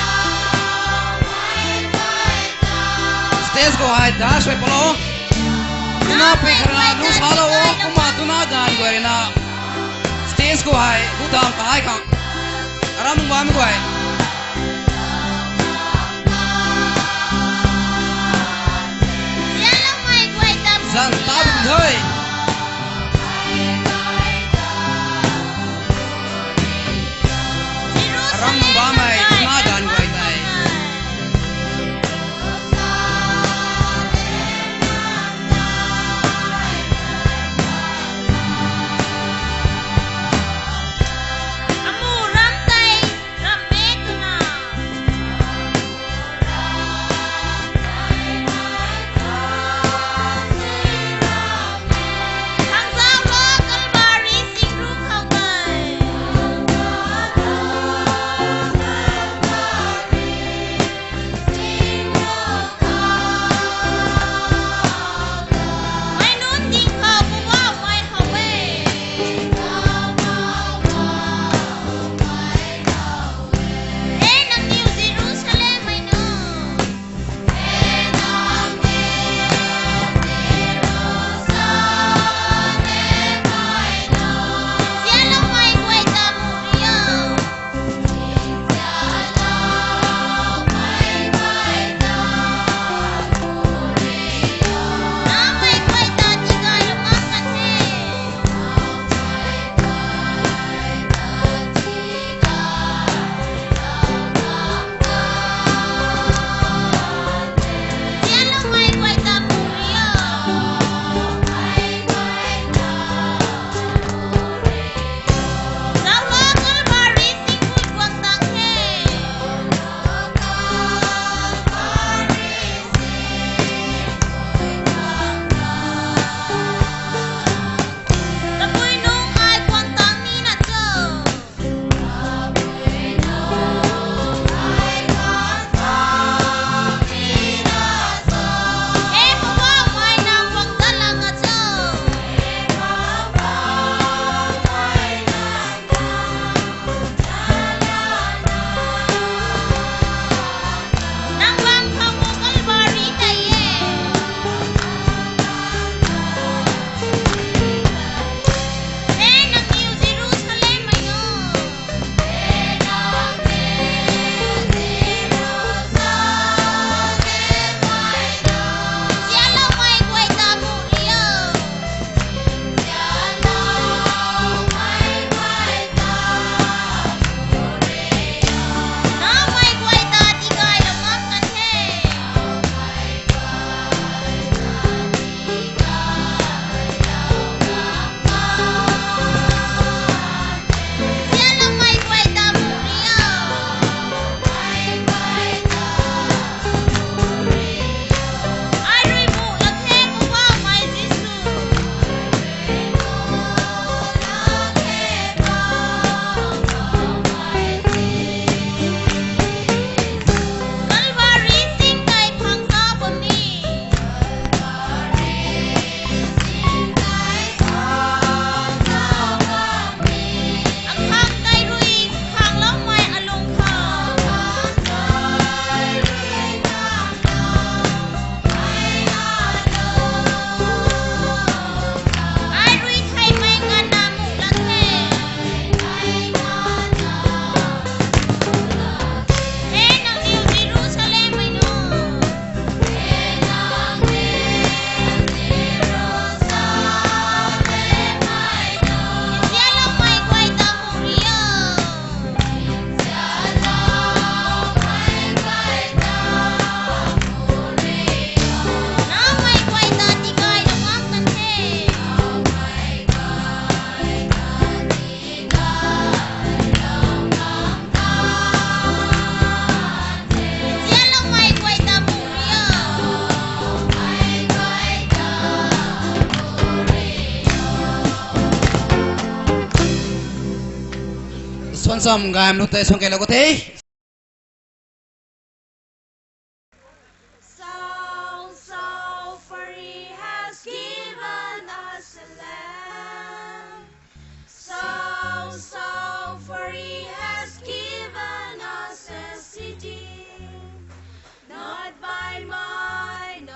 Stage khou hei dash sw palo. Tuna pui kharana lu salou o, kumna tuna ganv guay rui na stage khou hei lu dam kahai khang. Aram nunc bammei guay, zan ta bam the. Aram nunc bammei tuna ganv guay tei. Suansam gaymei nunc tei suang keylou khou the. So, so far he has given us a land. So, so far he has given us a city. Not by might,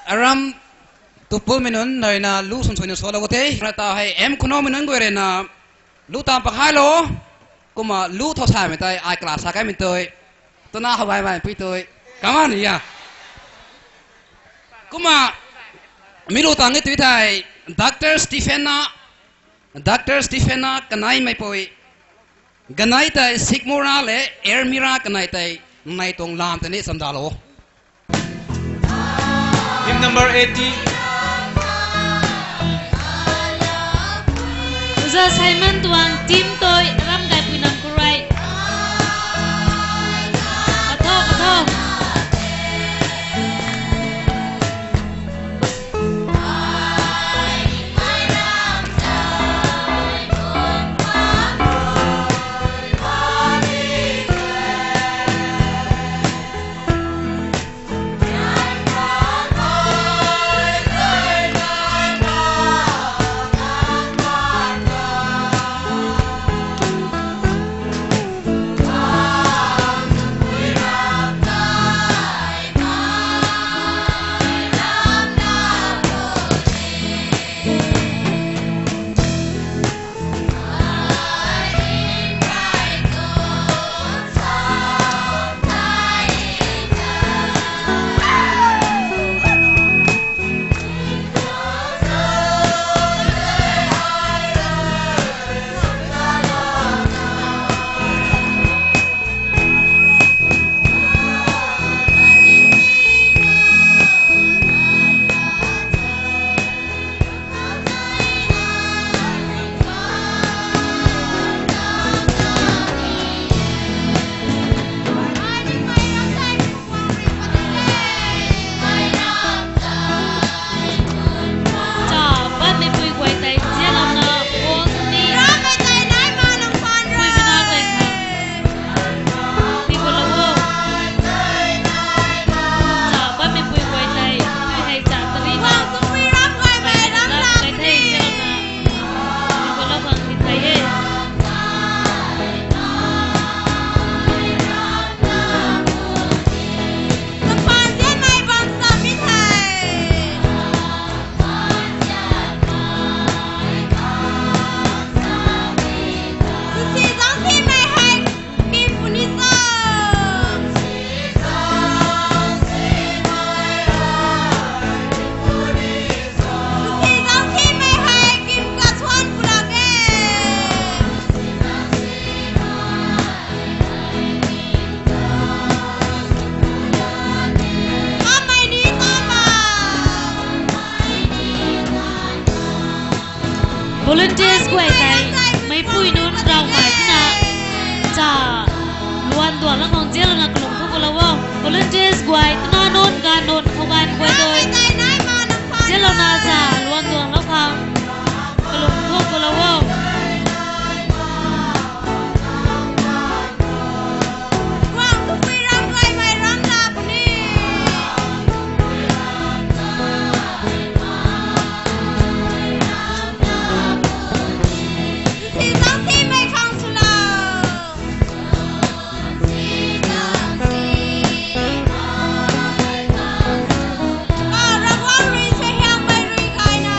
Aram tupumei nunc nai na lu swn swn na salou the. Rata hei M Khunou mei nunc guay rui na lu tam pakhai lo. Kumna lu thau samei tei ai kala sa kaimei tei, tuna how gaymei pui tei, kaman ya. Kumna mi lu tang e tu thei, Doctor Stephena, Doctor Stephena Kanei mei pui. Ganei tei Sikmura le Ermira kanei tei, nai tuang lam tei ni chamdalou. Hymn number eighty. Uza Simon tuang team tei Aram Gaipui nam khou rui. Patho, patho. Cha, patmei pui guay tei zianlouna, Paul ni. Ramei tei nai ma nang pan ra. Pui mana tei kha. Pui guay lou o. Cha, patmei pui guay tei, pui hei cha tari na. Wang tu pui ram guay mei ram la kai the, zianlouna. Pui guay lou bang ni thei e. Kapan zianmei bam sa mi thei. Sisi zang simei hei kim puni sa. Sisi zang simei hei kim kasuan pulak e. Kamei ni tama. Volunteers guay tei, meipui nunc raumei twna, cha, luan duang lou khang zianlouna kalung thu kalou o. Volunteers guay, twna nunc, ganv nunc, khou ganv guay tei. Zianlouna cha, luan duang lou khang kalung thu kalou o. Guang tu pui ram guay mei ram la puni. Sisi zang simei khang swlou. Kau Ravguangc rui suaihiammei rui gayna.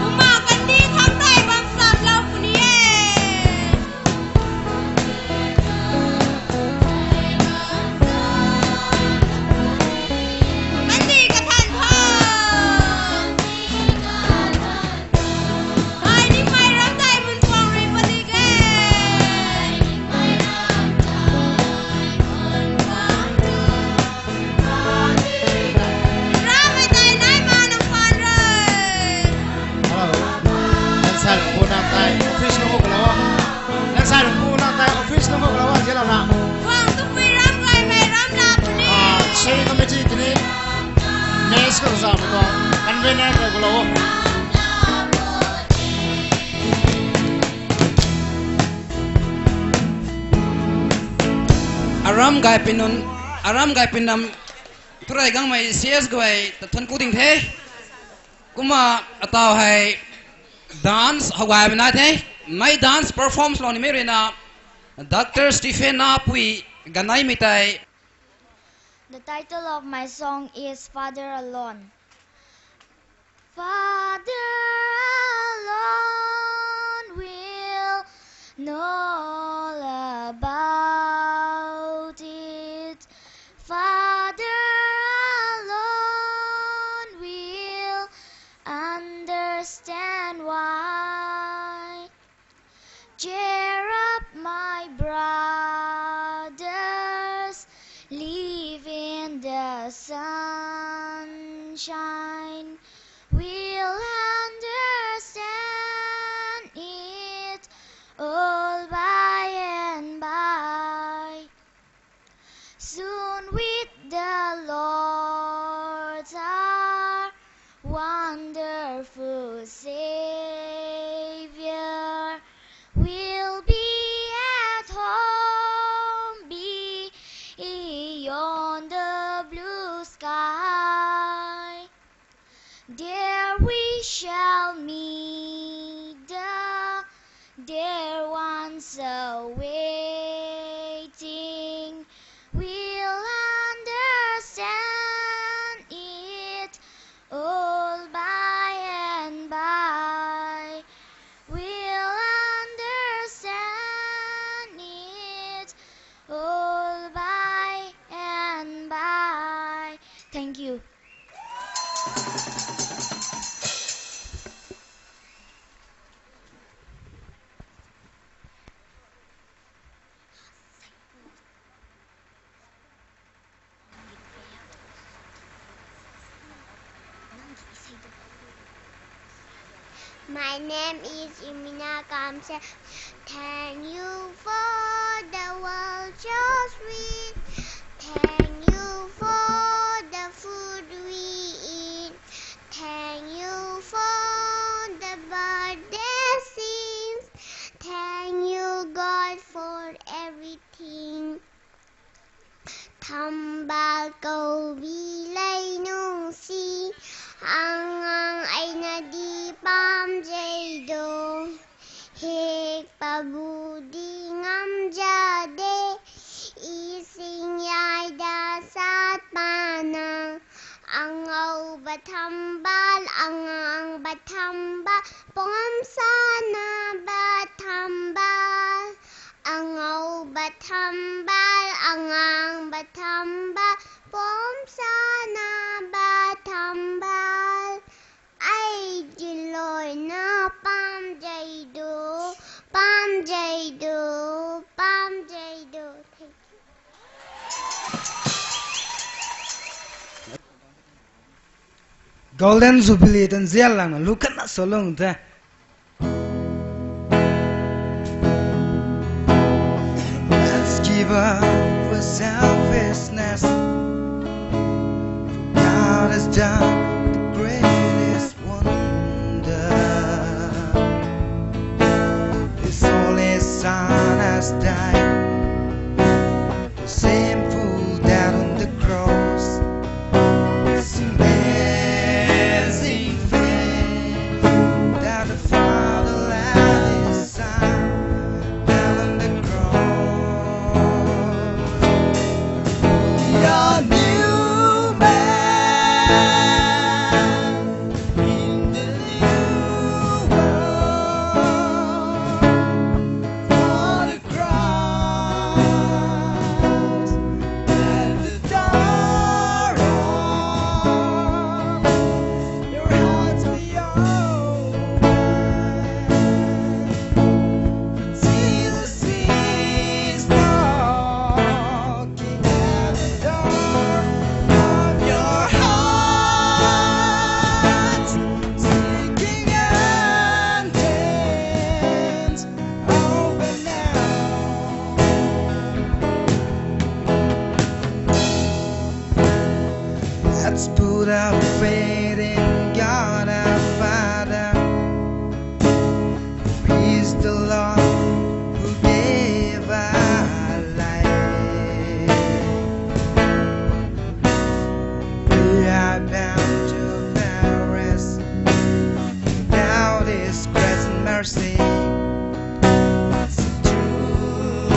Kumna kandih thangc tei bam saplou puni e. Kandih kathan tho. Ai ni mei ram tei mun puang rui puni ge. Ramei tei nai ma nang pan rui. Hello. Langsai Rungpu nang tei office nunc khou kalou o. Langsai Rungpu nang tei office nunc khou kalou o, zianlouna. Guang tu pui ram guay mei ram la puni. Ah, sharing committee tini. Mess khou zam khou convener khou kalou o. Aram Gaipui nunc, Aram Gaipui nam, turai gangmei C S guay ta thuanc ku ding the. Kumna ataw hei dance how gaymei nai the. Mei dance perform lou nimei rui na, Doctor Stephen Apui, ganeimei tei. The title of my song is Father Alone. Father alone will know all about it. Father alone will understand why. Cheer up, my brothers, live in the sunshine. We'll understand it all by and by. Soon with the Lord, our wonderful Savior, we'll be at home beyond the blue sky. There we shall meet the dear ones awaiting. We'll understand it all by and by. We'll understand it all by and by. Thank you. My name is Imina Kamse. Thank you for the world so sweet. Thank you for the food we eat. Thank you for the birthday sings. Thank you, God, for everything. Thambal koubi lei nung si, ang ang ai na di pam jei do. Hek pabu di ngam ja de, i sing yai da sat pa na. Ang au ba thambal, ang ang ba thambal, pom sa na ba thambal. Ang au ba thambal, ang ang ba thambal, pom sa na ba thambal. Ai di loi na pam jei do, pam jei do, pam jei do. Thank you. Golden Jubilee tan zial lang na lu kan na so lung the. Let's give up our selfishness. God has done the greatest wonder. His only Son has died. Shameful death on the cross. It's amazing faith that the Father left His Son down on the cross. We are new man in the new world. For the cross at the door of your hearts we open. Jesus is knocking at the door of your heart, seeking entrance. Open now. Let's put our faith in God our Father. He's the Lord who gave our life. We are bound to perish without His grace and mercy. It's true,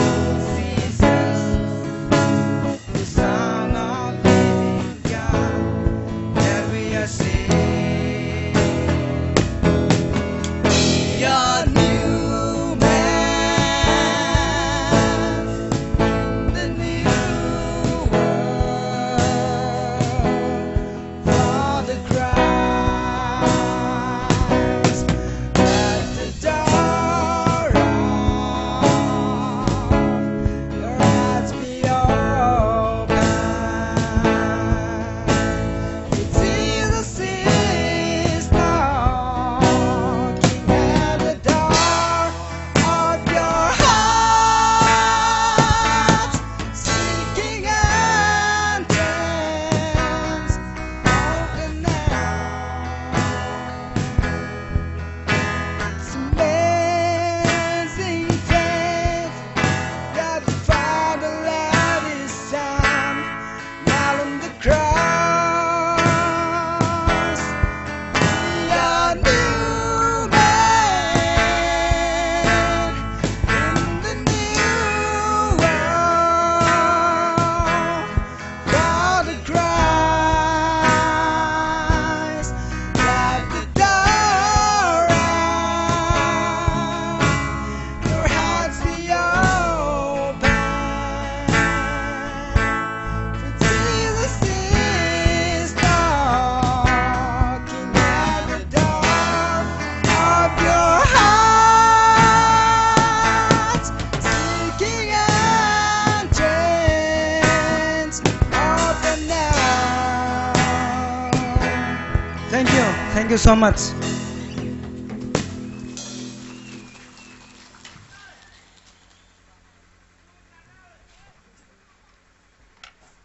Thank you so much.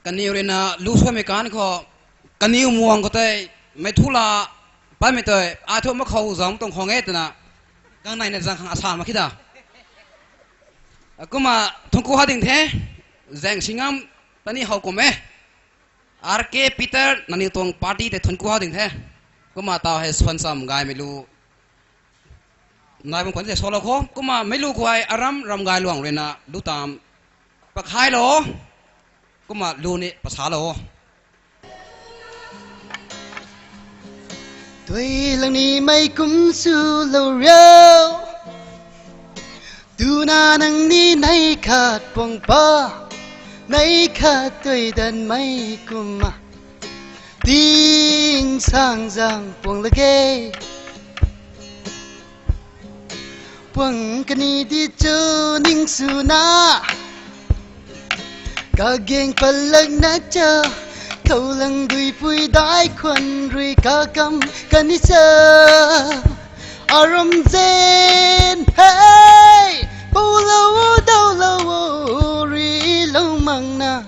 Kaniw ruina lu suaimei kan khou, kaniw muang khou tei, mei thu la, paimei tei, ai thu mak khou zang tuang khou nge twna, gang naina zang khang asan mak khe da. Kumna, thuanc ku ha ding the, zaeng singam, tani how kum e. R K Peter, nangniw tuang party tei thuanc ku ha ding the. Kumna taw hei suan cham gaymei lu nai bam khwan tei salou khou, kumna meic lu khou hei aram ram gay luang ruina lu tam pakhailou, kumna lu ni pasalou. Tui lang nimei kum swlou riu, tuna nangniw nei khat puang pa, nei khat tui danmei kumna, ting sang zang puang lak ge. Puang kani di chu ning swna, kageng palakna cha, thow lang duipui dai khwan rui kakam kani cha. Aram zen hei, poulou o, dawlou o, rilou makna.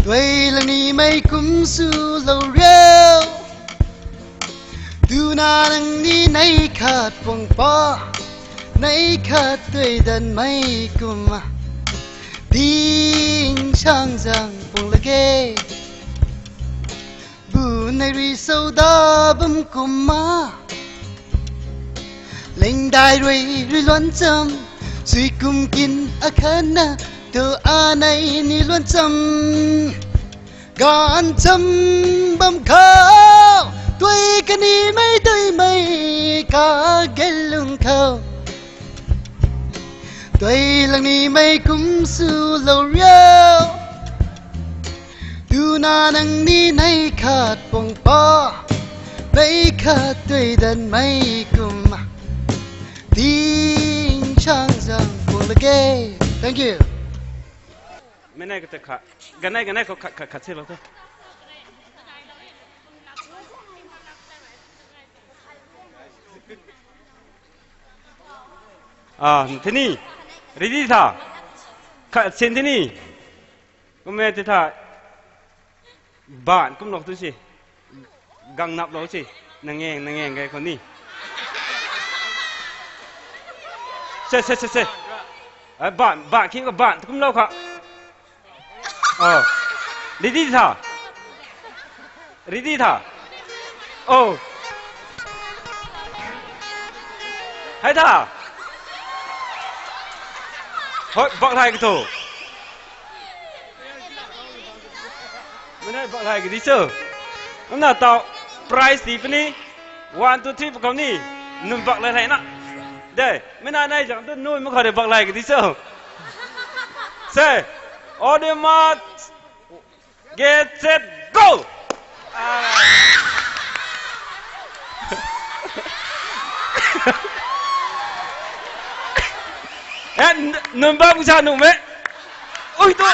Tui lang nimei kum swlou riu, tuna nangniw nei khat puang pa, nei khat tui danmei kumna, ting sang zang puang lak ge. Bu nei rui sou da bam kumna, lingdai rui rui luan cham, sui kum kin akhatna, tu anei ni luan cham. Ganv cham bam khou, tui kanimei duimei kagelung khou, tui lang nimei kum swlou riu, tuna nangniw nei khat puang pa, nei khat tui danmei kumna, ting sang zang puang lak ge. Thank you. Mei nei kata kha, ganei ganei khou khat khat khat silou the. Ah, tini. Ready tha? Khat sin tini. Kummei ti tha. Ban kumlou tu si. Gang naplou si. Nangeng nangeng gay khou ni. Se se se se. Ban ban khang ka ban kumlou kha. Ready tha? Ready tha? Hei tha? Hoi, baklay ka thu. Mei nei baklay ka di cho. Kumna taw prize ti puni. One, two, three pakhou ni. Nunc baklay lay na. De, mei nei nei zang tu nunc mak khou de baklay ka di cho. Se, audience, get set, go! Nunc bam sa nuh me. Ui tu.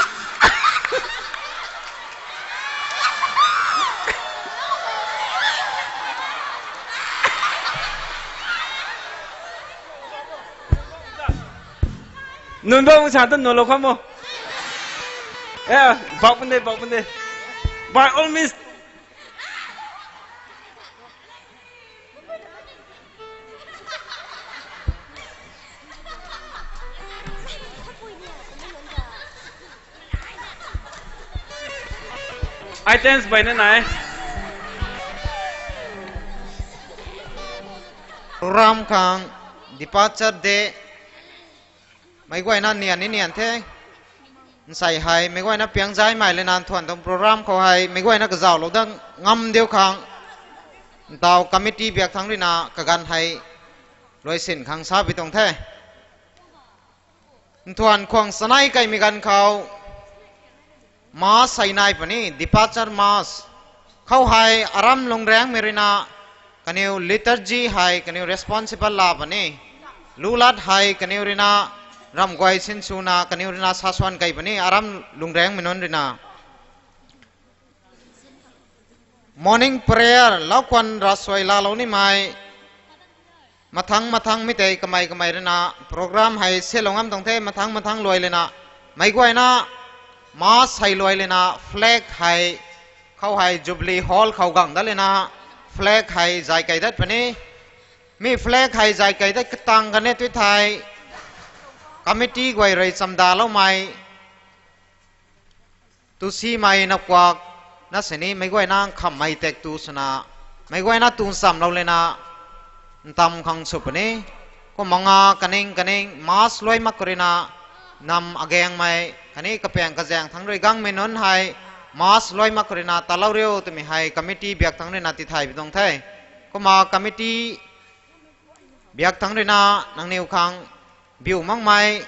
Nunc bam sa tu nunc lou kham o. Bak pun de, bak pun de. By all means. Items baina nai. Program khang departure day. Meic guayna nian ni nian the. Nsei hei meic guayna piang zaimei lana nthuan tuang program khou hei meic guayna kazauhlou dat ngam diu khang, ntaw committee biak thangc ruina kaganv hei luaisin khang sa pi tuang the. Nthuan khwang chanei kaimei ganv khou mass hei nai puni, departure mass. Khou hei aram lungriangmei ruina kaniw liturgy hei kaniw responsible la puni. Lulat hei kaniw ruina ramh guay sinswna kaniw ruina saswan kei puni aram lungriangmei nunc ruina. Morning prayer, laukhwan ravsuai laalou nimei. Mathang mathang mi tei kamei kamei ruina program hei selou ngam tuang the, mathang mathang luai lana. Meic guayna, Mass hei luai lana flag hei, khou hei Jubilee Hall khou gang dat lana, flag hei zay kei dat puni. Mi flag hei zay kei dat katang kan e tui thei, committee guay rui chamdaloumei, tu simei na kuak, na sini meic guayna nkhamhmei tak tu swna, meic guayna tu nchamlou lana, ntam khang sw puni. Kumna nga kaning kaning Mass luai mak khou ruina, nam agangmei khatni kapaeng kazaeng thangc rui gangmei nunc hei, Mass luai mak khou ruina talou riu twmei hei committee biak thangc ruina tithay pi tuang the. Kumna committee biak thangc ruina nangniw khang biu makmei,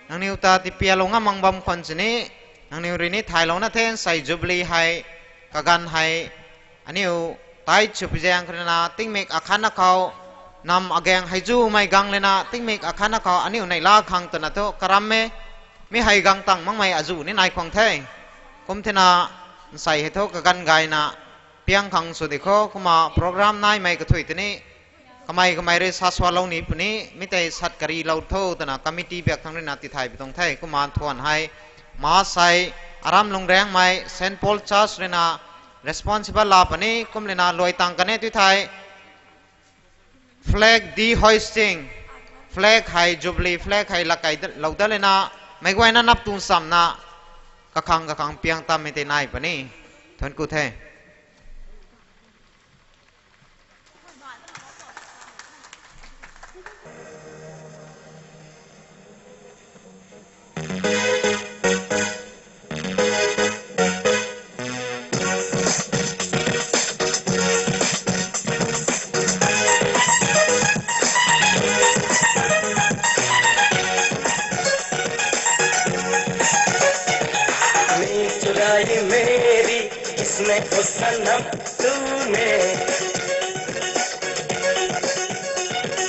nangniw ta tipialou ngam mak bam khwan sini, nangniw rui ni thaylouna the nsei Jubilee hei, kaganv hei, aniu tei chupi zaeng khou ruina tingmik akhatna khou, nam agaeng hei zumei gang lana tingmik akhatna khou aniu neihla khang twna thu karam e, mi hei gang tang makmei azuh ni nai khwang the. Kum thena, nsei hei thu kaganv gayna, piang khang sw di khou, kumna program naimei kathui tini, kamei kamei rui saswalou ni puni, mi tei sat karilou tho twna committee biak thangc ruina tithay pi tuang the, kumna thuan hei, Mass hei, aram Lungrengmei, Saint Paul Church ruina, responsible la puni, kum lana luai tang kan e tui thei, flag dehoisting, flag hei, Jubilee flag hei lak kei lou dat lana, meic guayna nap tu nchamna, kakhang kakhang piang tammei tei nai puni. Thuanc ku the. नींद चुराई मेरी किसने ओ सनम तूने,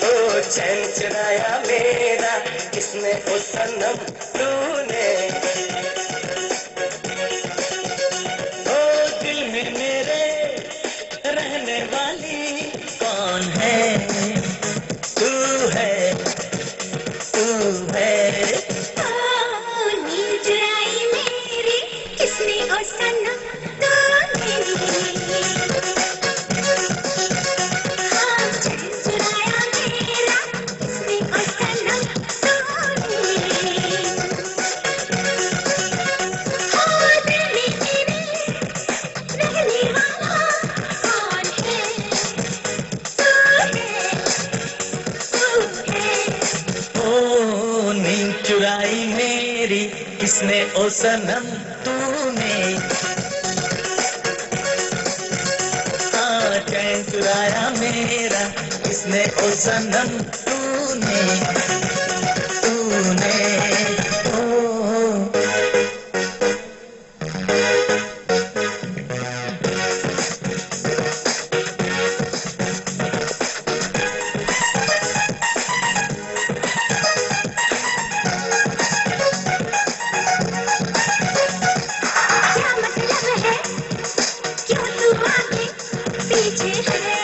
ओ चैन चुराया मेरा किसने ओ सनम तूने, ओ दिल में मेरे रहने वाली कौन है? तू है, तू है। ओ नींद चुराई मेरी किसने ओ सनम तूने। हाँ, चैन चुराया मेरा किसने ओ सनम तूने। ओ दिल में मेरे रहने वाला कौन है? तू है, तू है। ओ नींद चुराई मेरी किसने ओ सनम तूने, हाँ, चैन चुराया मेरा किसने ओ सनम तूने, तूने, ओ। क्या मतलब है, क्यों तू आगे पीछे है?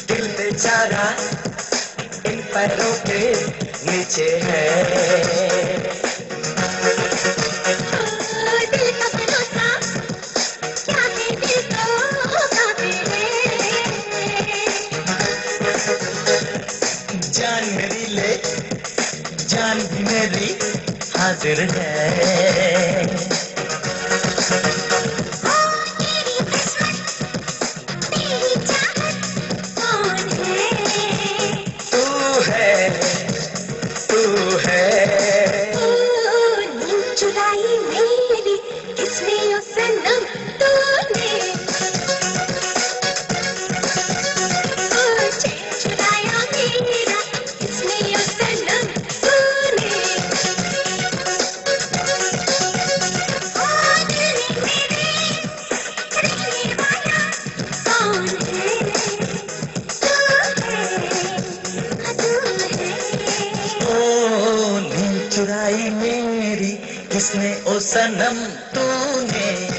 दिल बेचारा इन पैरों के नीचे है। ओ दिल का भरोसा क्या है, दिल तो काफिर है। जान मेरी ले, जान भी मेरी हाजिर है। ओ तेरी किस्मत, तेरी चाहत कौन है? तू है, तू है। ओ नींद चुराई मेरी किसने ओ सनम तूने। ओ चैन चुराया मेरा किसने ओ सनम तूने। ओ दिल में मेरे रहने वाला कौन है? तू है, हाँ, तू है। ओ नींद चुराई मेरी किसने ओ सनम तूने।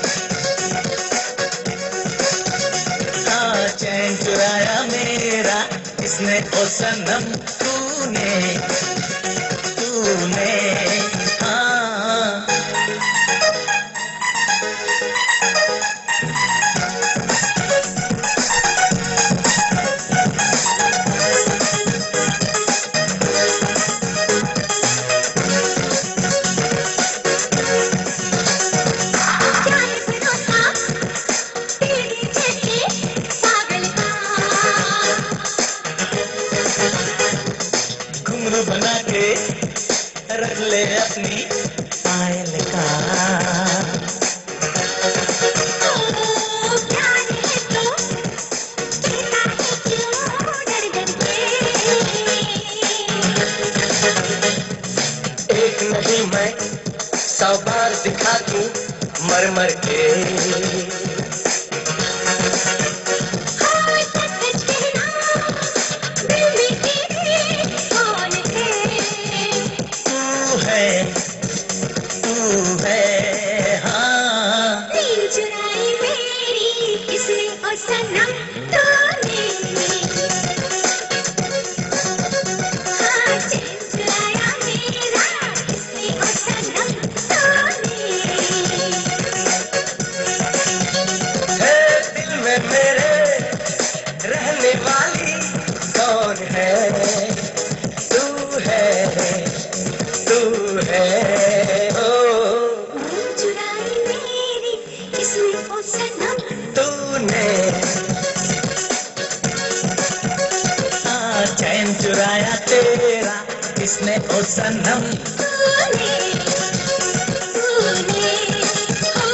इसने ओ सनम तूने, तूने, हाँ। घुंघरू बना के रख ले अपनी पायल का। ओ, प्यार है तो कहता है क्यों डर डर के? एक नहीं मैं सौ बार दिखा दूं मर मर के। हाँ, सच सच कहना, दिल में तेरे कौन है? तू है, तू है, हाँ। नींद चुराई मेरी किसने ओ सनम तूने? हाँ, चैन चुराया मेरा किसने ओ सनम तूने? हे दिल में मेरे रहने वाली कौन है? तू है, तू है, ओ। चुराई मेरी किसने ओ सनम? तूने। हाँ, चैन चुराया तेरा किसने ओ सनम? तूने, तूने, ओ।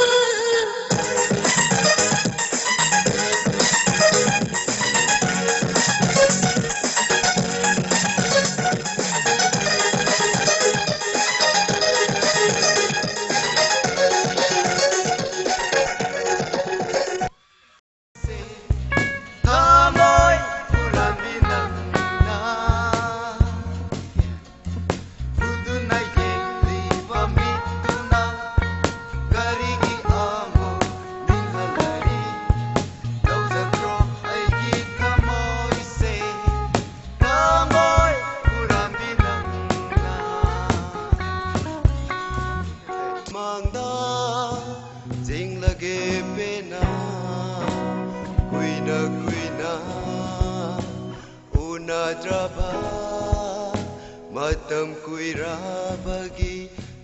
Mangda, zing lage pena, kuina kuina, una draba, matam kui rabagi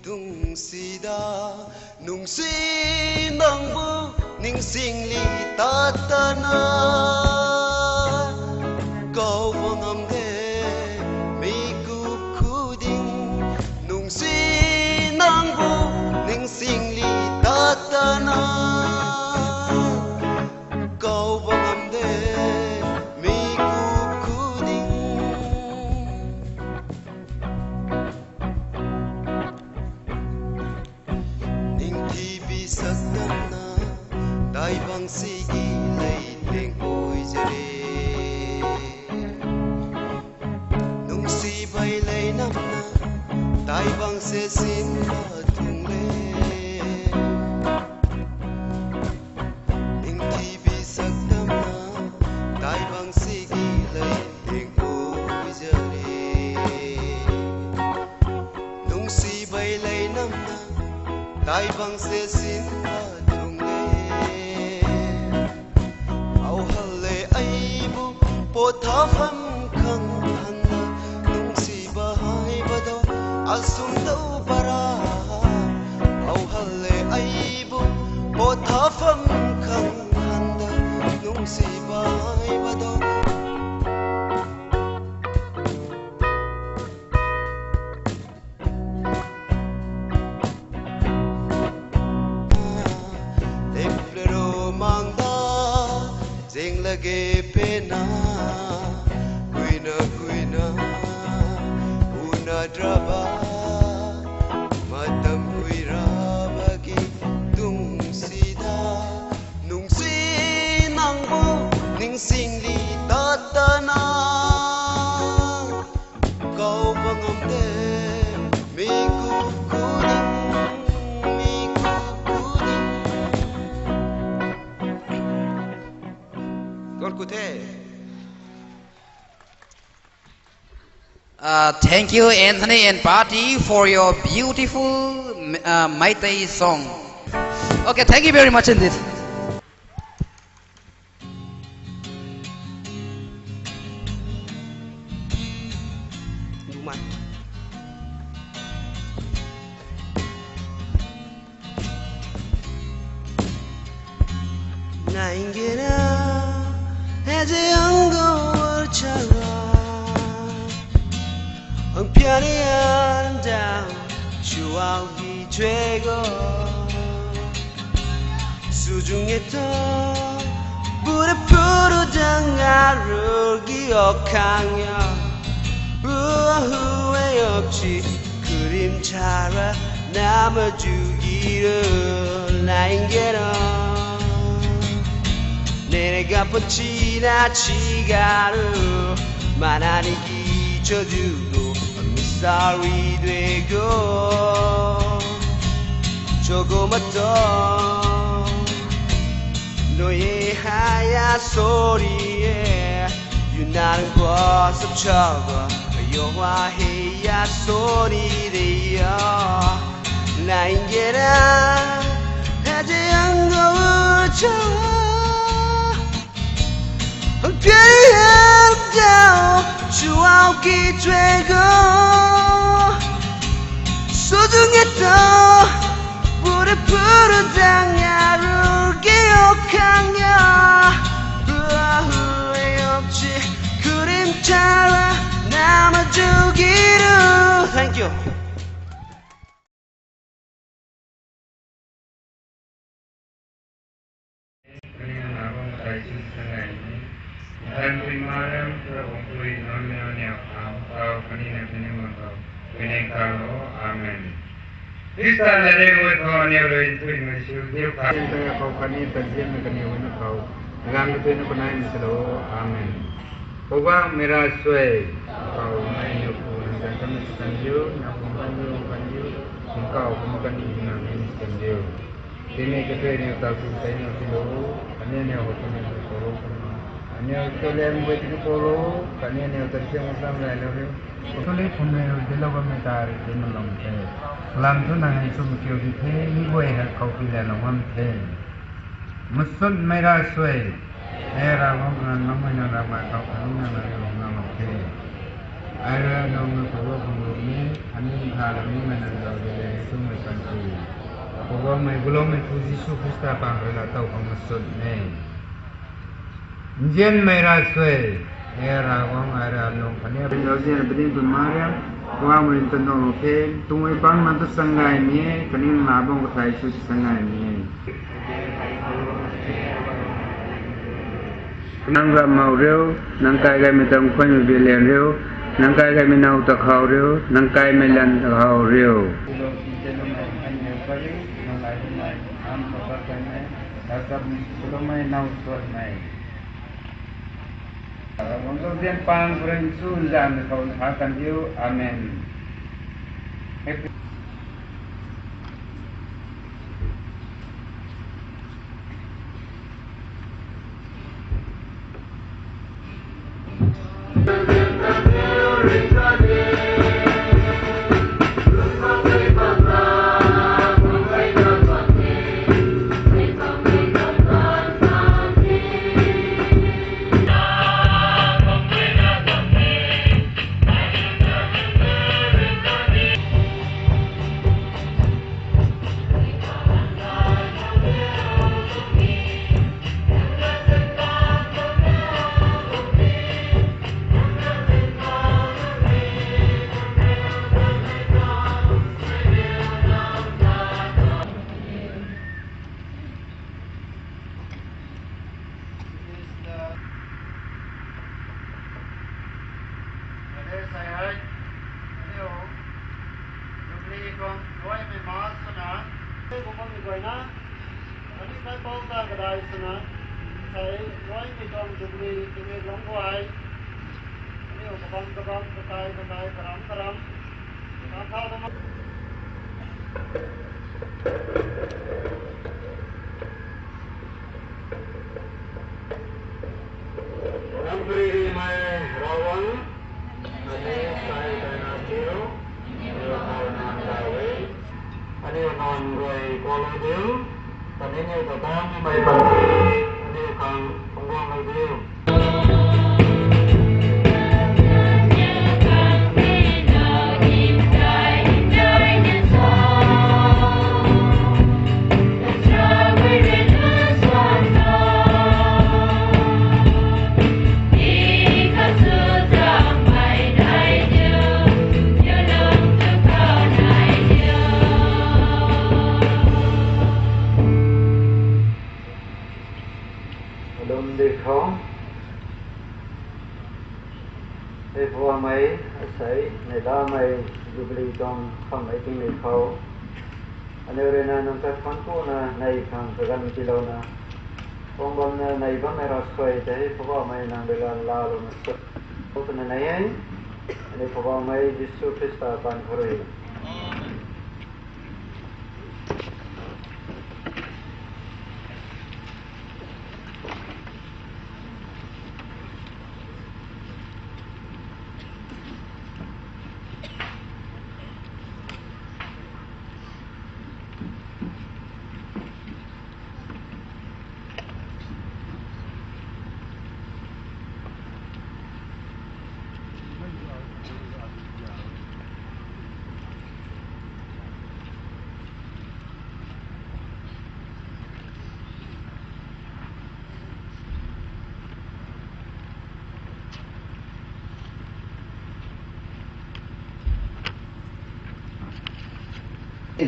tung sida, nungsi nangbu ningsingli tatana. Kau bangam de, mi kup khuding, nungsi nangbu ningsingli tatana. Kau bangam de, mi kup khuding. Ning thibi sak damna, tai bang sigi lei teng pui zare. Nungsi bai lei namna, tai bang se sin ba tung le. Ning thibi sak damna, tai bang sigi lei teng pui zare. Nungsi bai lei namna, tai bang se sin ba tung le. Au hal le aibu, potha pham khang hanna, nungsi bai ba do, asum dou bara. Au hal le aibu, potha pham khang hanna, nungsi bai ba do. Lep le ro mangda, zing lage pena, kuina kuina, una draba, matam kui rabagi tung sida, nungsi nangbu ningsingli tatana. Kau bangam de, mi kup khuding, mi kup khuding. Tuan ku the. Uh, thank you, Anthony and Patty, for your beautiful, uh, Meitei song. Okay, thank you very much indeed. Naingena, heze ang go chara. Ang piani anda, chuau gi chwego. Sujung eto, bura puru dang aru gi okang ya. Ua hu e okchi, kurim chara, nama jugiru, naingena. Nene gapan china chigaru, manani gi chodugo, misari dwego. Chogo mato, noye haya sorry e, yunan go sap chogo, yo wa heya sorry de ya. Naingena, heze ang go chara. Ang piani anda, chuau gi chwego. Sujung eto, bura puru dang aru gi okang ya. Ua hu e okchi, kurim chara, nama jugiru. Thank you. Kaniw na bam kathai sw sa ngai ni. Nthanpui Mariam, Ravguangc pui, nangniw niw khang tau khatni na kaniw mang khou, pui nang ta lo. Amen. Khrista na rui khou aniw rui nthuihmei sw diu kha. Nthanpui khou khatni tanzianmei kaniw na khou, gang kathuina kunaimei sw lo. Amen. Poubauhmei ravsuai, kau mei niw pu nang ganv kamei sw kan diu, nang pum kan diu, kan diu, nang kau kumna kan diu nang ni sw kan diu. Tini kathuiniw tau tu tei niw tiilou, khatni aniw hou tini tu polo kumna. Aniw tu lem bui tini polo, khatni aniw tan siang sam lai lou riu. Kali phumei rui dilou bammei ta rui tii malou the. Lam thu nang hei sum kiu di the, mi guay hei khou pi lana bam the. Masutmei ravsuai, e Ravguangc, nang mei nang ramai khou khatni nang na lung nang lou the. Ai rui nang na khou lou khang lou ni, khatni ntha lou ni mei nang zau de le sumei kan tu. Poubauhmei guloumei pu Jisu Khrista pang rui la tau khang masutmei. Nzianmei ravsuai, e Ravguangc, ai rui lung khatni zauzian pading tu Mariam, Poubauhmei rui tan dong lou the, tumei pang nang tu sang gaymei e, khatni na bam kathai sw sang gaymei e. Nang ramh how riu, nang kai gaymei tam khuaimei bialian riu, nang kai gaymei now ta khou riu, nang kaimei lan ta khou riu. Ravguangc zauzian pang khou rui nchun zanc khou tha kan diu. Amen. Jubilee tuang luaimei ma swna, tei bumangmei guayna, khatni kaipouc ta kadai swna, sei luaimei tuang Jubilee tingmik lungc guay, kaniw kabam kabam, kakai kakai, karam karam, kathau tama. Ram piri rimei Ravguangc, Aniu nunc rui kuaklou diu, khatni aniu ta bam nimei pan, aniu khang phungc guanglou diu. Alum di khou. Hei Poubauhmei, asei neihlamei Jubilee tuang khamhmei tingmik khou, aniu rui na nang ta thanc kuna nei khang kaganv tiilouna, pang bamna nei bammei ravsuai tei Poubauhmei nang rui la laalouna sut twna nei e. Aniu Poubauhmei Jisu Khrista paan khou rui.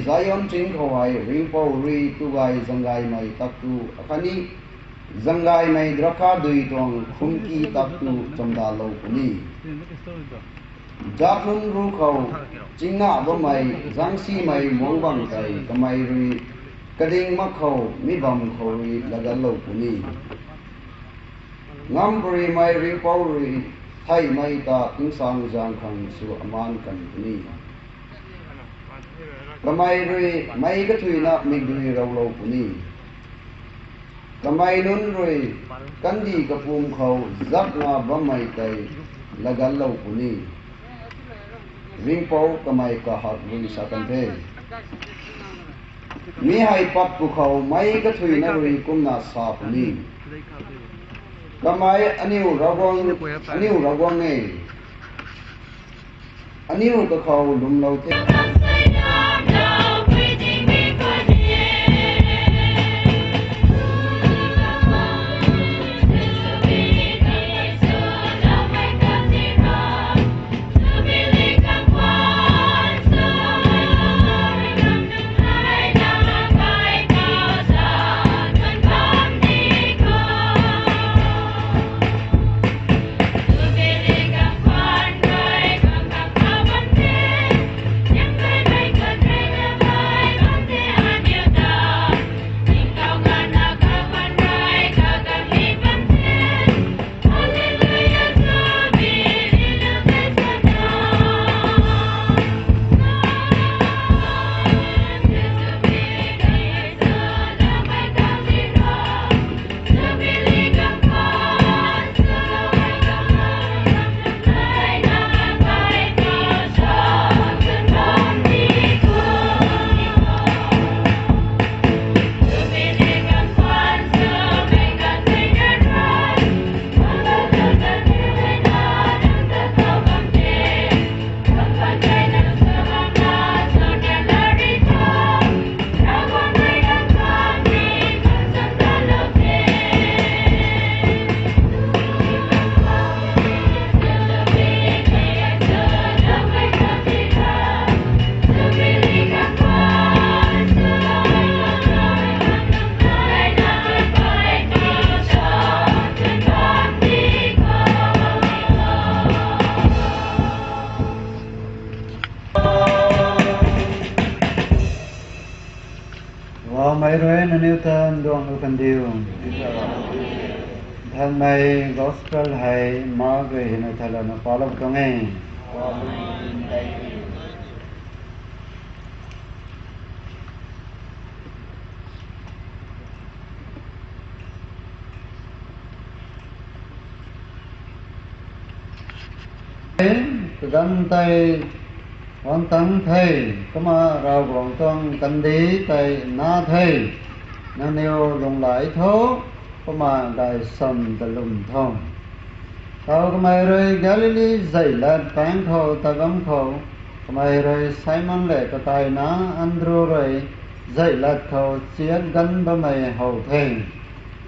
Zion ching khou hei Ringhpouc rui tu gay zanggaymei taktu akhatni zanggaymei drakha dui tuang khumki taktu chamdalou puni. Jat nunc ruc khou chingna bammei zangsimei muang bang tei kamei rui kading mak khou mi bam khou rui lagatlou puni. Ngamparymei Ringhpouc rui theihmei ta tingsaengzaeng khang sw amaan kan puni. Kamei rui meic kathuicna mikdui raclou puni. Kamei nunc rui kandih kapwm khou zakna bammei tei lagatlou puni. Ringhpouc kamei kahak rui sa kan the. Mi hei pat pwkhou meic kathuicna rui kumna sa puni. Kamei aniu Ravguangc, aniu Ravguangc e. Aniu kakhou lwmlou the. Poubauhmei rui nangniw ta nduang lu kandiu. Nthanmei gospel hei Mark rui hina thalouna palou tuang e. Kaganv tei guang tang the, kumna Ravguangc tuang kandih tei na the. Nangniw lunghlaic tho, kumna gaychamv ta lwm tho. Tau kamei rui Galili zeihlat paengc khou tat bam khou, kamei rui Simon lev kakaina Andrew rui zeihlat khou chiak ganv bammei how the.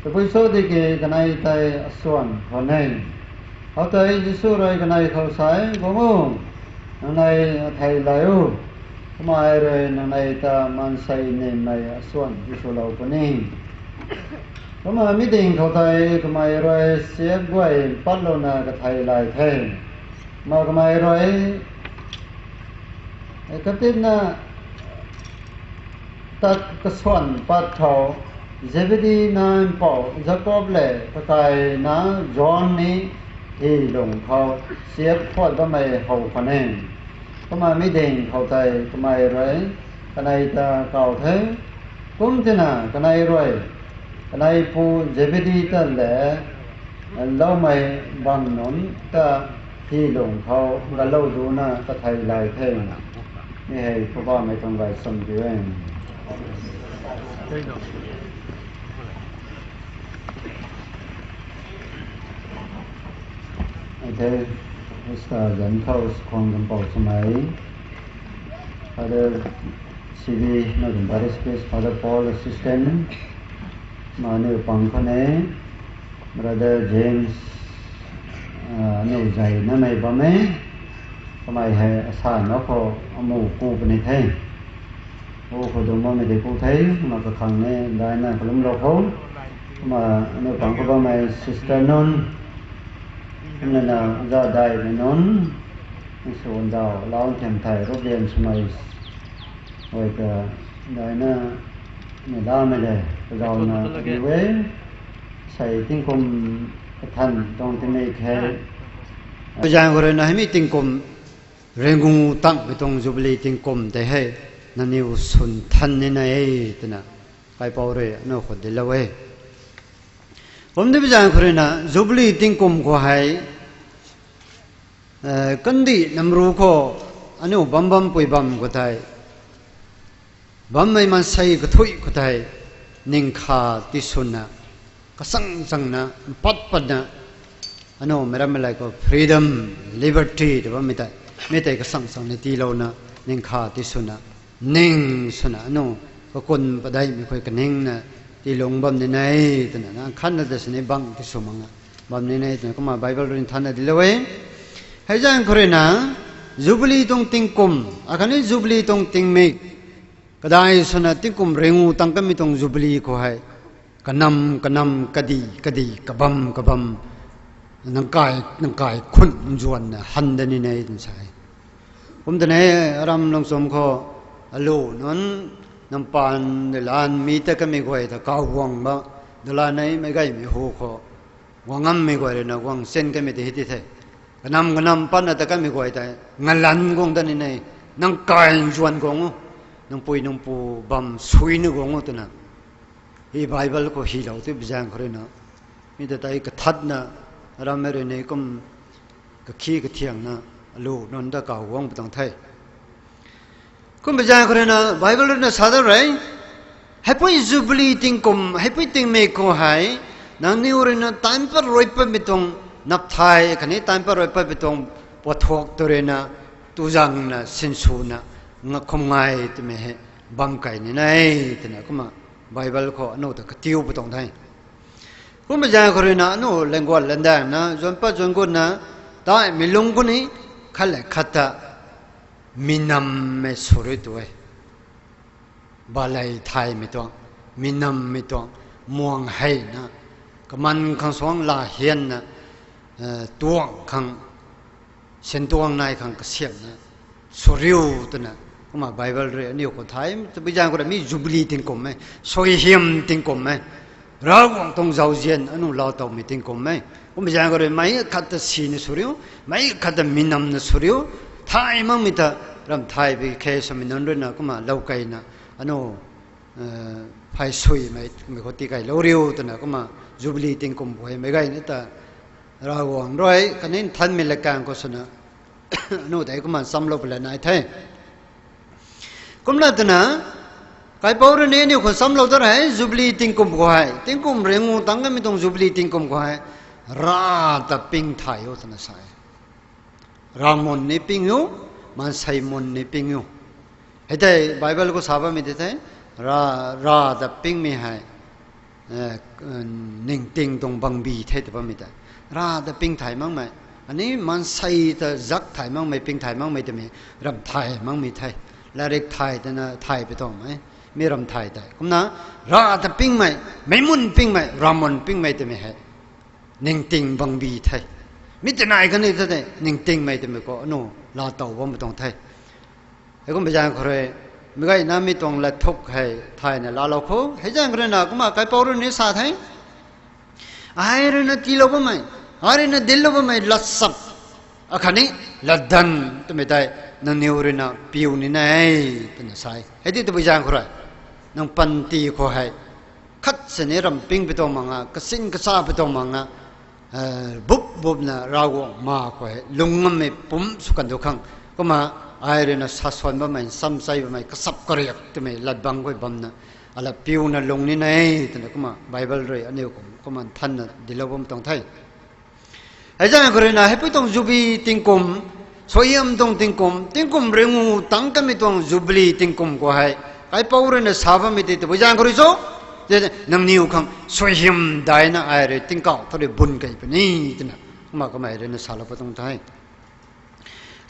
Tabui cho tiki kanei tei asuan khwan e. Khoutei Jisu rui kanei khou sa e, Guang o, nangnei athei lay o, kumna ai rui nangnei ta maansei nymei asuan tiswlou puni. Kumna mi ding khou tei kamei rui chiak guay patlouna kathei lay the. Kumna kamei rui katitna tat kasuan pat khou, Zebedi nac mpouh Jakob lev kakaina John ni hei lung khou chiak phuat bammei how khwan e. Kumna mi ding khou tei kamei rui kanei ta kaw the. Kum tina kanei rui kanei pu Zebedi ta lev loumei bang nunc ta hei lung khou galou duna kathei lay the. Mi hei Poubauhmei tuang gaychamv kiu e. Ai the, Khrista zanc khou sakhwang kampou swmei Father C B, Northern Parish Priest, Father Paul, Assistant, ma aniu pang khou ne, Brother James, aniu zay namei bam e, kamei hei asan na khou amu ku puni the. Ku khou dung bammei di ku the, kumna kakhang ne daina kalumlou khou, kumna aniu pang khou bammei sister nunc, kumna na za daihmei nunc, nsu ndauh lau nthiam thei rup lian swmei guay ta daina ni lamei le, kazauhna riu e, sei tingkum kathan tuang tingmik hei, zaeng khou rui na hei mi tingkum ringu tangmei tuang Jubilee tingkum tei hei nangniw swn than nina e twna kaipouc rui aniu khou dinclou e. Kum di zaeng khou rui na Jubilee tingkum khou hei, kandih namru khou aniu bam bampui bam khou tei, bammei maansei kathuic khou tei, ningkha tiswna, kachang changna, mpat patna, aniu meic rammei lay khou freedom, liberty tw bammei tei, mi tei kachang changna tiilouna, ningkha tiswna, ning swna aniu kakun padeihmei khou kaningna tiilung bam nina e twna, na khatna ta sini bang tisw makna bam nina e twna kumna Bible rui nthanna dinclou e. Hei zaeng khou rui na Jubilee tuang tingkum, akhatni Jubilee tuang tingmik, kadai swna tingkum ringu tang kamei tuang Jubilee khou hei, kanam kanam, kadih kadih, kabam kabam, nang kai nang kai khun nzuanna han da nina e twna sa e. Kum tei ne, aram lungchum khou alu nunc, nampaan, dulan mi ta kamei guay ta kaw guang ba, dulan neimei gaymei hu khou guang ngammei guay rui na guang chin kamei tei hei ti the. Kanam kanam patna ta kamei guay tei ngalan guang dat nina e, nang kai nzuan guang o, nang pui nang pu bam suina guang o twna, hei Bible khou hylou ti bi zaeng khou rui na, mi ta tei kathatna, arammei rui ni kum kakhi kathiangna alu nunc ta kaw guang pw tuang the. Kum bi zaeng khou rui na Bible rui na sa dat re, heipui Jubilee tingkum, heipui tingmik khou hei, nangniw rui na time pat rui patmei tuang nap thai khatni time pat rui patmei tuang puathuak tw rui na, tuzangna, sinswna, ngakhum ngai twmei hei bam key nina e twna kumna Bible khou aniu ta katiu pw tuang the. Kum bi zaeng khou rui na aniu languat landaengna, zuan pat zuan gutna, taimei lung khou ni, khat le khat ta, minammei swriu tu e. Baley thaymei tuang, minammei tuang, muang heyna, kaman khang suang la hianna, tuang khang, sintuang nai khang kasiamna, swriu twna, kumna Bible rui aniu khou thay, tabui zaeng khou rui mi Jubilee tingkum e, suaihiam tingkum e, Ravguangc tuang zauzian aniu lou towmei tingkum e. Kum bi zaeng khou rui meic khat ta sina swriu, meic khat ta minamna swriu, thay makmei ta, ram thay bi khe swmei nunc rui na kumna lou keyna, aniu, phay suimei, mei khou tikeylou riu twna kumna Jubilee tingkum khou hei meic gayna ta, Ravguangc rui khatni nthanmei latkaeng khou swna, Aniu tei kumna nchamlou pala nai the. Kumna twna, kaipouc rui ni aniu khou nchamlou ta hei, Jubili tingkum khou hei, tingkum ringu tangc kamei tuang Jubili tingkum khou hei, Rav ta ping thay o twna sa e. Rav mun ni ping o, maansei mun ni ping o. Hei tei Bible khou sa bammei tei the, Rav, Rav ta pingmei hei, ningting tuang bangbi the tw bammei tei. Rav ta ping thay makmei, ani maansei ta zak thay makmei, ping thay makmei twmei, ram thay makmei the. Latrik thay twna thay pi tuang e, mi ram thay tei. Kumna, Rav ta pingmei, meic mun pingmei, rav mun pingmei twmei hei ningting bangbi the. Mi tei nai kani ta tei, ningtingmei twmei khou aniu laatow bammei tuang the. Hei kum bi zaeng khou rui, mi gayna mi tuang lathuk hei thayna laalou khou. Hei zaeng khou rui na kumna kaipouc rui ni sa the. Ai rui na tiilou bammei, ai rui na dinclou bammei latchap akhatni latdanv twmei tei nangniw rui na piu ni e twna sa e. Hei tei tabui zaeng khou rui, nang panty khou hei khat sini ram ping pi tuang mak nga, kasin kacha pi tuang mak nga, bup bupna Ravguangc ma khou hei lung ngammei pumc sw kan du khang. Kumna ai rui na sasuan bammei, nchamchei bammei, kachap kariak twmei latbang guay bamna, ala piuna lung ni e twna kumna Bible rui aniu kum kumna nthanna dinclou bam tuang the. Hei zaeng khou rui na, heipui tuang Jubili tingkum, suaihiam tuang tingkum, tingkum ringu tangc kamei tuang Jubili tingkum khou hei, kaipouc rui na sa bammei tei tabui zaeng khou rui cho, nangniw khang suaihiam daina ai rui tingkauh thu rui bun key puni twna, kumna kamei rui na salou pi tuang the.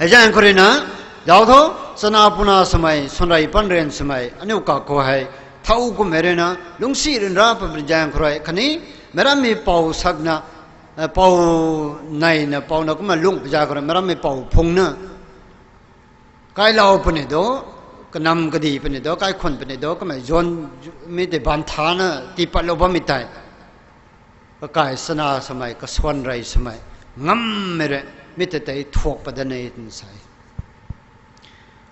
Hei zaeng khou rui na, zauc tho, chana puna swmei, swanrei panrian swmei, aniu kak khou hei, thow kummei rui na, lungcsi ryanra pamei zaeng khou rui khatni, meic rammei pou sakna, pou neina pouna kumna lungh pi zaeng khou rui, meic rammei pou phungna, kailou puni do, kanam kadih puni do, kaikhun puni do, kamei zuan, mi tei banthauna tiipatlou bammei tei, kakai chana swmei, kaswanrei swmei, ngammei rui, mi tei tei thuak pat da ni twna sa e.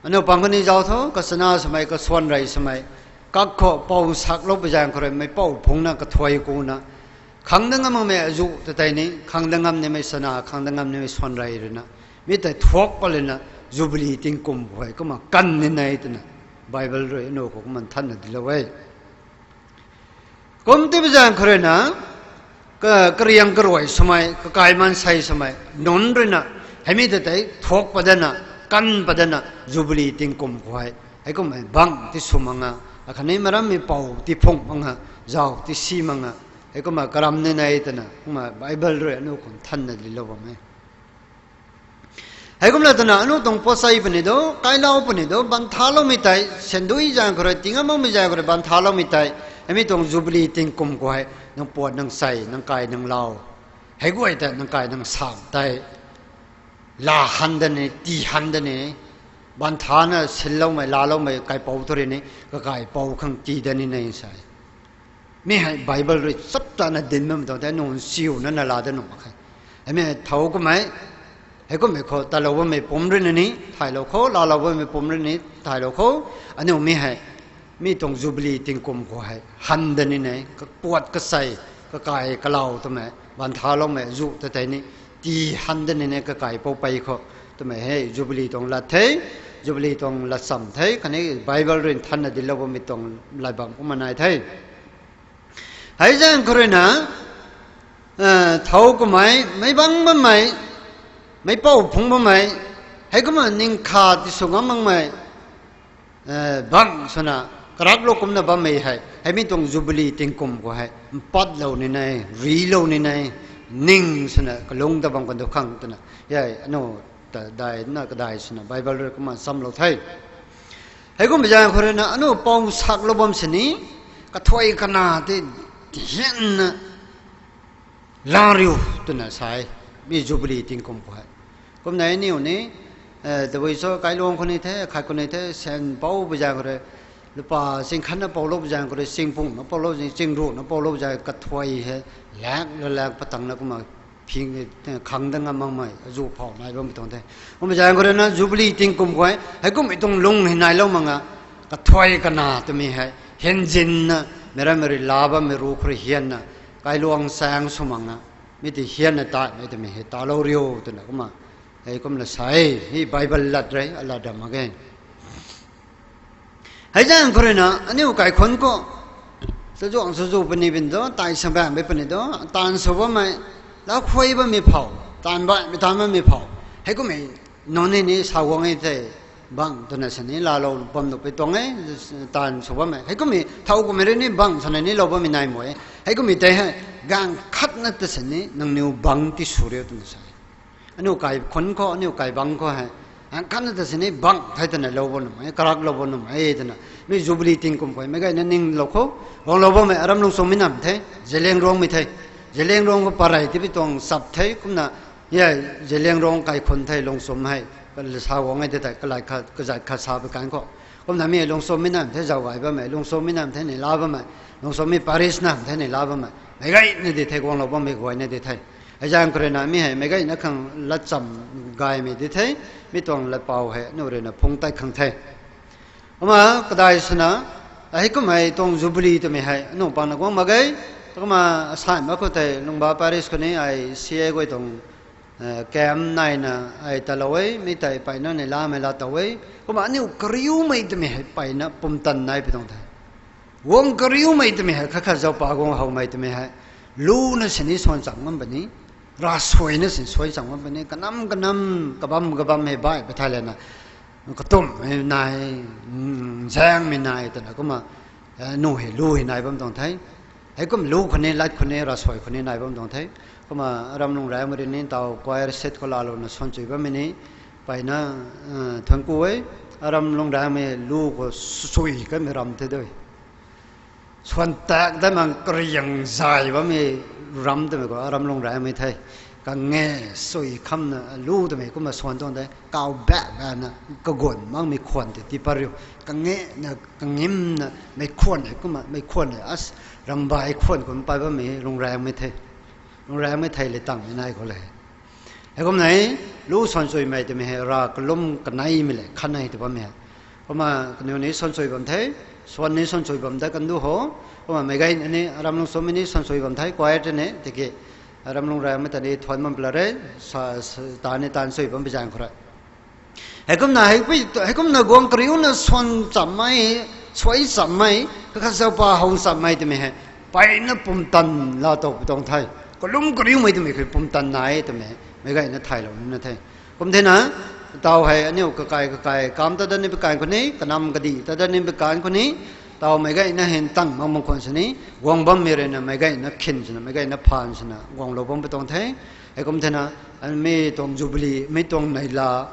Aniu pang khatni zauc tho, kachana swmei, kaswanrei swmei, kak khou pou saklou pi zaeng khou rui, meic pou phungna kathuay kuna, khang da ngam makmei azuh ta tei ni, khang da ngam nimei chana, khang da ngam nimei swanrei rui na, mi tei thuak pat lana, Jubili tingkum khou hei kumna kan ni e twna, Bible rui aniu khou kumna nthanna dinclou e. Kum ti pi zaeng khou rui na, kariang karuai swmei, kakai maansei swmei nunc rui na, hei mi tei tei thuak pat dana, kan pat dana, Jubili tingkum khou hei, hei kummei bangc ti sw mak nga, akhatni meic rammei pou ti phung mak nga, zauc ti si mak nga, hei kumna karam ni e twna kumna Bible rui aniu khou nthanna dinclou bam e. Hei kumna twna aniu tuang puatsei puni do, kailou puni do, banthaloumei tei, syandui zaeng khou rui, tingam makmei zaeng khou rui banthaloumei tei, hei mi tuang Jubili tingkum khou hei nang puat nang sei, nang kai nang lau, hei guay tei nang kai nang sam tei, laa han da ni, tii han da ni, banthana sinloumei, laaloumei kaipouc thu rui ni, kakaipouc khang tii da ni e sa e. Mi hei Bible rui chaptana dinc bammei tuang the, nunc siuna na laa da nuh mak khe. Hei mi hei thow kummei, hei kummei khou talou bammei pumc rui na ni thaylou khou, laalou bammei pumc rui ni thaylou khou, aniu mi hei, mi tuang Jubili tingkum khou hei han da ni e, kapuat kasei, kakai kalau twmei, banthaloumei zu ta tei ni, tii han da ni e kakaipouc pei khou, twmei hei Jubili tuang lat the, Jubili tuang latcham the, khatni Bible rui nthanna dinclou bammei tuang lat bam kumna nai the. Hei zaeng khou rui na, thow kummei, meic bangc bammei, meic pou phung bammei, hei kumna ning kha ti sw ngam makmei, bangc swna, karaklou kumna bammei hei, hei mi tuang Jubili tingkum khou hei, mpatlou ni e, rilou ni e, ning swna kalung ta bam kan du khang twna, hei aniu ta daina kadai swna Bible rui kumna nchamlou the. Hei kum bi zaeng khou rui na, aniu pou saklou bam sini, kathuay kana tei, tihianna, lang riu twna sa e, mi Jubili tingkum khou hei. Kumna aniu ni, tabui cho kailuang khou ni the, khat khou ni the, syan pou bi zaeng khou rui, lupa ching khatna poulou bi zaeng khou rui, ching pungna poulou, ching ruhna poulou zaeng kathuay hei, lak la lak patangna kumna, phing, khang da ngam makmei azu phou nai bammei tuang the. Kum bi zaeng khou rui na Jubili tingkum khou hei, hei kummei tuang lung hei nailou mak nga, kathuay kana twmei hei, hianzinna, meic rammei rui laa bammei ru khou rui hianna, kailuang chaeng sw mak nga, mi tei hianna taimei twmei hei talou riu twna kumna, Hei kumna sa e, hei Bible lat rei, alat ra mak ge. Hei zaeng khou rui na, aniu kaikhunc khou, tazuang suzu puni bin tu, tai sa bang bi puni tu, taanv sw bammei, lau khuay bammei phou, taanv baihmei taanv bammei phou. Hei kummei, nunc ni ni sa guang e the, bang twna sini, laalou bam nuh pi tuang e, taanv sw bammei. Hei kummei, thau kummei rui ni bang swna ni lou bammei nai mo e. Hei kummei tei hei, gaanv khatna ta sini, nangniw bang ti sw riu twna sa e. Aniu kaikhunc khou, aniu kaibangc khou hei, gaanv khatna ta sini bang the twna lou bam nuh e, karak lou bam nuh e twna. Mi Jubilee tingkum khou, meic gayna ninglou khou, guanglou bammei, aram lungchumhmei nam the, Zeliangrongmei the. Zeliangrong khou parei tipi tuang chap the, kumna, e, Zeliangrong kaikhunc the, lungchumh hei, sa guang e de tei, kalai khat, kazat khat sa pi kan khou. Kumna mi lungchumhmei nam the, zau gay bammei, lungchumhmei nam the, neihla bammei, lungchumhmei parish nam the, neihla bammei. Meic gayna di the, guanglou bammei guayna di the. Hei zaeng khou rui na mi hei, meic gayna khang latcham gaymei di the, mi tuang latpau hei, aniu rui na phung tei khang the. Kumna, kadai swna, hei kummei tuang Jubilee twmei hei, aniu pangna guang mak ge, kumna, asan mak khou tei, Lungba Parish khou ni, ai C A guay tuang, eh, camp naina, ai talou e, mi tei peyna neihlamei laa tow e, kumna aniu kariumei twmei hei peyna pumtan nai pi tuang the. Guang kariumei twmei hei, khat khat zaupa guang howmei twmei hei, luna sini suan cham ngam puni, ravsuaina sini suai cham ngam puni, kanam kanam, kabam kabam hei baih pi thai lana, katumhmei nai, zaengmei nai twna kumna, eh, nu hei lu hei nai bam tuang the. Hei kum lu khou ni, lat khou ni, ravsuai khou ni nai bam tuang the. Kumna aram Lungraengmei rui ni taw choir set khou laalouna suan chui bammei ni, peyna, eh, thuanc ku e, aram Lungraengmei lu khou sui kamei ram the dui. Suan tak dat mak kariang zay bammei ram twmei khou aram Lungraengmei the. Kange sui khamna lu twmei kumna suan tuang de, kaw bak bana kaguan makmei khwan tei tii pat riu. Kangena, kangimna, meic khwan hei kumna, meic khwan hei as, rambai khwan khou pay bammei Lungraengmei the. Lungraengmei thei le tangmei nai khou le. Hei kumna, lu suan chuimei twmei hei, rav kalum kaneimei le, khanei tw bammei hei. Kumna, kaniw ni suan chui bam the, suan ni suan chui bam da kan du ho. Kumna, meic gayna ni, aram lungchumhmei ni suan chui bam the, choir tei ni, tiki, aram Lungraengmei ta ni thuan bam pla re, sa, sa, taanv ni taanv chui bam pi zaeng khou rui. Hei kumna, hei kumna guang kariuna suan chammei, suai chammei, kakhat zaupa how chammei twmei hei, peyna pumtan laa tow pi tuang the. Kalum kariumei twmei khou pumtan nai twmei, meic gayna thaylou nina the. Kum thena, taw hei aniu kakai kakai kam ta dat ni pi kan khou ni, kanam kadih ta dat ni pi kan khou ni, taw meic gayna hei tang mak mak khwan sini, guang bammei rui na meic gayna khin swna, meic gayna phaan swna, guanglou bam pi tuang the. Hei kum thena, mi tuang Jubilee, mi tuang neihla,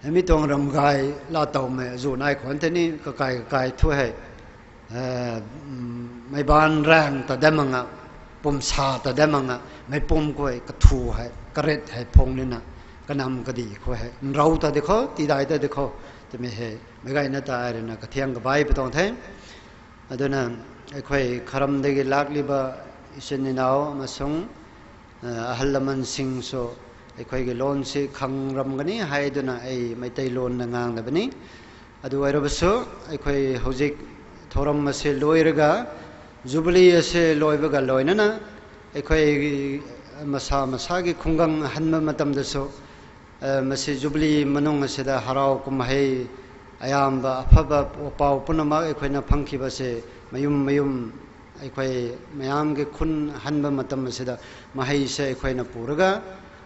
mi tuang ramgay laa towmei zu nai khwan the ni kakai kakai thu hei, eh, meic baanv raeng ta dat mak nga, pumsa ta dat mak nga, meic pum khou hei kathu hei, karit hei phung nina, kanam kadih khou hei, nrou ta di khou, tidai ta di khou, twmei hei, meic gayna ta ai rui na kathiang kabai pi tuang the. Aduna, ꯑꯩꯈꯣꯏ ꯈꯔꯝꯗꯒꯤ ꯂꯥꯛꯂꯤꯕ ꯏꯆꯤꯟ ꯏꯅꯥꯎ ꯑꯃꯁꯨꯡ ꯑꯍꯜ ꯂꯃꯟꯁꯤꯡꯁꯨ ꯑꯩꯈꯣꯏꯒꯤ ꯂꯣꯟꯁꯤ ꯈꯪꯔꯝꯒꯅꯤ ꯍꯥꯏꯗꯨꯅ ꯑꯩ ꯃꯩꯇꯩꯂꯣꯟꯗ ꯉꯥꯡꯂꯕꯅꯤ꯫ ꯑꯗꯨ ꯑꯣꯏꯔꯕꯁꯨ ꯑꯩꯈꯣꯏ ꯍꯧꯖꯤꯛ ꯊꯧꯔꯝ ꯑꯁꯤ ꯂꯣꯏꯔꯒ, ꯖꯨꯕꯤꯂꯤ ꯑꯁꯤ ꯂꯣꯏꯕꯒ ꯂꯣꯏꯅꯅ ꯑꯩꯈꯣꯏ ꯃꯁꯥ ꯃꯁꯥꯒꯤ ꯈꯨꯡꯒꯪ ꯍꯟꯕ ꯃꯇꯝꯗꯁꯨ, ꯃꯁꯤ ꯖꯨꯕꯤꯂꯤ ꯃꯅꯨꯡ ꯑꯁꯤꯗ ꯍꯔꯥꯎ ꯀꯨꯝꯍꯩ ꯑꯌꯥꯝꯕ ꯑꯐꯕ ꯄꯥꯎ ꯄꯨꯝꯅꯃꯛ ꯑꯩꯈꯣꯏꯅ ꯐꯪꯈꯤꯕꯁꯦ ꯃꯌꯨꯝ ꯃꯌꯨꯝ ꯑꯩꯈꯣꯏ ꯃꯌꯥꯝꯒꯤ ꯈꯨꯟ ꯍꯟꯕ ꯃꯇꯝ ꯑꯁꯤꯗ ꯃꯍꯩꯁꯦ ꯑꯩꯈꯣꯏꯅ ꯄꯨꯔꯒ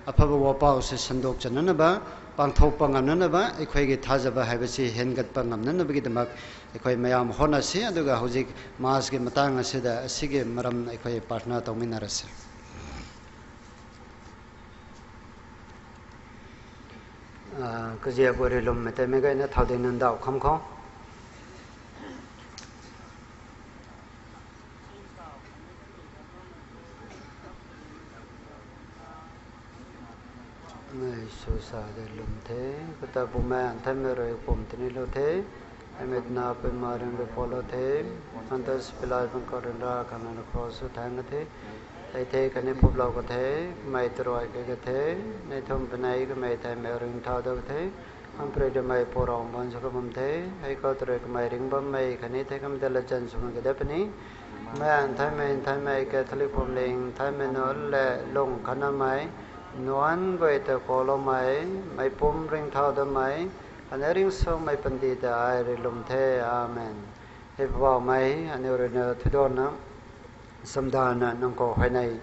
ꯑꯐꯕ ꯋꯥꯄꯥꯎꯁꯦ ꯁꯟꯗꯣꯛꯆꯅꯅꯕ, ꯄꯥꯡꯊꯣꯛꯄ ꯉꯝꯅꯅꯕ ꯑꯩꯈꯣꯏꯒꯤ ꯊꯥꯖꯕ ꯍꯥꯏꯕꯁꯤ ꯍꯦꯟꯒꯠꯄ ꯉꯝꯅꯅꯕꯒꯤꯗꯃꯛ ꯑꯩꯈꯣꯏ ꯃꯌꯥꯝ ꯍꯣꯠꯅꯁꯤ꯫ ꯑꯗꯨꯒ ꯍꯧꯖꯤꯛ ꯃꯥꯁꯀꯤ ꯃꯇꯥꯡ ꯑꯁꯤꯗ ꯑꯁꯤꯒꯤ ꯃꯔꯝ ꯑꯩꯈꯣꯏ ꯄ꯭ꯔꯥꯔꯊꯅꯥ ꯇꯧꯃꯤꯟꯅꯔꯁꯤ꯫ Kazia guari lwmmei tei meic gayna thau ding nunc dauh kham khou. Mei sw sa de lwm the, kata Bumaengh Nthanmei rui pum tini lou the, amei tana pui ma ring rui pulou the, Santos Pilat bang khou ryanra khang nang khou sw thaeng the, tei the khatni phuplou ka the, mei taruai kei ka the, nei thum panei kamei theimei ringcthau da ka the, hamprui damei purang bang sw ka bam the, hei khou taruai kamei ring bammei khatni thei kam ta lachan sw kan ka de puni, Bumaengh Nthanmei, Nthanmei Catholic Phuamling, Nthanmei nu le lung khatnamei, Nuan guay ta koloumei, meic pum ringcthau datmei, khatni ringcsuangmei panty ta ai rui lwm the. Amen. Hei Poubauhmei, aniu rui na thudanna, chamdanna nang khou huayney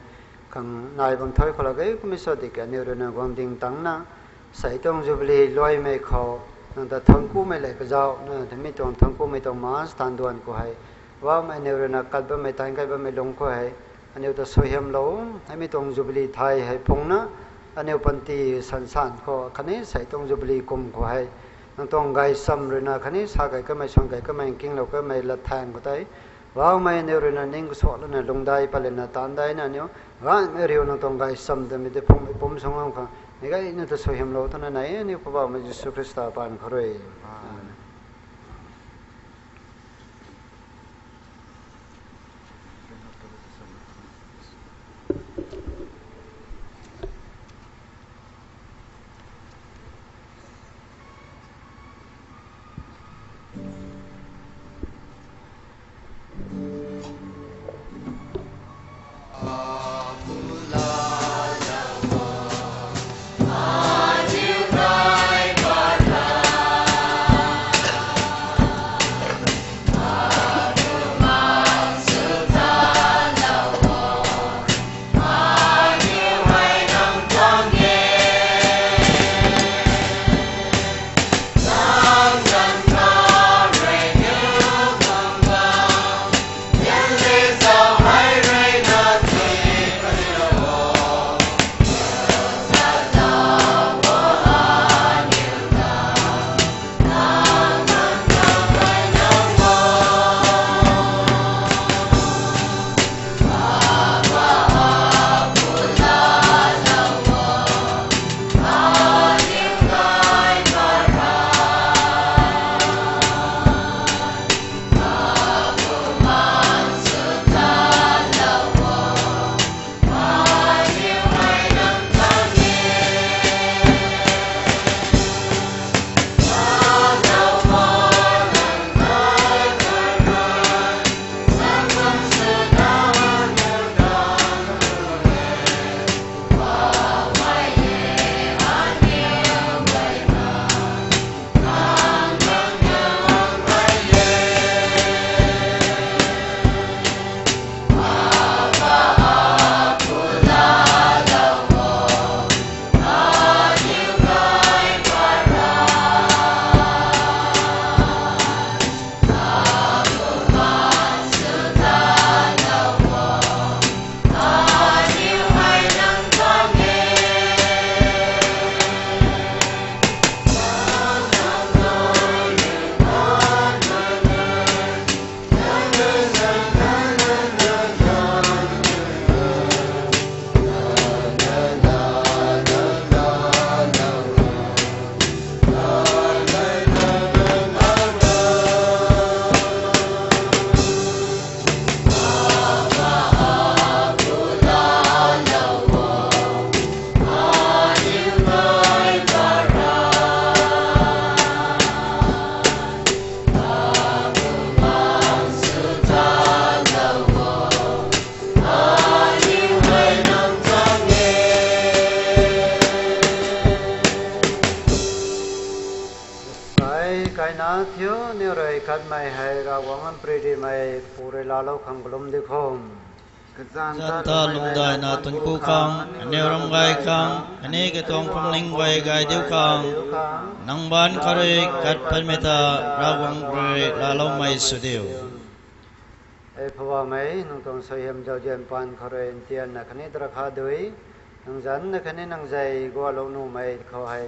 khang nai bam thoi khou lak ge kummei sa di ke aniu rui na guang ding tangcna, sei tuang Jubilee luaimei khou, nang ta thuanckumei lev kazauhna, mi tuang thuanckumei tuang Mass taanv duan khou hei, Poubauhmei aniu rui na kat bammei, taanc kai bammei lung khou hei, aniu ta suaihiamlou, hei mi tuang Jubilee thei hei phungna, aniu panty sansan khou, khatni sei tuang Jubilee kum khou hei, nang tuang gaychamv rui na, khatni sa kei kamei, suan kei kamei, nkinglou kamei, lat thaeng khou tei, Poubauhmei aniu rui na ning kasuak lana, lungdai pat lana, taanv daina aniu, gaymei riu nang tuang gaychamv ta mi tei phungmei pum sung lam khang, mi gayna ta suaihiamlou twna nei, aniu Poubauhmei Jisu Khrista paan khou rui. Amen. Sai kaina thiu, aniu rui katmei hei Ravguangc amparymei pu rui laalou khang kalum di khou. Kazanc ta lungdaina thuancku khang, aniu ram gay khang, khatni katuang phuamling guay gay diu khang, nang baanc khou rui kat patmei ta Ravguangc rui laaloumei sw diu. E Poubauhmei, nang tuang suaihiam zauzian paan khou rui ntianna khatni drakha dui, nang zanna khatni nang zei gualou nuhmei khou hei,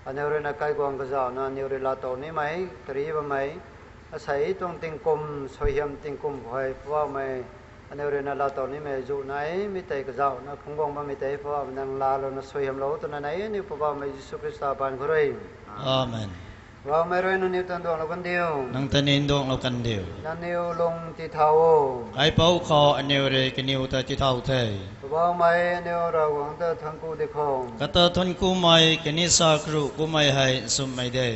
aniu rui na kaiguang kazauhna aniu rui laatow nimei tari bammei, asei tuang tingkum, suaihiam tingkum khou hei Poubauhmei, aniu rui na laatow nimei zu nai mi tei kazauhna phungc guang bammei tei Poubauhmei nang laalouna suaihiamlou twna nei, aniu Poubauhmei Jisu Khrista paan khou rui. Amen. Poubauhmei rui nangniw ta nduanglou kandiu. Nang ta ni nduanglou kandiu. Nangniw lung tithau o. Kaipouc khou aniu rui kaniw ta tithau the. Poubauhmei aniw Ravguangc ta thuancku di khou. Kata thuanckumei khatni sa karuh kummei hei nchumhmei de.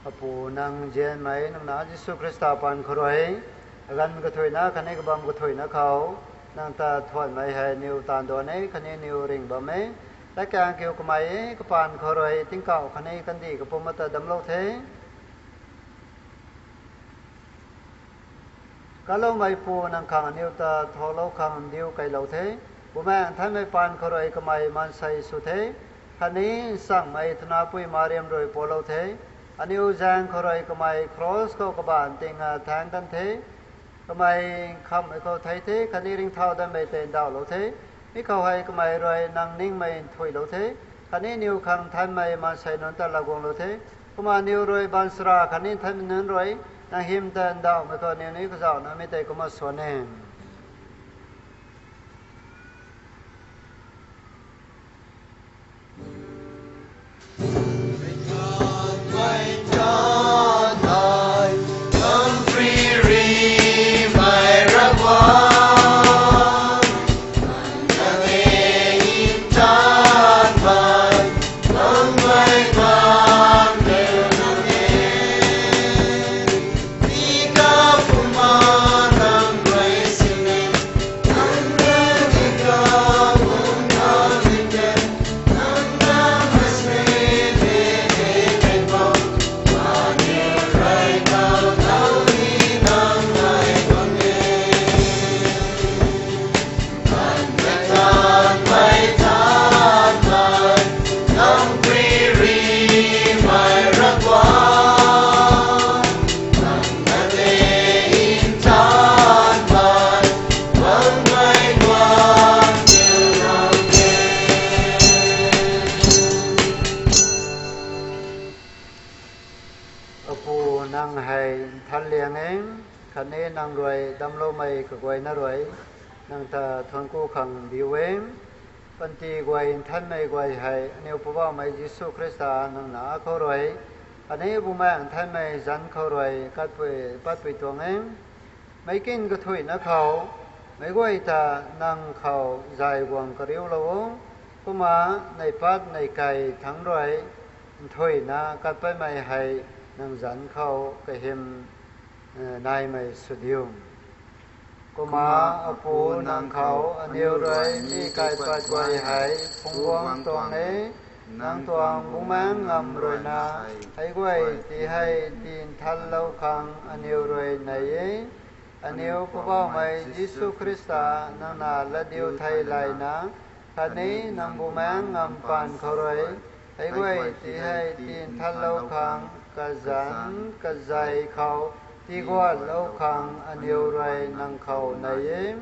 Apu nang nzianmei nang Nac Jisu Khrista paan khou rui, Aganv kathuicna khatni kabam kathuicna khou nang ta thuanmei hei aniw taanv duan e khatni aniw ringh bam e. Latkaeng kiu kamei e, kapaan khou rui tingkauh khatni kandih kapumc ta damclou the. Kaloumeipu nang khang aniw ta thaulou khang ndiu keylou the. Bumaengh Nthanmei paan khou rui kamei maansei sw the, khatni nchangmei Thanapui Mariam rui pulou the. Aniw zaeng khou rui kamei kros khou kabaanc tingna thaengc kan the. Kamei nkhamhmei khou thei the khatni ringcthau datmei tei ndauhlou the. Mi khou hei kamei rui nang ningmei nthuilou the, khatni aniw khang nthanmei maansei nunc ta laguanglou the. Kumna aniw rui baanchara khatni nthanmei nunc rui nang hym ta ndauhmei khou aniw ni kazauhna mi tei kumna swan e. Apu, nang hei nthanliang e, khatni nang rui damcloumei kaguayna rui nang ta thuancku khang ndiu e. Panty guay nthanmei guay hei aniw Poubauhmei Jisu Khrista nang na khou rui, khatni Bumaengh Nthanmei zanc khou rui katpui patpui tuang e. Meic kin kathuicna khou meic guay ta nang khou zay guang kariulou o. Kumna neihpat neih key thangc rui nthuicna kat patmei hei nang zanc khou kahym naimei sw diu. Kumna Apu, nang khou aniw rui mi kaipat guay hei phungc guang tuang e. Nang tuang Bumaengh ngamv ruina hei guay ti hei tii nthanlou khang aniw rui nei e. Aniw Poubauhmei Jisu Khrista nang na latdiu thei layna, khatni nang Bumaengh ngamv paan khou rui hei guay ti hei tii nthanlou khang kazanc kazei khou tiiguanlou khang aniw rui nang khou nei e.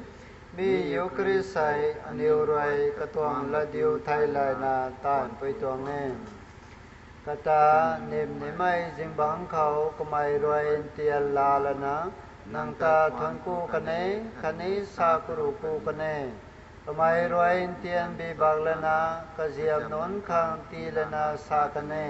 Mi Eucharist hei aniw rui katuang latdiu thei layna taanvpui tuang e. Kata nim nimei zingbangc khou kamei rui ntian laa lana nang ta thuancku kan e, khatni sa karuhku kan e. Kamei rui ntian bibak lana kaziap nunc khang tii lana sa kan e.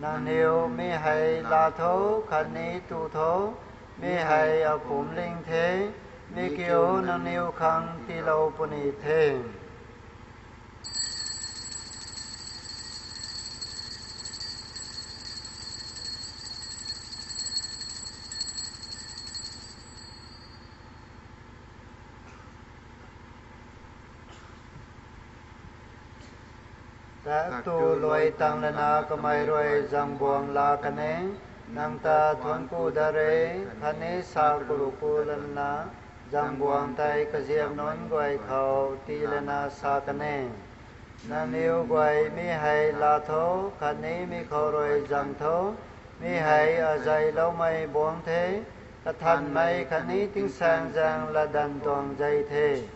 Nangniw mi hei laa tho, khatni tu tho, mi hei apumc ling the, mi kiu nangniw khang tiilou puni the. Tat tu luai tang lana kamei rui zangbuang laa kan e. Nang ta thuancku dat re, khatni sa karuhku lana zangbuang tei kaziap nunc guay khou tii lana sa kan e. Nangniw guay mi hei laa tho, khatni mi khou rui zang tho, mi hei azeiloumei buangc the, kathanmei khatni tingsaengzaeng latdanv tuang zei the.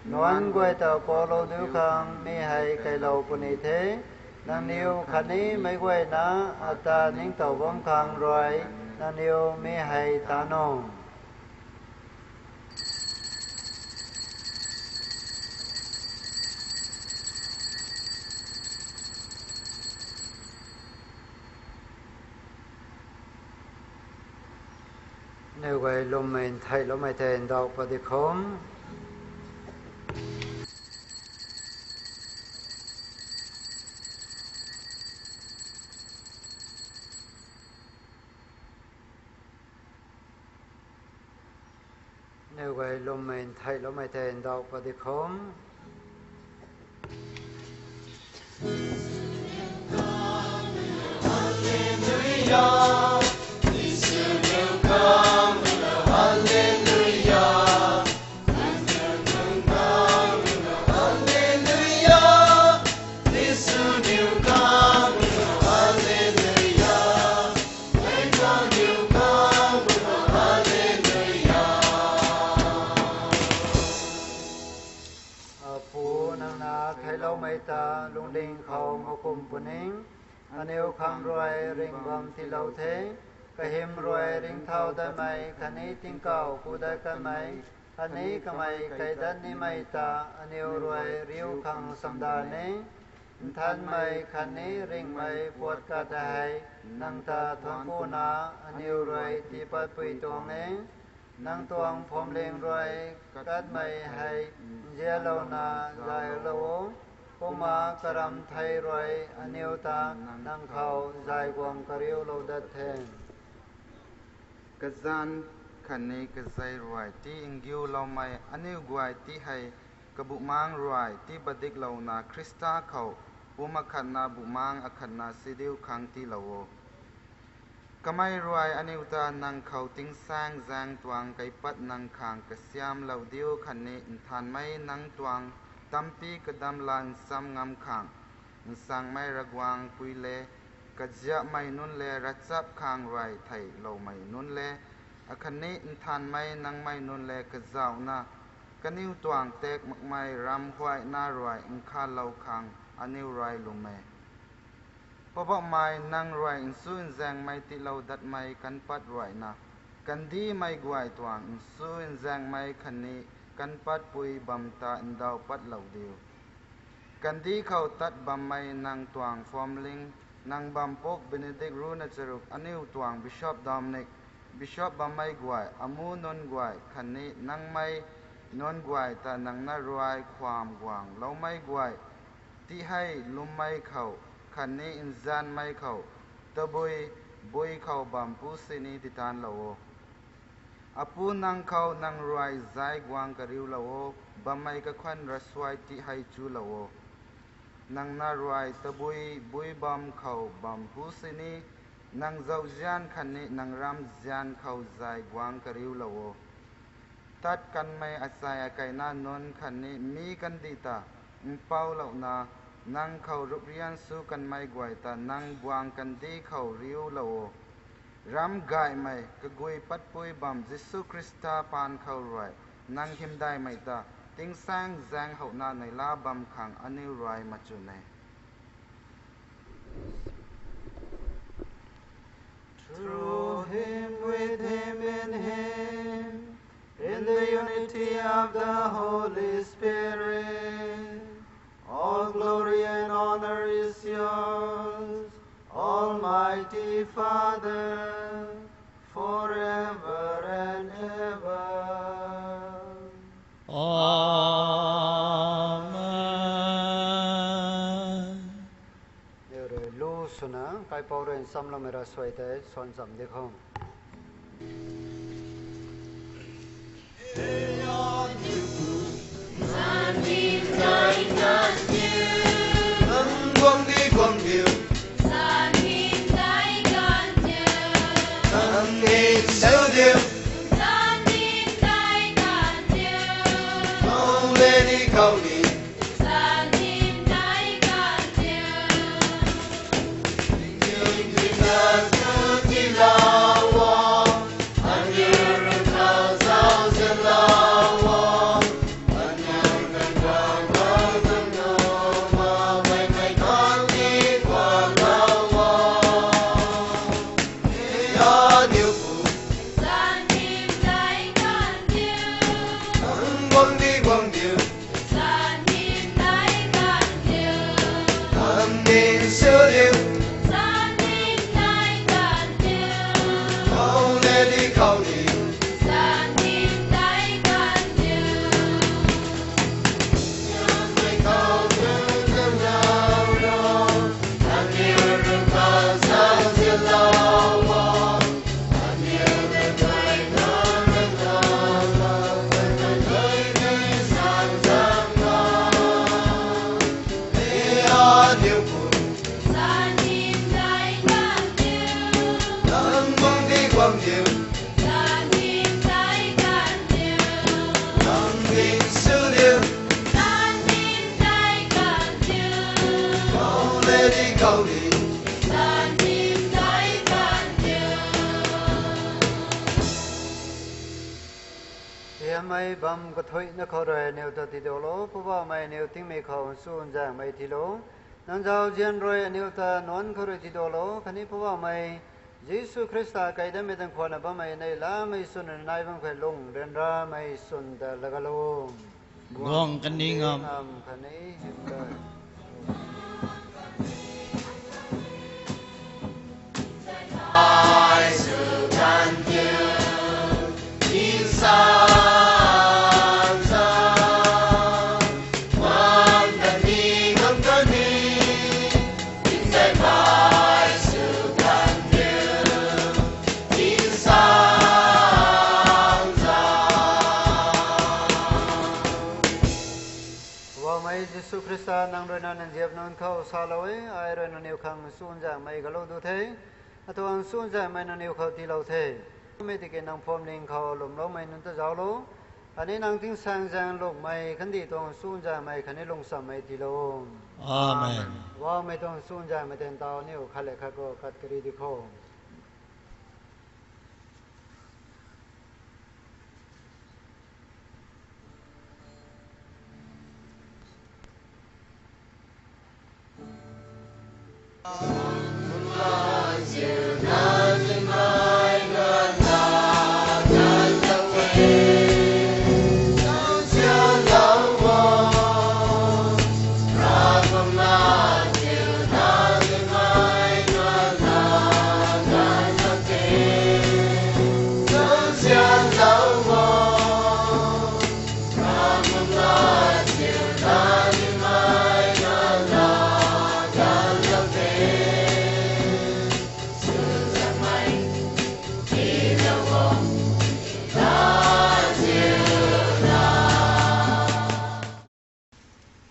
Nuanc guay ta poulou diu khang mi hei keylou puni the. Nangniw khatni meic guayna ata ningtow bam khang rui nangniw mi hei taan o. Aniw guay lwmmei ntheiloumei tei ndauh pat di khou. Guay lwmmei ntheiloumei tei ndauh pat di khou. Apu, nang na theicloumei ta lungding khou makum puni. Aniu khang rui ringh bam tiilou the. Kahym rui ringcthau datmei khatni tingkauh ku dat kanmei khatni kamei kei dat nimei ta aniu rui riu khang samdan e. Nthanmei khatni ringhmei puat kata hei nang ta thuancku na aniu rui tiipatpui tuang e. Nang tuang phuamling rui katmei hei nzianlouna zaylou o. Kumna karamh thei rui aniu ta nang khou zay guang kariulou dat the. Kazanc khatni kazei rui tii ngiuloumei aniu guay ti hei, kabumaengc rui tii padiklouna Khrista khou pum akhatna bumaengc akhatna sidiu khang tiilou o. Kamei rui aniu ta nang khou tingsaengzaeng tuang kaipat nang khang kasiamhlou diu khatni nthanmei nang tuang tampi kadam la ncham ngam khang, nsangmei Ravguangc pui le, kaziapmei nunc le, ravchap khang rui theicloumei nunc le, akhatni nthanmei nangmei nunc le kazauhna, kaniw tuang tak makmei ramhuayna rui nkhavlou khang aniu rui lwm e. Poubauhmei, nang rui nsu nzaengmei tiilou datmei kan pat ruina, kandihmei guay tuang nsu nzaengmei khatni kan patpui bam ta ndauh patlou diu. Kandih khou tat bammei nang tuang phuamling, nang bam puk Benedict runa charuk aniu tuang Bishop Dominic, Bishop bammei guay, amu nunc guay khatni nangmei nunc guay ta nang na rui khwan guangloumei guay, tihei lwmmei khou khatni nzanmei khou, tabui bui khou bam pu sini titanlou o. Apu, nang khou nang rui zay guang kariulou o, bammei kakhwan rasuai tihei chulou o. Nang na rui tabui bui bam khou bam pu sini, nang zauzian khatni nang ramzian khou zay guang kariulou o. Tat kanmei achai akeina nunc khatni mi kandih ta mpoulouna, nang khou ruprian sw kanmei guay ta nang guang kandih khou riulou o. Ram gaymei kagui patpui bam Jisu Khrista paan khou rui, nang hymdaihmei ta tingsaengzaeng howna neihla bam khang aniu rui machun e. Through him, with him, in him, in the unity of the Holy Spirit, all glory and honor is yours, Almighty Father, forever and ever. Amen. Aniu rui lu swna, kaipouc rui nchamloumei rasuai tei suan cham di khou. Hiammei bam kathuicna khou rui aniw ta tiiduaklou, Poubauhmei, aniw tingmei khou nsu nzaengmei tiilou. Nang zauzian rui aniw ta nuanc khou rui tiiduaklou, khatni Poubauhmei, Jisu Khrista kei datmei tang khwanna bammei neihlamei swn nai bam khou lung ryanramei swn ta lagalu. Guang kani ngam. Ngam khatni hymdaih. Poubauhmei Jisu Khrista, nang rui na nziap nunc khou salou e, ai rui nangniw khang nsu nzaengmei galou du the. Atuang nsu nzaengmei nangniw khou tiilou the. Mei tiki nang phuamling khou lwmloumei nunc ta zauclo. Khatni nang tingsaengzaeng lungmei kandih tuang nsu nzaengmei khatni lungchamei tiilou. Amen. Poubauhmei tuang nsu nzaengmei tei ntau aniw khat le khat khou kat kari di kho.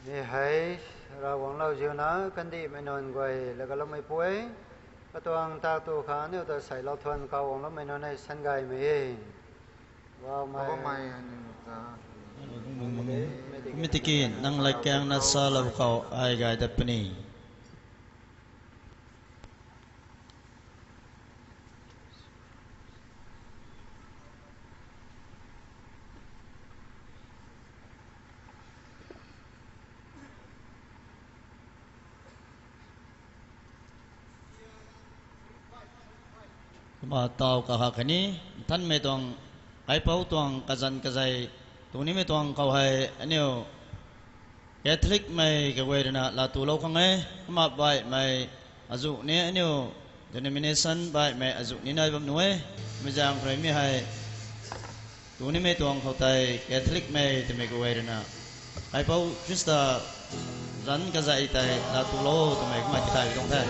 Mi hei Ravguangc lauziuna kandihmei nunc guay lagaloumei pui, katuang tak tu khang aniu ta seilou thuan kau guangloumei nunc hei sangaymei e. Poubauhmei, mi tiki nang latkaeng na salou khou ai gay dat puni. Kumna taw kahak khatni nthanmei tuang kaipouc tuang kazanc kazei tu nimei tuang khou hei aniu Catholicmei kaguay ruina laatulou khang e. Kumna baihmei azuh ni aniu denomination baihmei azuh ni nai bam nuh e. Mi zaeng khou rui mi hei tu nimei tuang khou tei Catholicmei twmei kaguay ruina kaipouc Khrista zanc kazei tei laatulou twmei kumna kitay tuang the.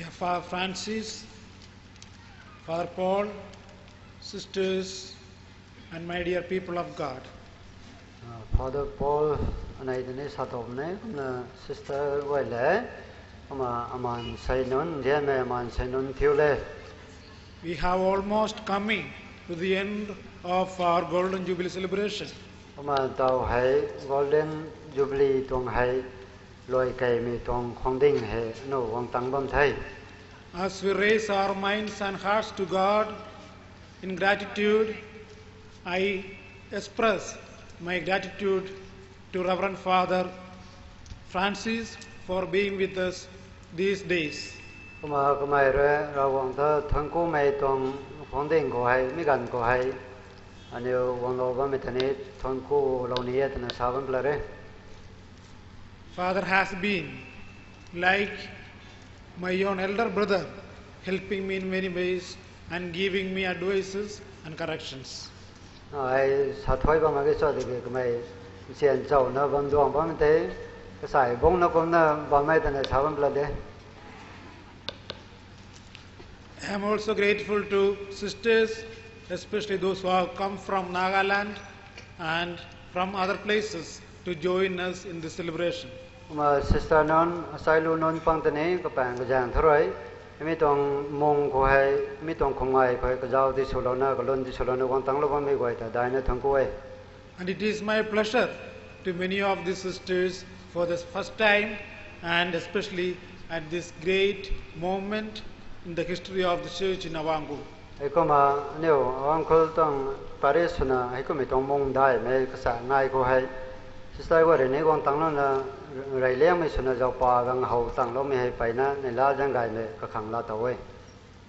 Father Francis, Father Paul, sisters, and my dear people of God. Father Paul anei tei ni sa tuang e, kumna sister guay le, kumna aman sei nunc, dianmei aman sei nunc thiu le. We have almost coming to the end of our Golden Jubilee celebration. Kumna taw hei Golden Jubilee tuang hei luai keymei tuang khwang ding hei nu guang tang bam the. As we raise our minds and hearts to God in gratitude, I express my gratitude to Reverend Father Francis for being with us these days. Kumna kamei rui Ravguangc ta thuanckumei tuang khwang ding khou hei, mi ganv khou hei, aniu guanglou bammei ta ni thuanckulou ni e twna sa bam pla re. Father has been like my own elder brother, helping me in many ways and giving me advices and corrections. Ai sa thuai bam mak ge cho tiki kamei nsian chowna bam duang bam tei, kasai bungcna kumna bammei twna sa bam pla de. I am also grateful to sisters, especially those who have come from Nagaland and from other places to join us in this celebration. Kumna sister nunc, asei lu nunc pang ta ni kapaeng kazaeng thu rui, mi tuang mung khou hei, mi tuang khumngai khou hei kazauh tiswlouna, kalun tiswlouna guang tanglou bammei guay ta daina thuancku e. And it is my pleasure to many of the sisters for the first time and especially at this great moment in the history of the church in Awangkhul. Heikumna aniu Awangkhul tuang parish swna heikummei tuang mung daihmei kasa ngai khou hei, sister guay rui ni guang tanglouna, reyliangmei swna zaupa gang how tangloumei hei mpeyna neihla zaeng gaymei kakhang laa tow e.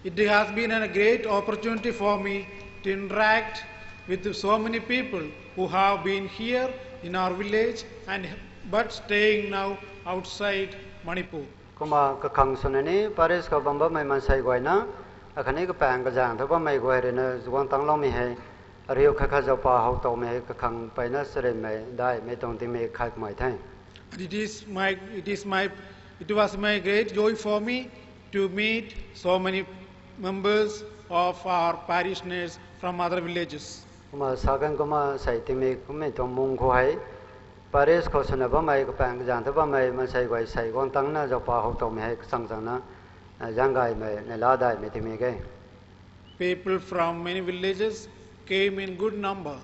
It has been a great opportunity for me to interact with so many people who have been here in our village and but staying now outside Manipur. Kumna kakhang swna ni parish khou bam bammei maansei guayna, akhatni kapaeng kazaeng thu bammei guay ruina guang tangloumei hei, ariu khat khat zaupa how towmei hei kakhang mpeyna charynmei daihmei tuang tingmik khat kamei the. And it is my, it is my, it was my great joy for me to meet so many members of our parishioners from other villages. Kumna sa kan kumna sei tingmik kummei tuang mung khou hei, parish khou swna bammei kapaeng kazaeng thu bammei maansei guay sei guang tangna zaupa how towmei hei kachang changna zaeng gaymei neihla daihmei tingmik e. People from many villages came in good number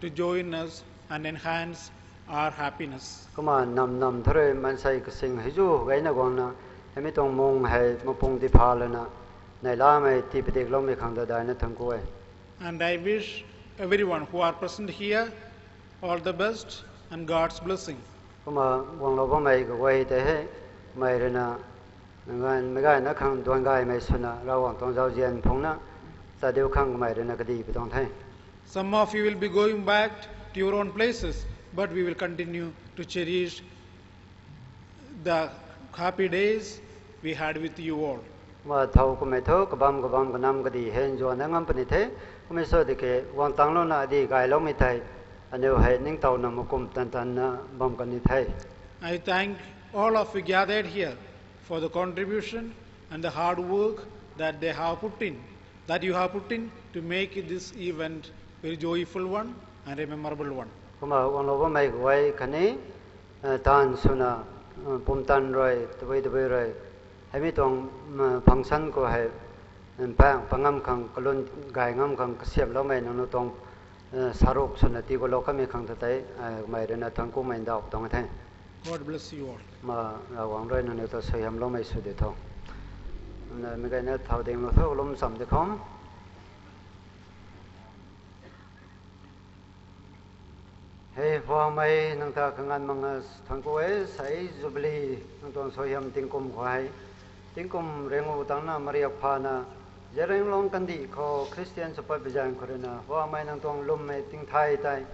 to join us and enhance our happiness. Kumna nam nam thu rui maansei kasing hei zu gayna guangna, heimei tuang mung hei mapung tipha lana, neihlamei tii padikloumei khang ta daina thuancku e. And I wish everyone who are present here all the best and God's blessing. Kumna guanglou bammei kaguay tei hei, mei ruina, meic gayna khang duan gaymei swna Ravguangc tuang zauzian phungna, tadiu khang kamei ruina kadi pi tuang the. Some of you will be going back to your own places, but we will continue to cherish the happy days we had with you all. Kumna thow kummei thu kabam kabam kanam kadi hei nzuanna ngam puni the, kummei sw tiki guang tanglouna adi gayloumei tei, aniu hei ningtowna makum tan tanna bam kan ni the. I thank all of you gathered here for the contribution and the hard work that they have put in, that you have put in to make this event very joyful one and a memorable one. Kumna guanglou bammei kaguay khatni, taanv swna, pumtan rui, tabui tabui rui, heimei tuang function khou hei, paeng pa ngam khang, kalun gay ngam khang kasiamloumei nangniw tuang saruk swna tii gulou kamei khang ta tei, kamei ruina thuanckumei ndauh tuang the. God bless you all. Kumna Ravguangc rui nangniw ta suaihiamloumei sw di tho. Meic gayna thow dinglou tho, lum cham di khou. Hei Poubauhmei, nang ta kanganv makna thuancku e, sei Jubilee nang tuang suaihiam tingkum khou hei, tingkum riangu tangna mariak phana, Zeliangrong kandih khou Christian sw patpui zaeng khou ruina Poubauhmei nang tuang lwmmei tingthay tei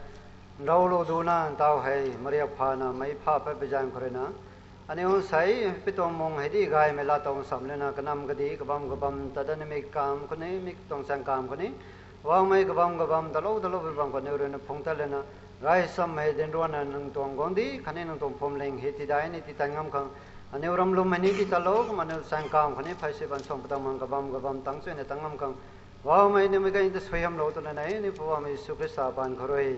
nroulou duna ntaw hei mariak phana meic pha patpui zaeng khou ruina, aniu sei pi tuang mung hei di gaymei laatow nsam lana kanam kadi kabam kabam ta da ni mi kamv khou ni, mi tuang chaeng kamv khou ni, Poubauhmei kabam kabam talou talou pi bam khou aniu ruina phung tat lana, gaychamv hei dinc ruanna nang tuang guangcdic khatni nang tuang phuamling hei tidai ni titan ngam khang, Aniu ram lwmmei ni ki talou, kumna aniu chaeng kam khatni phey si ban suang patang mang kabam kabam tang chuyna tang ngam khang, Poubauhmei, aniu mei guay ta suaihiamlou twna nei, aniu Poubauhmei Jisu Khrista paan khou rui.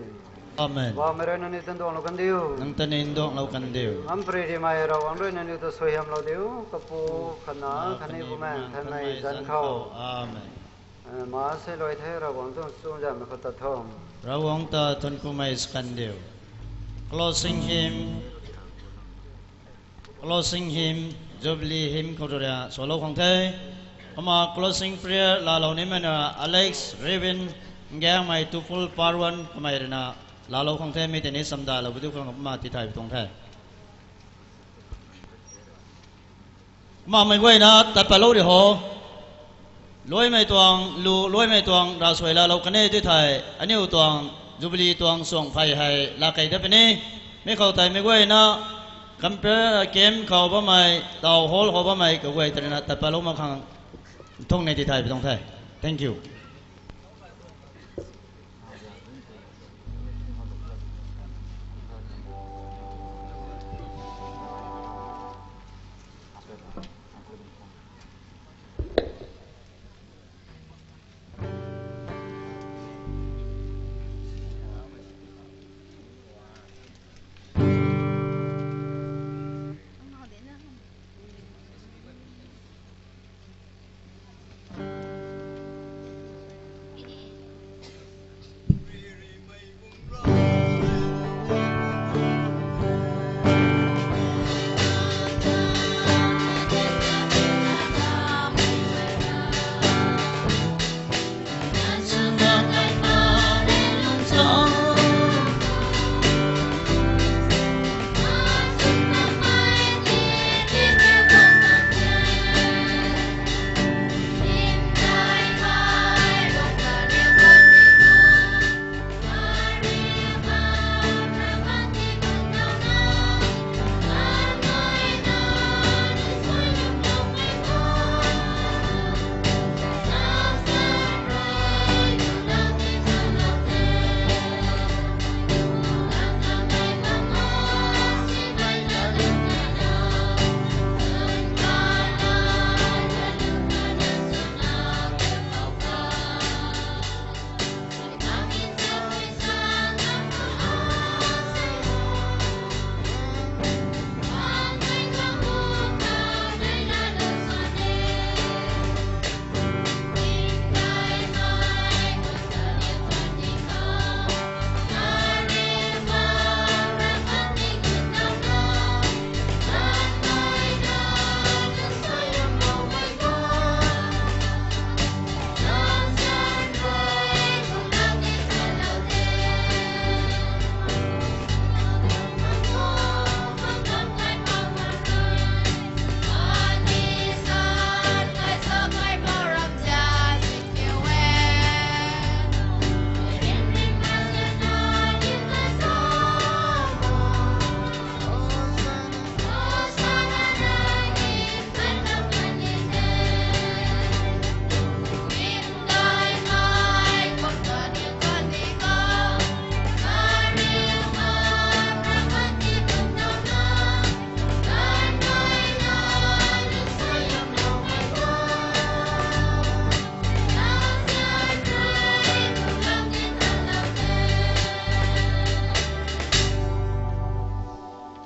Amen. Poubauhmei rui nangniw ta nduanglou kandiu. Nang ta ni nduanglou kandiu. Ngam pary rimei Ravguangc rui nangniw ta suaihiamlou diu, Kapu, Kanac, khatni Bumaengh Nthanmei zanc khou. Amen. Eh, ma se luai the, Ravguangc tuang chuzaenghmei khou tat tho. Ravguangc ta thuanc kumei sw kandiu. Closing hymn, closing hymn, Jubilee hymn khou rui sualou khang the. Kumna closing prayer laalou nimei na Alex Rivin, Ngamei Tupul Parwan kamei rui na laalou khang the, mi tei ni chamdalou pui diu khang kumna tithay pui tuang the. Kumna meic guayna tat patlou ri ho. Luaimei tuang lu, luaimei tuang ravsuai laalou kan e ti thei, aniu tuang Jubilee tuang suang phey hei laa kei dat puni. Mi khou tei meic guayna camp, camp khou bammei, town hall khou bammei kaguay ta rui na tat patlou mak khang thung ni tithay pui tuang the. Thank you.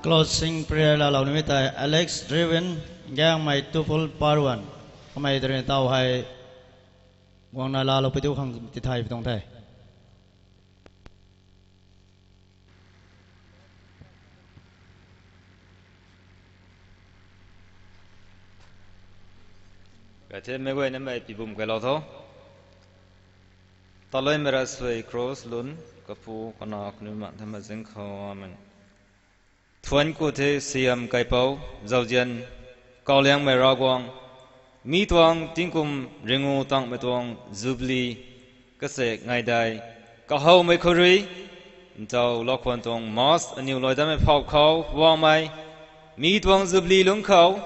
Closing prayer laalou nimei tei Alex Driven, Ngamei Tupul Parwan, kamei ta rui na taw hei guangna laalou pui diu khang tithay pui tuang the. Kaithemmei guay namei pibum kailou tho. Taloumei ravsuai cross lun, Kapu, Kanac, khatni Bumaengh Nthanmei zanc khou. Amen. Thuanc ku the Siam Kaipouc, zauzian kauliangmei Ravguangc, mi tuang tingkum ringu tangmei tuang Jubilee kachaekc ngaidai kahowmei khou rui, ntaw lakhwan tuang Mass aniw luai datmei phau khou Poubauhmei, mi tuang Jubilee lungc khou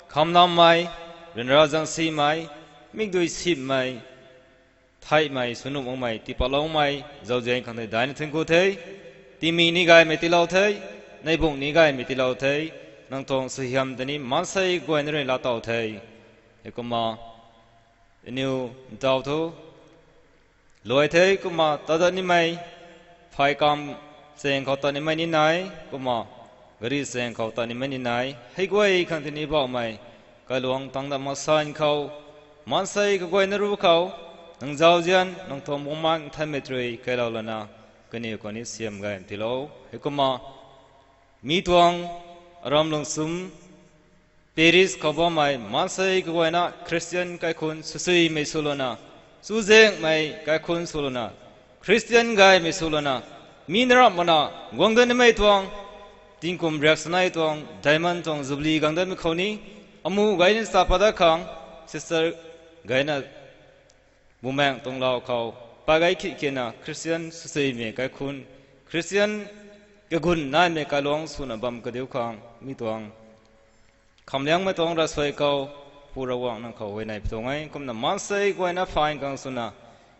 khamnammei, ryanra zaengsimei, mikdui simei, theihmei sw nuh makmei tiipatloumei zauzian khang tei daihna thuanc ku the. Tiimik ni gaymei tiilou the, neibung ni gaymei tiilou the. nang tuang suaihiam tei ni maansei guayna rui laa taw the. Heikumna aniu ntaw thu luai the kumna tat dat nimei, phay kam chaeng khou tat nimei ni nai, kumna gari chaeng khou tat nimei ni nai, hei guay khang tei ni bauhmei kailuangc tang dat mak san khou, maansei kaguayna ruc khou, nang zauzian nang tuang Bumaengh Nthanmei rui kailou lana, kaniw khou ni siam gay tiilou. Heikumna mi tuang aram lungsum Paris khou bammei maansei kaguayna Christian kaikhunc swsuimei swlouna, chuzaenghmei kaikhunc swlouna, Christian gaymei swlouna, mi na ramh mana guang dat nimei tuang, tingkum riak sanei tuang Diamond tuang Jubilee guang datmei khou ni, amu gay ni sa pat dat khang, sister gayna Bumaengh tuang lau khou pa gay khit kina Christian swsuimei kaikhunc, Christian kagun naimei kailuangc swna bam kadiu khang mi tuang khamliangmei tuang ravsuai khou, Pu Ravguangc nang khou huayney pi tuang e. Kumna maansei guayna phaan khang swna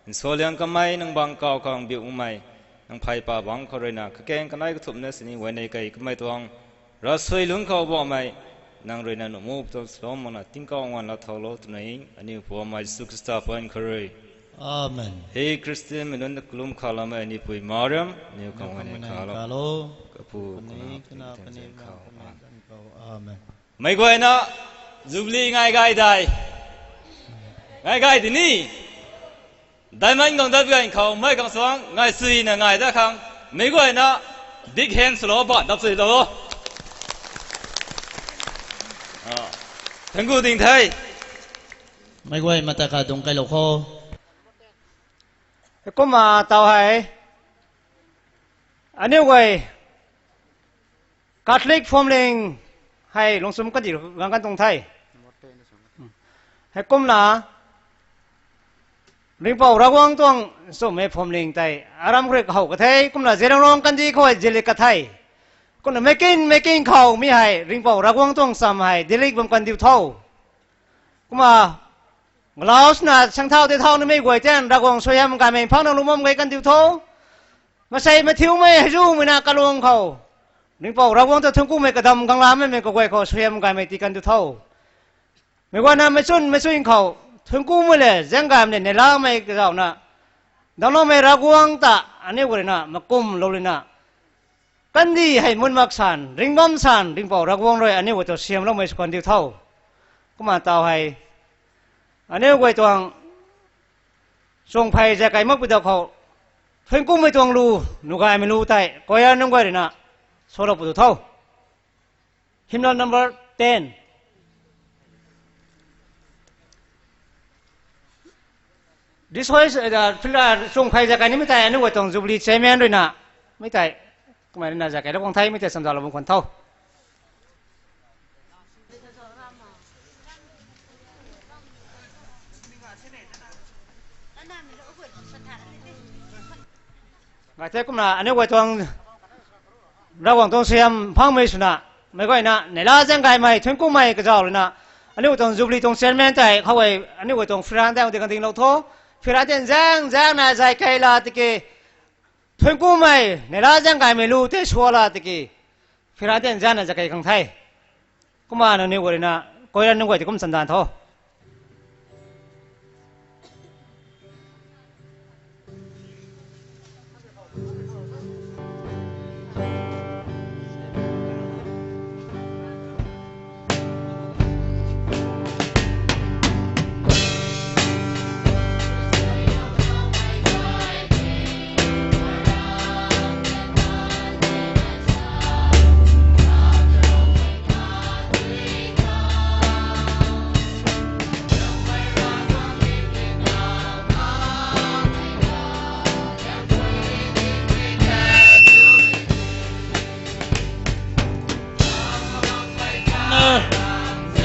nsualiang kamei nang bang kaw khang biumei, nang phey pa bangc khou ruina kakaeng kanei kathumhna sini huayney key kamei tuang ravsuai lungc khou bammei, nang ruina nuh mu pi tuang salou makna tingkauh nganv laa thaulou twna aniu Poubauhmei Jisu Khrista paan khou rui. Amen. Hei Christian mei nunc kalum khaloumei anipui Mariam, aniu khang huayney kalou. Kapu, Kanac, Kanac, Kanac, Kanac, Kanac. Amen. Meic guayna Jubilee ngai gay dai. Ngai gay di ni. Diamond guang dat ganv khou mei khang suang ngai suina ngai dat khang, meic guayna big hand swlou ba dap suilou. Thank you ding the. Meic guay mata kha dungc kailou kho. Kumna taw hei aniu guay Catholic phuamling hei lungsum kandih gang kan tuang the. Heikumna Ringhpouc Ravguangc tuang nchumhmei phuamling tei aram khou rui kahow ka the, kumna Zeliangrong kandih khou hei zilik ka the. Kumna meic kin meic kin khou mi hei Ringhpouc Ravguangc tuang cham hei dilik bam kandiu tho. Kumna galau swna sangthau tei thau nimei guay tei Ravguangc suaihiam gaymei phangna lungc bam gay kandiu tho. Masei mathiumei heizumei na kalung khou Ringhpouc Ravguangc ta thuanckumei kadam ganglamei mei kaguay khou suaihiam gaymei tii kandiu tho. Meic guayna meic chwn meic chwn khou thuanckumei le zaeng gaymei le neihlamei kazauhna damcloumei Ravguangc ta aniu guay ruina makumlou lina kandih hei mun mak san ring bam san Ringhpouc Ravguangc rui aniu guay ta siamloumei sw kandiu tho. Kumna taw hei aniu guay tuang chuangphey zay kei makpui da khou thuanckumei tuang lu, nuh gaymei lu tei choir nunc guay ruina salou pu tu tho. Hymn number ten. Chuangphey zay kei nimei tei aniu guay tuang Jubilee chairman ruina mi tei kamei ruina zay kei lou khang the, mi tei chamzalou bam khwan tho. Gay the. Kumna aniu guay tuang Ravguangc tuang suaihiam phangmei swna meic guayna neihla zaeng gaymei thuanckumei kazauh ruina aniu guay tuang Jubilee tuang chairman tei khou e aniu guay tuang phiran tei ding kandinglou tho. Phiran tei zaeng zaengna zay kei la tiki thuanckumei neihla zaeng gaymei lu tei sua la tiki phiran tei zaengna zay kei khang the. Kumna nangniw guay ruina choir nunc guay tei kum chandan tho.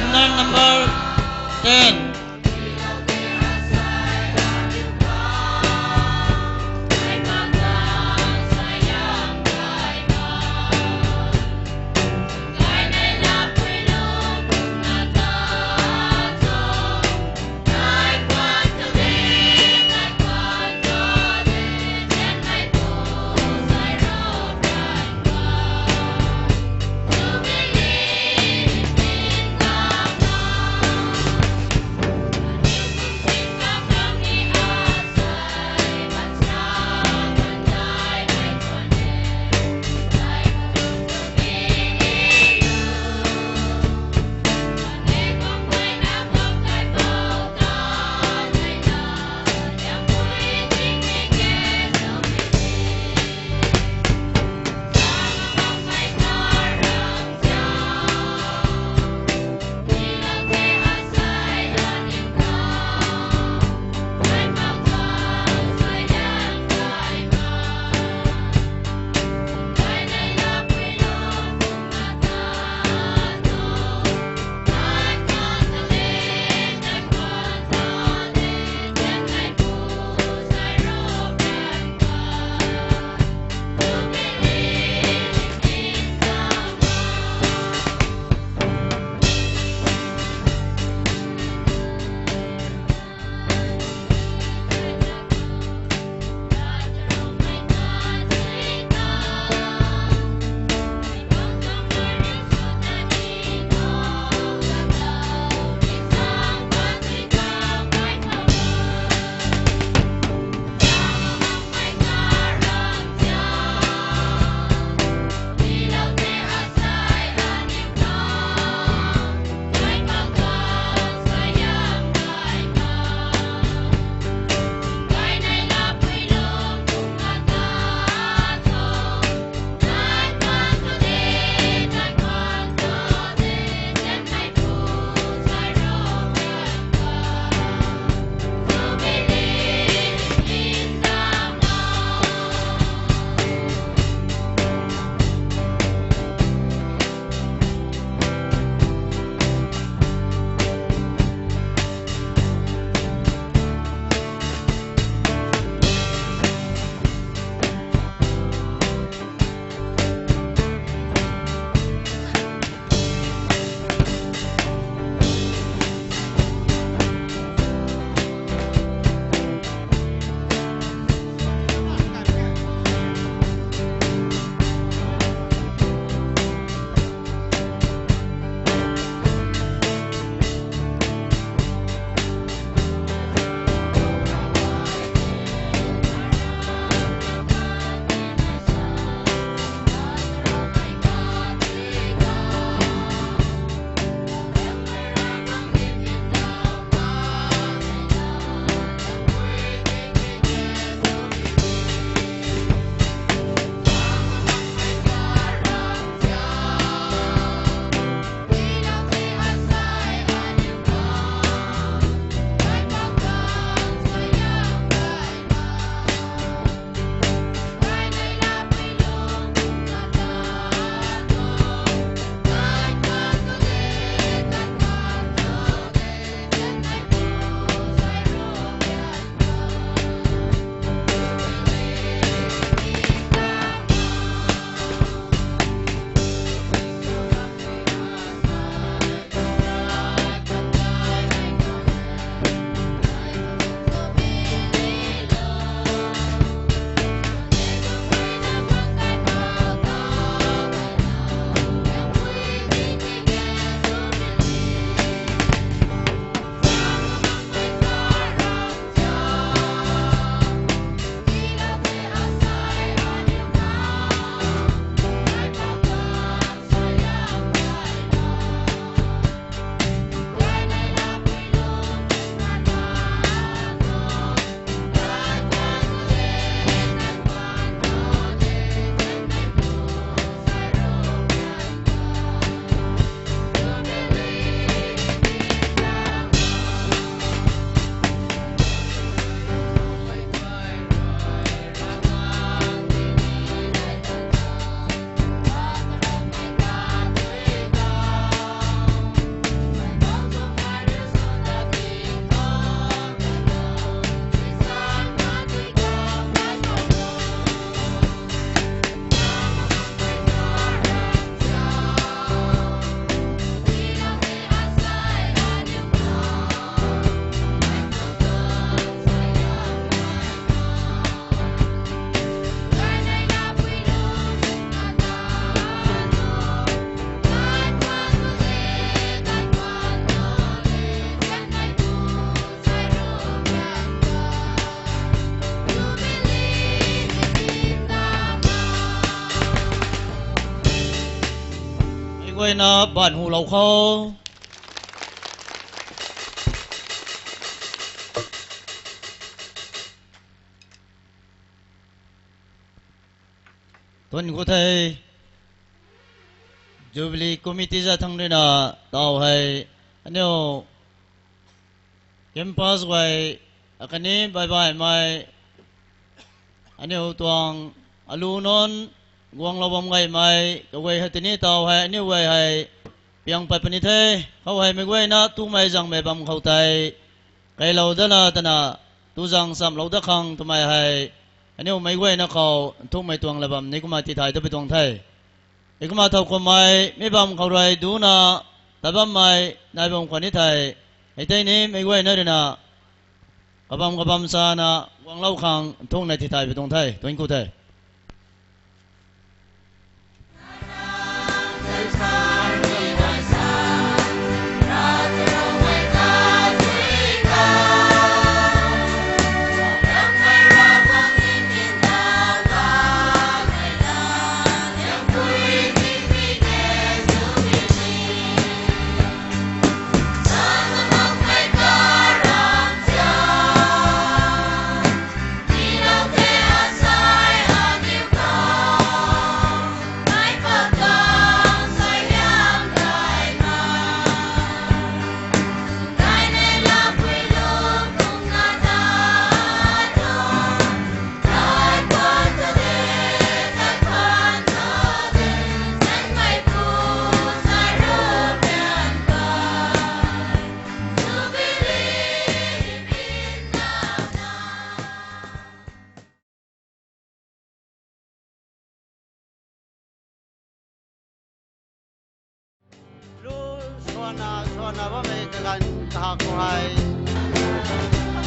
Number, number ten. Na ban hu lou khou. Tun khou thei Jubilee Committee za thang rui na tau hei aniu campus guay akhatni baibaimei aniu tuang alu nunc guanglou bam gaymei kaguay hei tini tau hei aniu guay hei piang pat puni the. Khou hei meic guayna tumei zangmei bam khou tei kailou dana tana tu zang chamlou dat khang twmei hei aniu meic guayna khou nthukmei tuang la bam ni kumna tithay ta pi tuang the. Hei kumna thow kummei mi bam khou rui duna tat bammei nai bam khwan ni thei, hei tei ni meic guayna rui na kabam kabam sana guanglou khang nthukna tithay pi tuang the. Tun khou the. Lu suanna suanna bammei kaganv kahak khou hei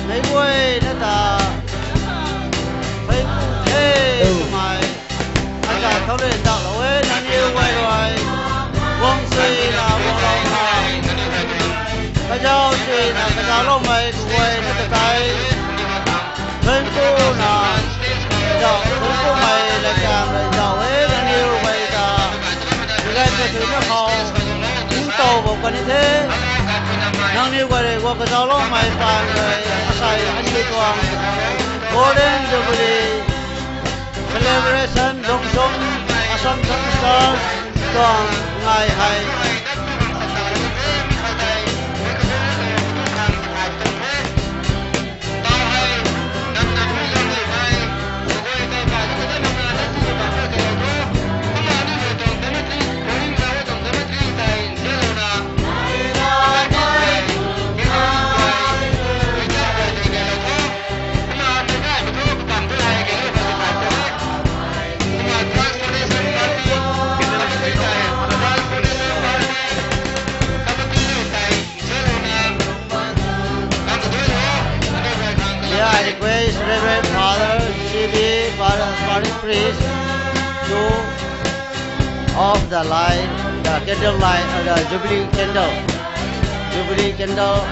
meic guayna ta pei ku the twmei aza thau rui ndauhlou e. Nangniw guay rui guang suina guanglou na, kazau suina kazauloumei kaguayna ta tei thuanc kuna, zau thuanc kumei latkaeng rui zau e. Nangniw guay ta kaganv kathuina khou ningtow bam kan ni the. Nangniw guay rui guang kazauloumei paan rui asei aniu tuang Golden Jubilee Celebration Dongchum Assumption Church tuang ngai hei May I request Reverend Father C B, Father Parish Priest, to off the light, the candle light, uh, the Jubilee candle. Jubilee candle.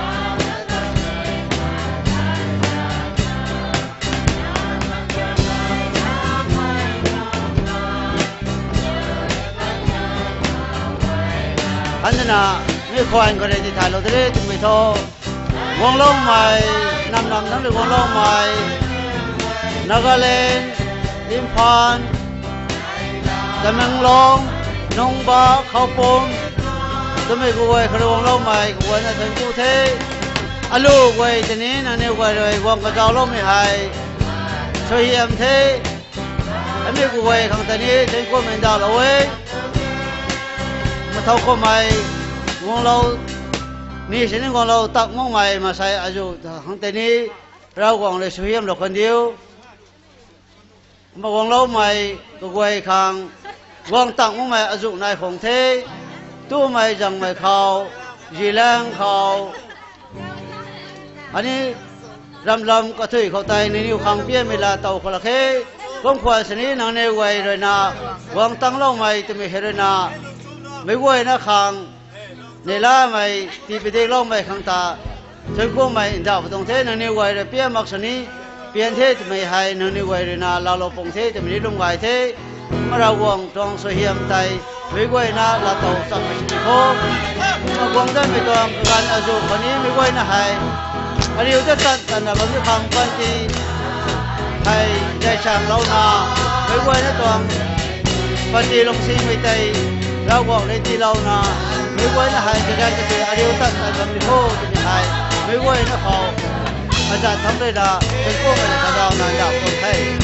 Andana, mi khwan khou rui tithaylou de re twmei thu, guangloumei, nam nam nang rui guangloumei, Nagaland, Imphal, Tamenglong, Nungba, Khoupum, twmei kaguay khou rui guangloumei kaguayna thuanc ku the. Alu guay tei ni nangniw guay rui guang kazauloumei hei suaihiam the. Aniu kaguay khang tei ni thuanc kumei ndauhlou e. Mathau kummei guanglou, ni sini guanglou tak makmei maansei azuh khang tei ni Ravguangc rui suaihiamlou kan diu. Kumna guangloumei kaguay khang guang tak makmei azuh nai khang the. Tumei zangmei khou, zilaeng khou, ani ramlam kathui khou tei nangniw khang pianmei laa tow khou lak khe. Kum khwan sini nangniw guay rui na guang tangloumei twmei hei rui na meic guayna khang neihlamei tii padikloumei khang ta thuanc kumei ndauh pi tuang the. Nangniw guay rui pian mak sini pian the twmei hei nangniw guay rui na laalou pung the twmei ni lwm gay the. Ravguangc tuang suaihiam tei meic guayna laatow cham sini kho. Kumna guang datmei tuang kaganv azuh khatni meic guayna hei ariu ta tat tatna bam ni khang panty hei zay changlouna, meic guayna tuang panty lungsimei tei Ravguangc rui tiilouna, meic guayna hei kaganv katei ariu tat tat bam ni kho twmei hei meic guayna khou azat thangc rui na, tingkum rui na kadauna ndauh tuang the.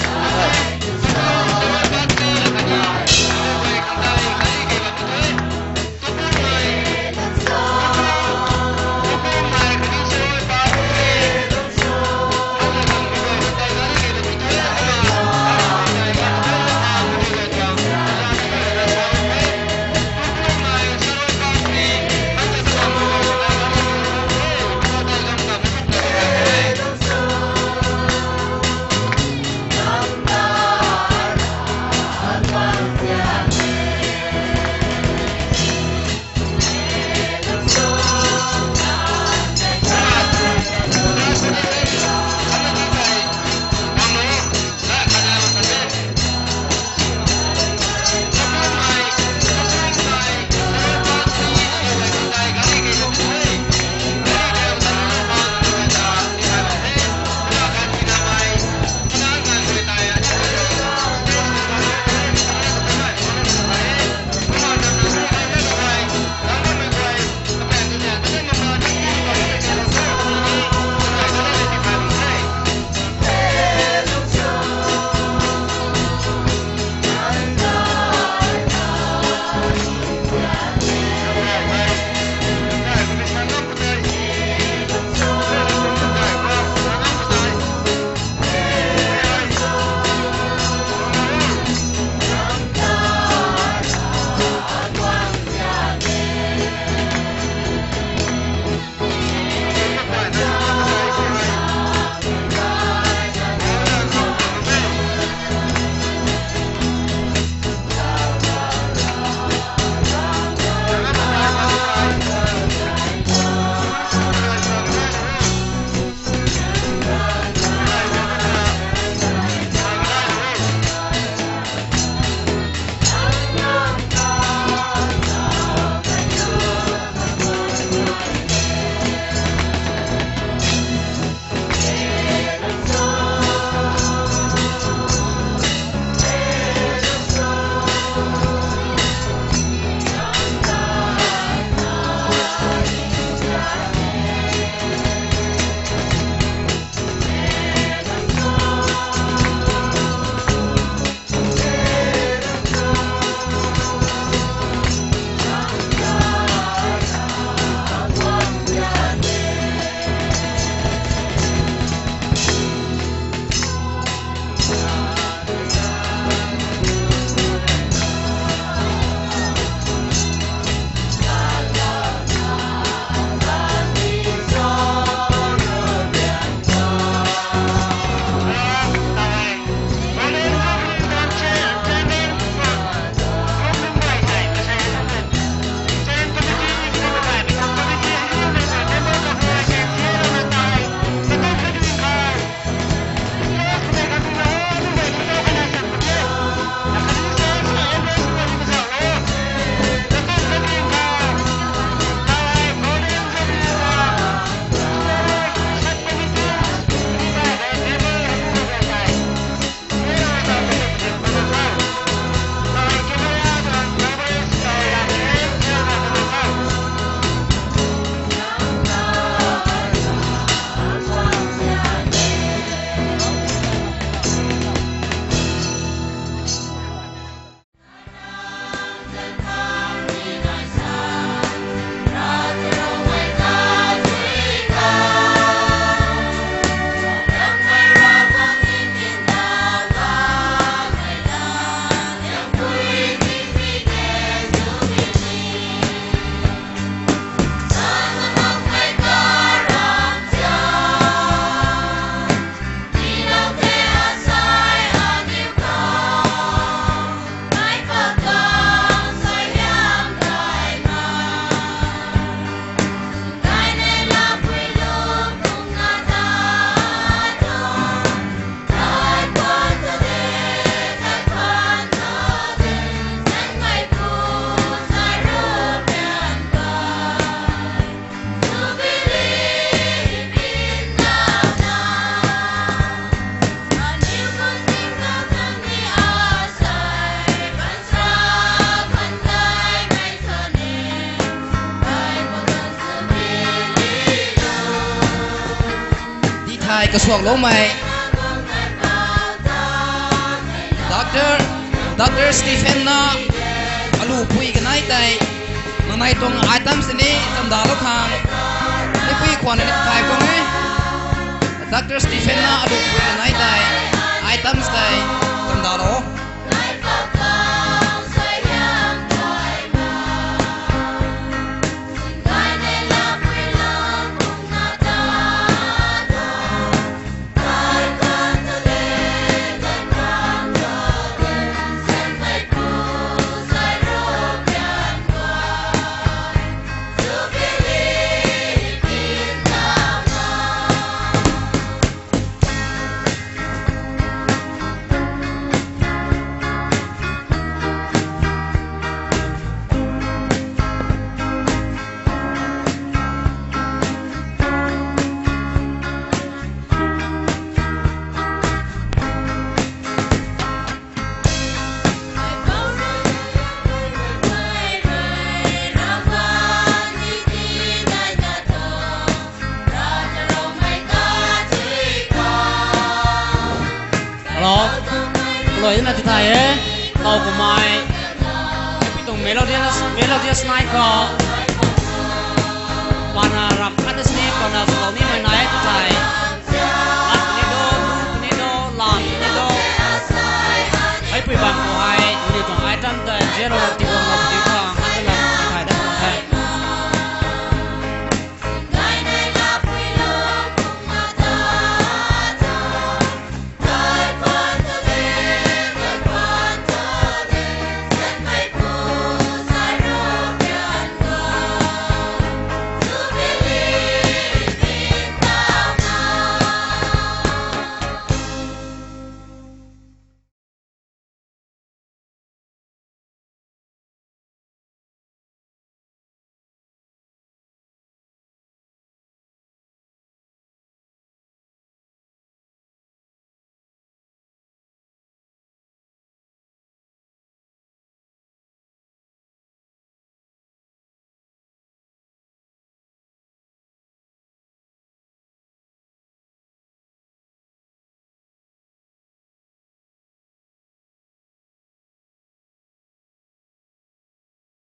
Ai kasuakloumei Doctor, Doctor Stephen na alupui kanei tei, nangnei tuang items tei ni tamdalou khang, meipui khwan ni kai tuang e. Doctor Stephen na alupui kanei tei, items tei tamdalou. Hello. Hello, na ti thai e. Tau kumei. Pi tuang melodious, melodious nai khou. Pana ram khat na sini, pana zalou nimei nai.